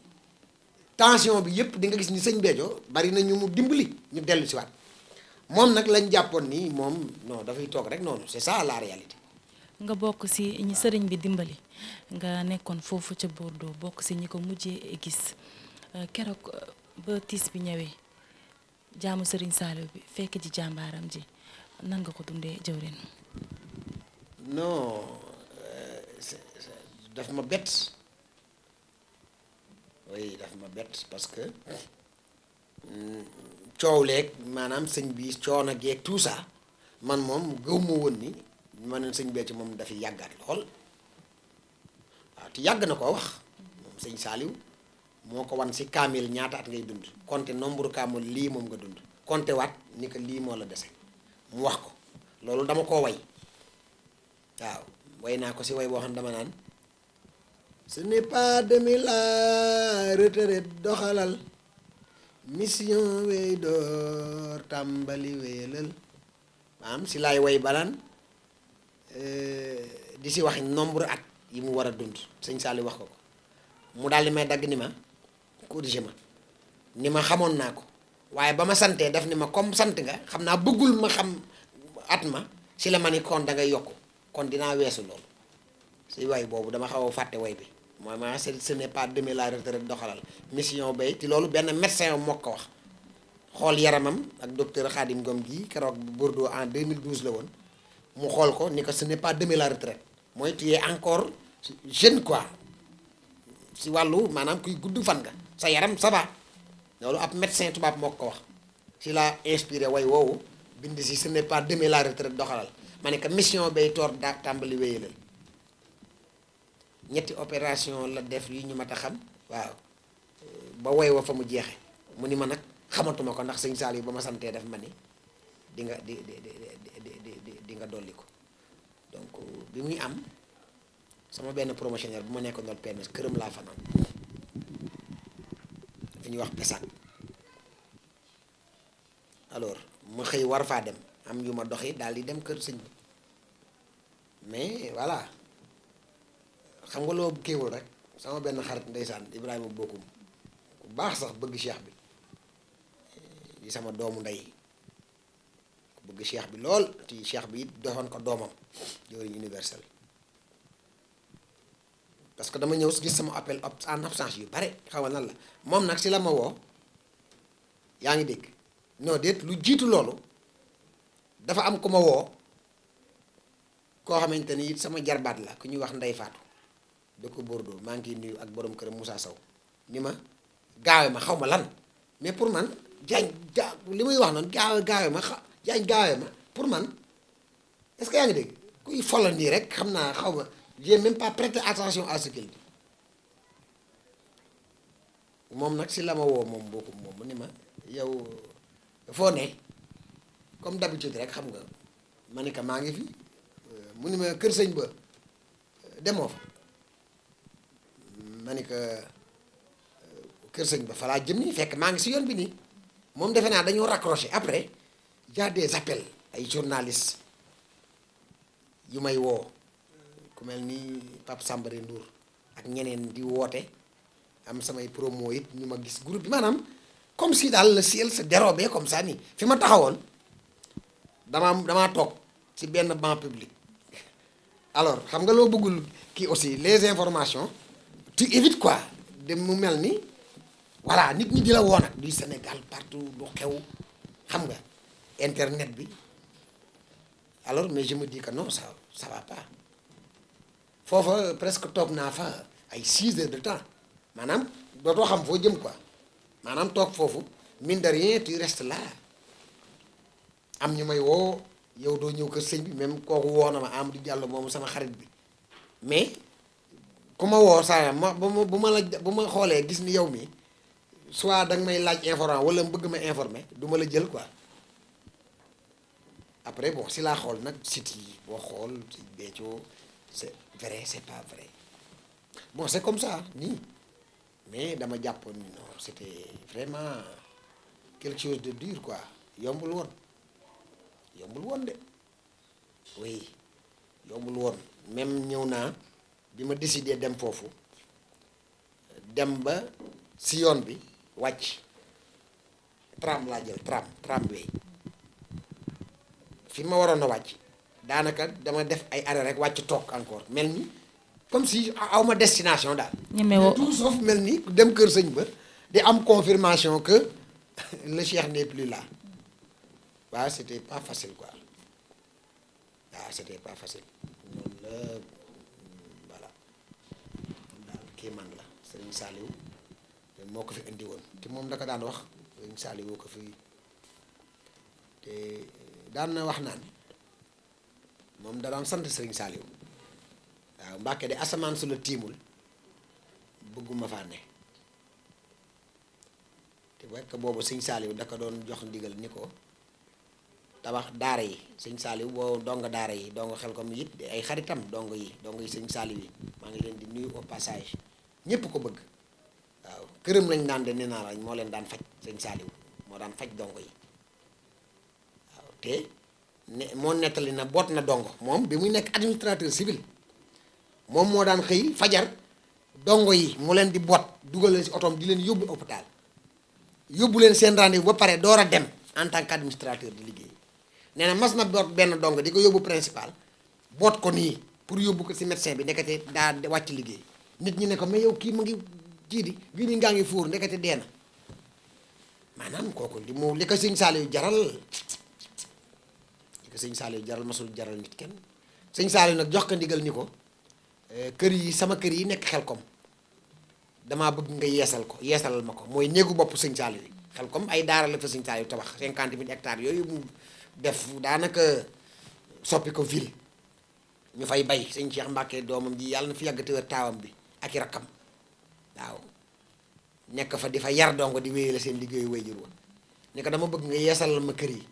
tension bi yëpp di nga gis ni sëñ Béthio bari na ñu mu dimbali ñu dellu si waat moom nag lañ jàppoon ni moom non dafay toog rek noonu c'est ça la réalité. nga bokk si ñi sëriñ bi dimbali nga nekkoon foofu ca Bordeaux bokk si ñi ko mujjee gis keroog ba tiis bi ñëwee jaamu sëriñ Saliou bi fekk ji jàmbaaram ji nan nga ko dundee jëwrin non daf ma bett oui daf ma bett parce que coow leeg maanaam sëñ bi coono geeg tout ça man moom gëw ma woon ni ma ne sëñ Béthio moom dafay yàggaat lool waaw te yàgg na koo wax moom sëñ Saliou moo ko wan si kaamil ñaata at ngay dund compté nombre kaamil lii moom nga dund compté waat ni que lii moo la dese mu wax ko loolu dama koo way waaw way naa ko si way boo xam ne dama naan ce n'est pas demi la retraite doxalal mission wey door tàmbali wéyalal maanaam si laay way balaan di si wax nombre at yi mu war a dund sëñ Saliou wax ko ko mu daal di may dagg ni ma corrigé ma ni ma xamoon naa ko waaye ba ma santee daf ni ma comme sant nga xam naa bëggul ma xam at ma si la ma ni kon da ngay yokk kon dinaa weesu loolu si way boobu dama xaw a fàtte way bi mooy ma ce n'est pas demi la retraite doxalal mission bay ti loolu benn médecin moo ko wax xool yaramam ak docteur Khadim Ngom gii keroog Bordeaux en 2012 la woon mu xool ko ni ko ce n'est pas demi la retraite mooy tu es encore jeune quoi si wàllu maanaam kuy gudd fan nga sa yaram ça va loolu ab médecin tubaab moo ko wax si la inspiré way woowu bind si ce n'est pas demi la retraite doxalal ma ne que mission bay toor daa tàmbali wéyalal ñetti opération la def yi ñu mat a xam waaw ba woy wa fa mu jeexe mu ni ma nag xamatuma ko ndax sëñ Saliou ba ma santee def ma ni di nga di nga dolli ko donc bi muy am sama benn promotionnaire bu ma nekkoon doon PMS këram laa fanaan fi ñuy wax pesaat alors ma xëy war faa dem am yu ma doxi daal di dem kër sëñ bi mais voilà xam nga loo kéewul rek sama benn xarit ndeysaan Ibrahima Bokum ku baax sax bëgg cheikh bi di sama doomu ndey ku bëgg cheikh bi lool ti cheikh bi it doxoon ko doomam jëwriñ universel parce que dama ñëw gis sama appel en absence yu bare xaw ma lan la moom nag si la ma woo yaa ngi dégg non déet lu jiitu loolu dafa am ku ma woo koo xamante ni it sama jarbaat la ku ñuy wax Ndey Faatu dëkk Bordeaux maa ngi nuyu ak borom këram Moussa Sow ni ma gaawe ma xaw ma lan mais pour man jaañ li muy wax noonu gaawe ma jaañ gaawe ma pour man est-ce que yaa ngi dégg kuy folal nii rek xam naa xaw ma j'ai même pas prêté attention à ce qu'il dit moom nag si la ma woo moom bokku moom mu ni ma yow foo ne comme d'habitude rek xam nga ma ni ka maa ngi fi mu ni ma kër sëñ ba demoo fa ma ni ka kër sëñ ba fa laa jëm nii fekk maa ngi si yoon bi nii moom defe naa dañoo raccroché après y a des appels ay journalistes yu may woo ku mel ni Pape Sambare Ndour ak ñeneen di woote am samay promo it ñu ma gis groupe bi maanaam comme si daal le ciel se dérobait comme ça nii fi ma taxawoon damaa toog ci benn banc public alors xam nga loo bëggul kii aussi les informations tu évites quoi de mu mel ni voilà nit ñi di la woon ak du Sénégal partout lu xew xam nga internet bi alors mais je me dis que non ça va pas foofa presque toog naa fa ay 6 heures de temps maanaam dootoo xam foo jëm quoi maanaam toog foofu mine de rien tu restes là am ñu may woo yow doo ñëw kër sëñ bi même kooku woo na ma Amadou Diallo moomu sama xarit bi mais ku ma woo saa ma bu ma xoolee gis ni yow mi soit danga may laaj information wala bëgg ma informer du ma la jël quoi après bon si laa xool nag site yi boo xool ci Béthio c'est vrai c'est pas vrai bon c'est comme ça nii mais dama jàppoon ni non c'était vraiment quelque chose de dur quoi yombul woon de oui yombul woon même ñëw naa bi ma décidé dem foofu dem ba si yoon bi wàcc tram laa jël tramway fi ma waroon a wàcc daanaka dama def ay arrêt rek wàcc toog encore mel ni comme si awma destination daal. tout sauf mel ni dem kër sëñ ba di am confirmation que le cheikh n'est plus là waaw c'était pas facile quoi waaw c'était pas facile noonu la voilà daal kii man la Serigne Saliou moo ko fi indi woon te moom da ko daan wax Serigne Saliou ko fi te daan na wax naan moom da daan sant Serigne Saliou waaw Mbàkke de asamaan su la tiimul bëgguma faa ne te fekk boobu Serigne Saliou da ko doon jox ndigal ni ko tabax daara yi Serigne Saliou boo donga daara yi donga xel comme it ay xaritam donga yi Serigne Saliou yi maa ngi leen di nuyu au passage ñépp ko bëgg waaw këram lañ daan de nee naa lañ moo leen daan faj Serigne Saliou moo daan faj dongo yi waaw te moo nettali na boot na dongo moom bi muy nekk administrateur civil moom moo daan xëy fajar dongo yi mu leen di boot dugal leen si otoom di leen yóbbu hôpital yóbbu leen seen rendez-vous ba pare door a dem en tant qu'administrateur di liggéey nee na mas na boot benn dongo di ko yóbbu principal boot ko nii pour yóbbu ko si médecin bi ndekete daa wàcc liggéey nit ñi ne ko mais yow kii mu ngi jii di gii ni ngaa ngi fuur ndekete dee na maanaam kooku li ko sëñ Saliou jaral sëñ Saliou jaral masul jaral nit kenn sëñ Saliou nag jox ko ndigal ni ko kër yi sama kër yi nekk Xelkom damaa bëgg nga yeesalal ma ko mooy néegu bopp sëñ Saliou yi Xelkom ay daara la fa sëñ Saliou tabax 50 000 hectares yooyu mu def daanaka soppi ko ville ñu fay bay sëñ Cheikh Mbacke doomam ji yàlla na fi yàgg te wér taawam bi ak i rakkam waaw nekk fa di fa yar dongo di wéyale seen liggéeyu wayjur wa ne ko dama bëgg nga yeesalal ma kër yi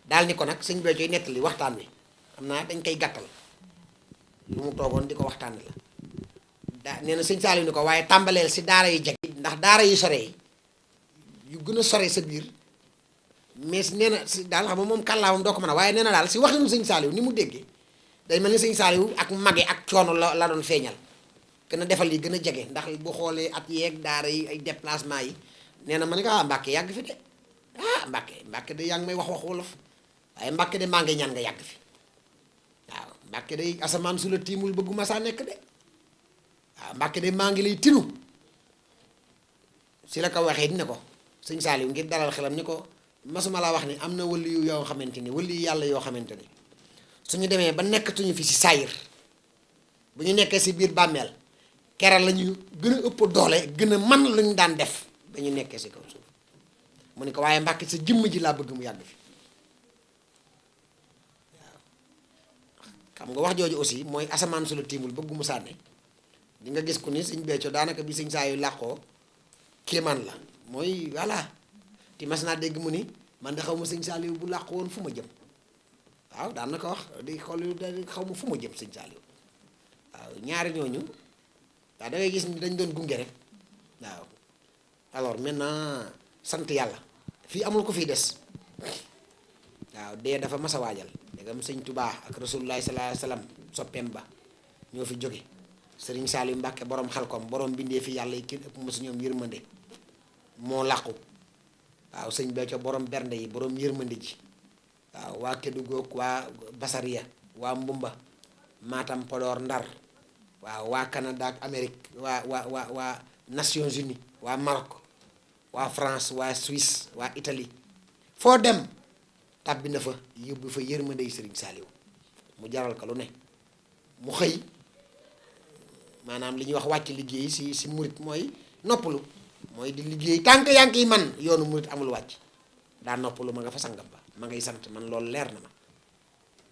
daal ni ko nag sëñ Béthio nettali waxtaan wi xam naa dañ koy gàttal lu mu toogoon di ko waxtaan la nee na sëñ Saliou ni ko waaye tàmbaleel si daara yi jag ndax daara yi sore yi yu gën a sore sa biir mais nee na si daal xam nga moom kàllaamam doo ko mën a waaye nee na daal si waxinu sëñ Saliou ni mu déggee day mel ni sëñ Saliou ak mage ak coono la doon feeñal gën a defal yi gën a jege ndax bu xoolee at yeeg daara yi ay déplacement yi nee na ma ne ko Mbàkke yàgg fi de Mbàkke de yaa ngi may wax wolof waaye Mbàkke de maa ngi ñaan nga yàgg fi waaw Mbàkke de asamaan su la tiimul bëgguma saa nekk de waaw Mbàkke de maa ngi lay tinu si la ko waxee ne ko sëñ Saliou ngir dalal xelam ni ko masuma laa wax ni am na wëli yu yoo xamante ni wëli yu yàlla yoo xamante ni suñu demee ba nekkatuñu fi si saayir bu ñu nekkee si biir bàmmeel kera la ñu gën a ëpp doole gën a man lu ñu daan def ba ñu nekkee si kaw suuf mu ne ko waaye Mbàkke sa jëmm ji laa bëgg mu yàgg fi waaw xam nga wax jooju aussi mooy asamaan su la tiimul bëggu mu sànne di nga gis ku ni sëñ Béthio daanaka bi sëñ Saliou làqoo kéemaan la mooy voilà ti mas naa dégg mu ni man de xaw ma sëñ Saliou bu làqu woon fu ma jëm waaw daan na ko wax di xool xaw ma fu ma jëm sëñ Saliou waaw ñaari ñooñu waaw da ngay gis ni dañ doon gunge rek waaw alors maintenant sant yàlla fii amul ko fii des waaw dee dafa mas a waajal dégam sëñ Tubaa ak Rasulullahi sallallahu alayhi wasallam soppeem ba ñoo fi jóge sëriñ Saliou Mbàkke borom xalkom borom bindee fi yàlla yi kenn ëpp ma si ñoom yërmande moo làqu waaw sëñ Béthio borom bernde yi borom yërmande ji waaw waa Kédougou waa Basaria waa Mbumba Matam Podor Ndar waaw waa Canada ak Amérique waa Nations Unies waa Maroc waa France waa Suisse waa Italie foo dem tàbbi na fa yóbbu fa yërmande yi sëriñ Saliou mu jaral ko lu ne mu xëy maanaam li ñuy wax wàcc liggéey si murit mooy noppalu mooy di liggéey tànk yaa ngi man yoonu murit amul wàcc daa noppalu ma nga fa sangam ba ma ngay sant man loolu leer na ma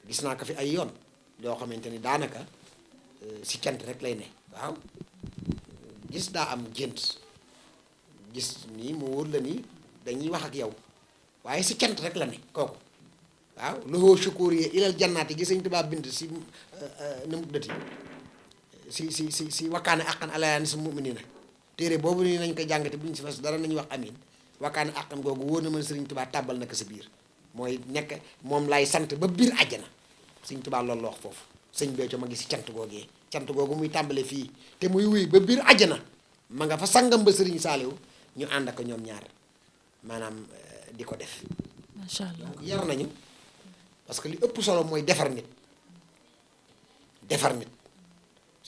gis naa ko fi ay yoon yoo xamante ni daanaka si cant rek lay ne waaw gis daa am gént gis nii mu wóor la ni dañuy wax ak yow waaye si cant rek la ne kooku waaw loxoo sukóor yi ilal jannaati gi sëñ Tuubaa bind si nu mu dëti si wakkaane àqan alayaani si mu'minina téere boobu nii nañ ko jàngate bu ñu si fas dara nañu wax amin wakkaane àqan googu wóor na mën sëriñ Tuubaa tàbbal na ko sa biir mooy nekk moom lay sant ba biir àjjana sëñ Tuubaa loolu la wax foofu sëñ Béthio ma ngi si cant googee cant googu muy tàmbale fii te muy wuy ba biir àjjana ma nga fa sangam ba sëriñ Saliou ñu ànd ak ñoom ñaar maanaam di ko def macha allah yar nañu parce que li ëpp solo mooy defar nit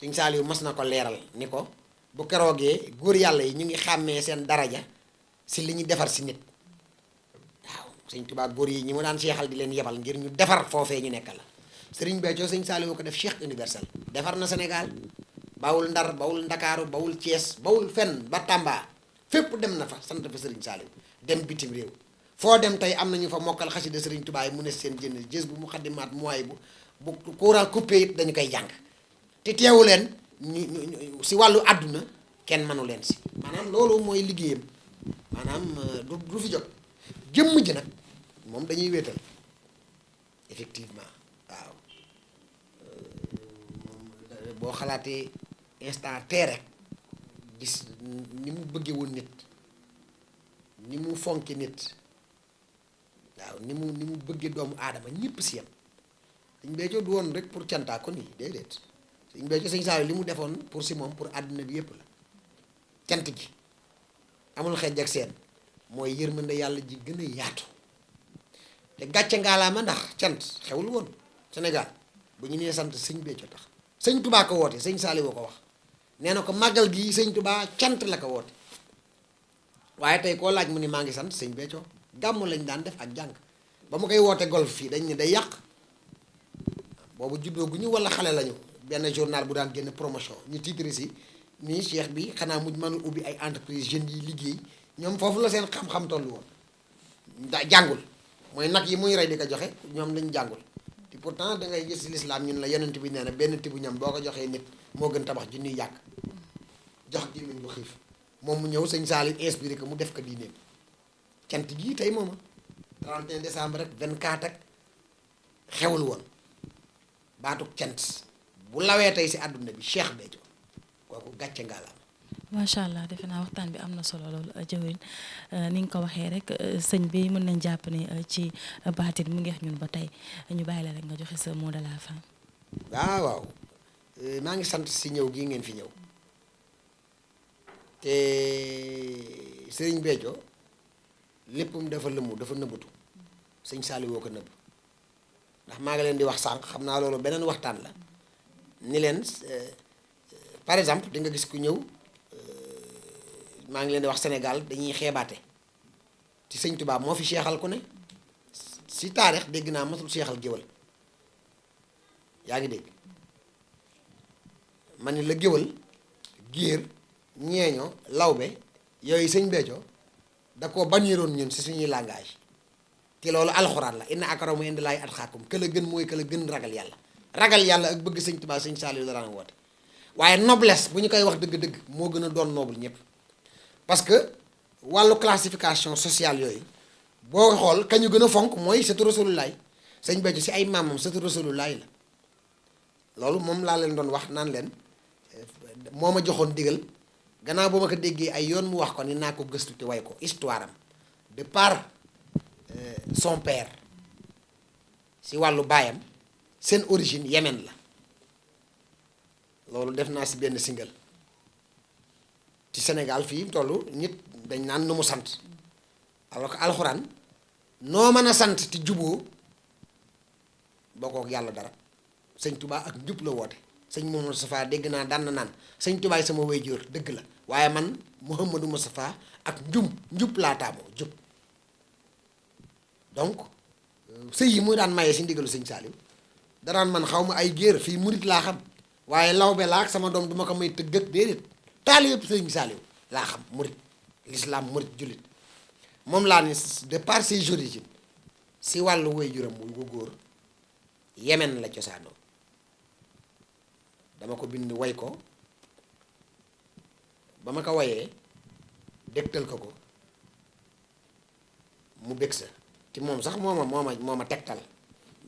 sëñ Saliou mas na ko leeral ni ko bu keroogee góor yàlla yi ñu ngi xàmmee seen daraja si li ñu defar si nit waaw sëñ Tuubaa góor yi ñi mu daan seexal di leen yebal ngir ñu defar foofee ñu nekk la sëriñ Béthio sëñ Saliou ko def cheikh universel defar na Sénégal bawul Ndar bawul Ndakaaru bawul Thiès bawul fenn ba Tamba fépp dem na fa sant fa sëriñ Saliou dem bitim réew foo dem tey am nañu fa mokkal xasida sëriñ Tuubaa yi mu ne seen jënd jës bu mu xaddimaat mooy bu courant coupé it dañu koy jàng te teewu leen ñu si wàllu àdduna kenn mënu leen si maanaam loolu mooy liggéeyam maanaam du fi jot jëmm ji nag moom dañuy wéetal effectivement waaw boo xalaatee instant tee rek gis ni mu bëggee woon nit ni mu fonke nit waaw ni mu bëggee doomu aadama ñëpp si yam sëñ Béthio du woon rek pour cantaa ko nii déedéet sëñ Béthio sëñ Saliou li mu defoon pour si moom pour àdduna bi yëpp la cant gi amul xeej ak seen mooy yërmande yàlla ji gën a yaatu te gàcce ngaalaama ndax cant xewul woon Sénégal bu ñu nee sant sëñ Béthio tax sëñ Tubaa ko woote sëñ Saliou ko wax nee na ko màggal gi sëñ Tubaa cant la ko woote waaye tey koo laaj mu ni maa ngi sant sëñ Béthio gàmmu lañ daan def ak jàng ba mu koy woote golf fii dañ ne day yàq boobu juddoo gu ñu wala xale lañu benn journal bu daan génn promotion ñu titre si nii cheikh bi xanaa mujj mënul ubbi ay entreprise jeunes yi liggéey ñoom foofu la seen xam-xam tollu woon jàngul mooy nag yi muy rey di ko joxe ñoom lañ jàngul te pourtant da ngay gis si lislaam ñun la yonent bi nee na benn tibu ñam boo ko joxee nit moo gën tabax junniy yàq jox gémmiñ bu xiif moom mu ñëw sëñ Saliou inspiré ko mu def ko diineem cant gii tey mooma 31 décembre rek 24 ak xewul woon baatuk cant bu lawee tey si àdduna bi Cheikh Béthio kooku gàcce ngaalaam macha allah defe naa waxtaan bi am na solo loolu jëwriñ ni nga ko waxee rek sëñ bi mën nañ jàpp ne ci baatin mu ngi wax ñun ba tey ñu bàyyi la rek nga joxe sa mot de la fin. waaw maa ngi sant si ñëw gii ngeen fi ñëw te sëriñ Béthio léppam dafa lëmmu dafa nëbbatu sëñ Saliou woo ko nëbb ndax maa ngi leen di wax sànq xam naa loolu beneen waxtaan la ni leen par exemple di nga gis ku ñëw maa ngi leen di wax Sénégal dañuy xeebaate ci sëñ Tuubaa moo fi seexal ku ne si taarix dégg naa mosul seexal géwal yaa ngi dégg ma ni la géwal géer ñeeño lawbe yooyu sëñ Béthio da koo baniroon ñun si suñuy langage te loolu alxuraan la inna akramakum indallaahi atqaakum ka la gën mooy ka la gën ragal yàlla ak bëgg sëñ Tuubaa sëñ Saliou la daan woote waaye noblesse bu ñu koy wax dëgg-dëgg moo gën a doon noble ñëpp parce que wàllu classification sociale yooyu boo xool kañu gën a fonk mooy sëtu Rasulullaay sëñ Béthio si ay maamam sëtu Rasulullaay la loolu moom laa leen doon wax naan leen moo ma joxoon digal gannaaw boo ma ko déggee ay yoon mu wax ko ni naa ko gëstu te way ko histoire am de par son père si wàllu baayam seen origine Yémen la loolu def naa si benn single ci Sénégal fii tollu nit dañ naan nu mu sant alors que alxuraan noo mën a sant te juboo bokkook yàlla dara sëñ Touba ak njub la woote sëñ Mouhamadou Moustapha dégg naa daan na naan sëñ Touba sama waajur dëgg la waaye man Mouhamadou Moustapha ak njub laa taamoo jub donc sëy yi muy daan maye si ndigalu sëñ Saliou danaan man xaw ma ay géer fii murit laa xam waaye lawbe laa ak sama doom duma ko may tëgg ak déedéet taali yëpp sëñ Saliou laa xam murit l'islam murit jullit moom laa ni de par ses origines si wàllu waajuram wu góor Yemen la cosaanoo dama ko bind way ko ba ma ko wayee dégtal ko mu bég sa te moom sax moo ma tegtal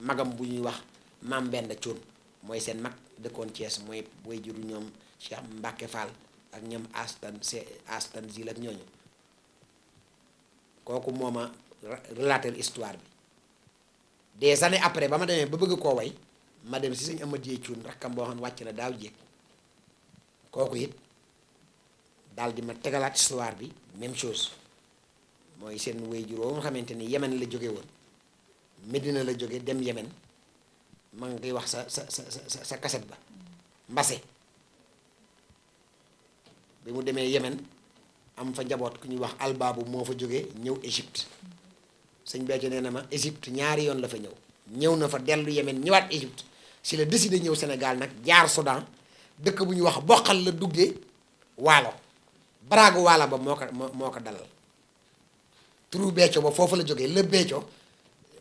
magam bu ñuy wax maam benn cuun mooy seen mag dëkkoon Thiès mooy way juru ñoom Cheikh Mbacke Fall ak ñoom Astan Zil ak ñooñu kooku moo ma relater histoire bi des années après ba ma demee ba bëgg koo way ma dem si sëñ Amadou Cuun rakkam boo xam ne wàcc na daaw jéeg kooku it daal di ma tegalaat histoire bi même chose mooy seen way juróom nga xamante ni Yemen la jóge woon Medina la jóge dem Yemen ma ngi koy wax sa kaset ba Mbase bi mu demee Yemen am fa njaboot ku ñuy wax albaabu moo fa jóge ñëw Égypte sëñ Béthio nee na ma Égypte ñaari yoon la fa ñëw na fa dellu Yemen ñëwaat Égypte si la décidé ñëw Sénégal nag jaar Soudan dëkk bu ñuy wax boqal la duggee waalo baraagu waalo ba moo ko dalal turu Béthio ba foofu la jógee le Béthio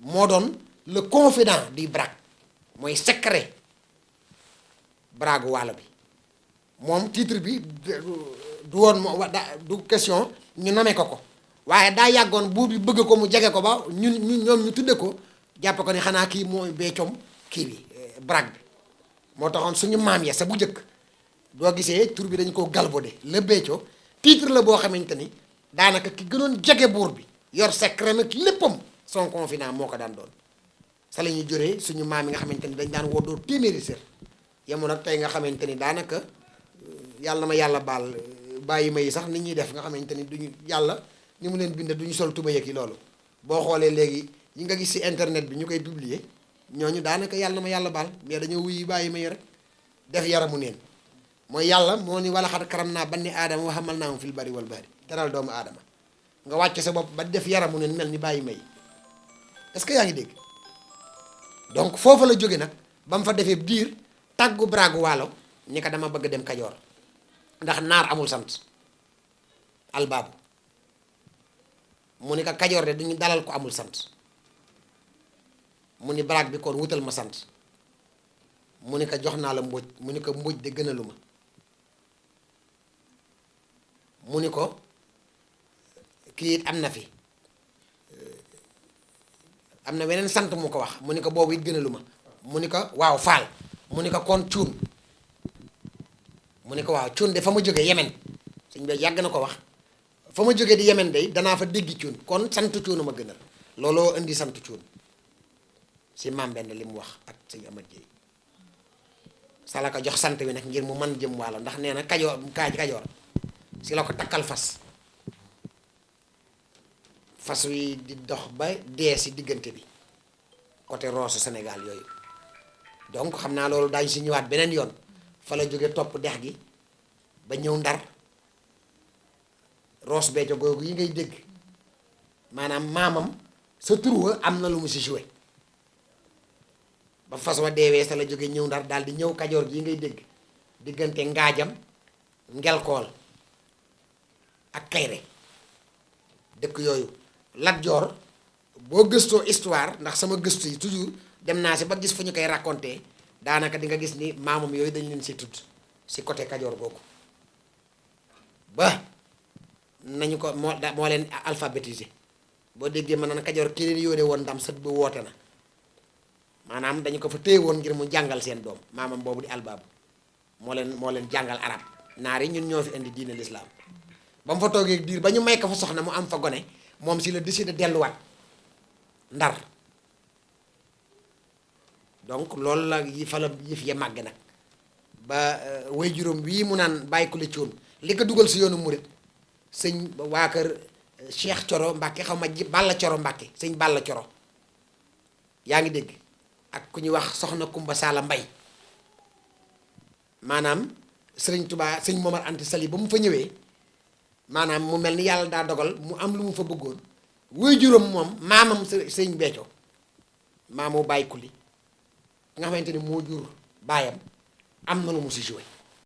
moo doon le confident du BRAC mooy secret baraagu waalo bi moom titre bi du woon du question ñu name ko waaye daa yàggoon buur bi bëgg ko mu jege ko ba ñoom ñu tudde ko jàppe ko ni xanaa kii mooy Béthio kii bi BRAC bi moo taxoon suñu maam ya sa bu njëkk doo gisee tur bi dañ koo galvaudé le Béthio titre la boo xamante ni daanaka ki gënoon jege buur bi yor secret nag léppam son confident moo ko daan doon sa la ñuy juree suñu maam yi nga xamante ni dañ daan woddoo téeméeri sër yemoon nag tey nga xamante ni daanaka yàlla na ma yàlla baal bàyyi ma yi sax nit ñuy def nga xamante ni duñu yàlla ni mu leen binde duñu sol tuba yëg yi loolu boo xoolee léegi yi nga gis ci internet bi ñu koy publier ñooñu daanaka yàlla na ma yàlla baal mais dañoo wuyi bàyyi ma yi rek def yaramu neen mooy yàlla moo ni wala xat karam naa banni aadama wa hamal naahum fil barri wal bahri teral doomu aadama nga wàcc sa bopp ba def yaramu neen mel ni bàyyi ma yi est-ce que yaa ngi dégg donc foofu la jóge nag ba mu fa defee diir tàggu braagu waalo ni ko dama bëgg dem Kajoor ndax naar amul sant albaabu mu ni ko Kajoor de duñu dalal ko amul sant mu ni braag bi kon wutal ma sant mu ni ko jox naa la mbóoj mu ni ko mbóoj de gënalu ma mu ni ko kii it am na fi am na weneen sant mu ko wax mu ni ko boobu it gënalu ma mu ni ko waaw faal mu ni ko kon cuun mu ni ko waaw cuun de fa ma jógee Yemen sëñ bi yàgg na ko wax fa ma jógee di Yemen day danaa fa déggi cuun kon sant cuunu ma gënal looloo indi sant cuun si maam benn li mu wax ak sëñ Amat Jéy sala ko jox sant wi nag ngir mu man jëm waalo ndax nee na kajoor si la ko takkal fas fas wi di dox ba dee si diggante bi côté Rosso Sénégal yooyu donc xam naa loolu daañu si ñëwaat beneen yoon fa la jóge topp dex gi ba ñëw Ndar Ross Béthio googu yi ngay dégg maanaam maamam sa tur wa am na lu mu si joué ba fas wa deewee sa la jóge ñëw Ndar daal di ñëw Kajoor gi ngay dégg diggante Ngaajam Ngelkool ak Kayre dëkk yooyu Lat Joor boo gëstoo histoire ndax sama gëstu yi toujours dem naa si ba gis fu ñu koy raconté daanaka di nga gis ni maamam yooyu dañ leen si tudd si côté Kajoor googu ba nañu ko moo leen alphabétisé boo déggee ma naan Kajoor ki leen yónnee woon ndam sët bu woote na maanaam dañu ko fa téye woon ngir mu jàngal seen doom maamam boobu di albaabu moo leen jàngal arab naar yi ñun ñoo fi indi diine lislaam ba mu fa toogee diir ba ñu may ko fa soxna mu am fa gone moom si la décidé delluwaat Ndar donc loolu la yi fa la yëf ya màgg nag ba way juróom wii mu naan bàyyi ko la ci woon li ko dugal si yoonu murit sëñ waa kër Cheikh Coro Mbàkke xaw ma Balla Coro Mbàkke sëñ Balla Coro yaa ngi dégg ak ku ñuy wax soxna Kumba Saala Mbay maanaam sëriñ Tubaa sëñ Momar Anta Sali ba mu fa ñëwee maanaam mu mel ni yàlla daa dogal mu am lu mu fa bëggoon way juróom moom maamam sëñ Béthio maamoo bàyyi kuli nga xamante ni moo jur baayam am na lu mu si joué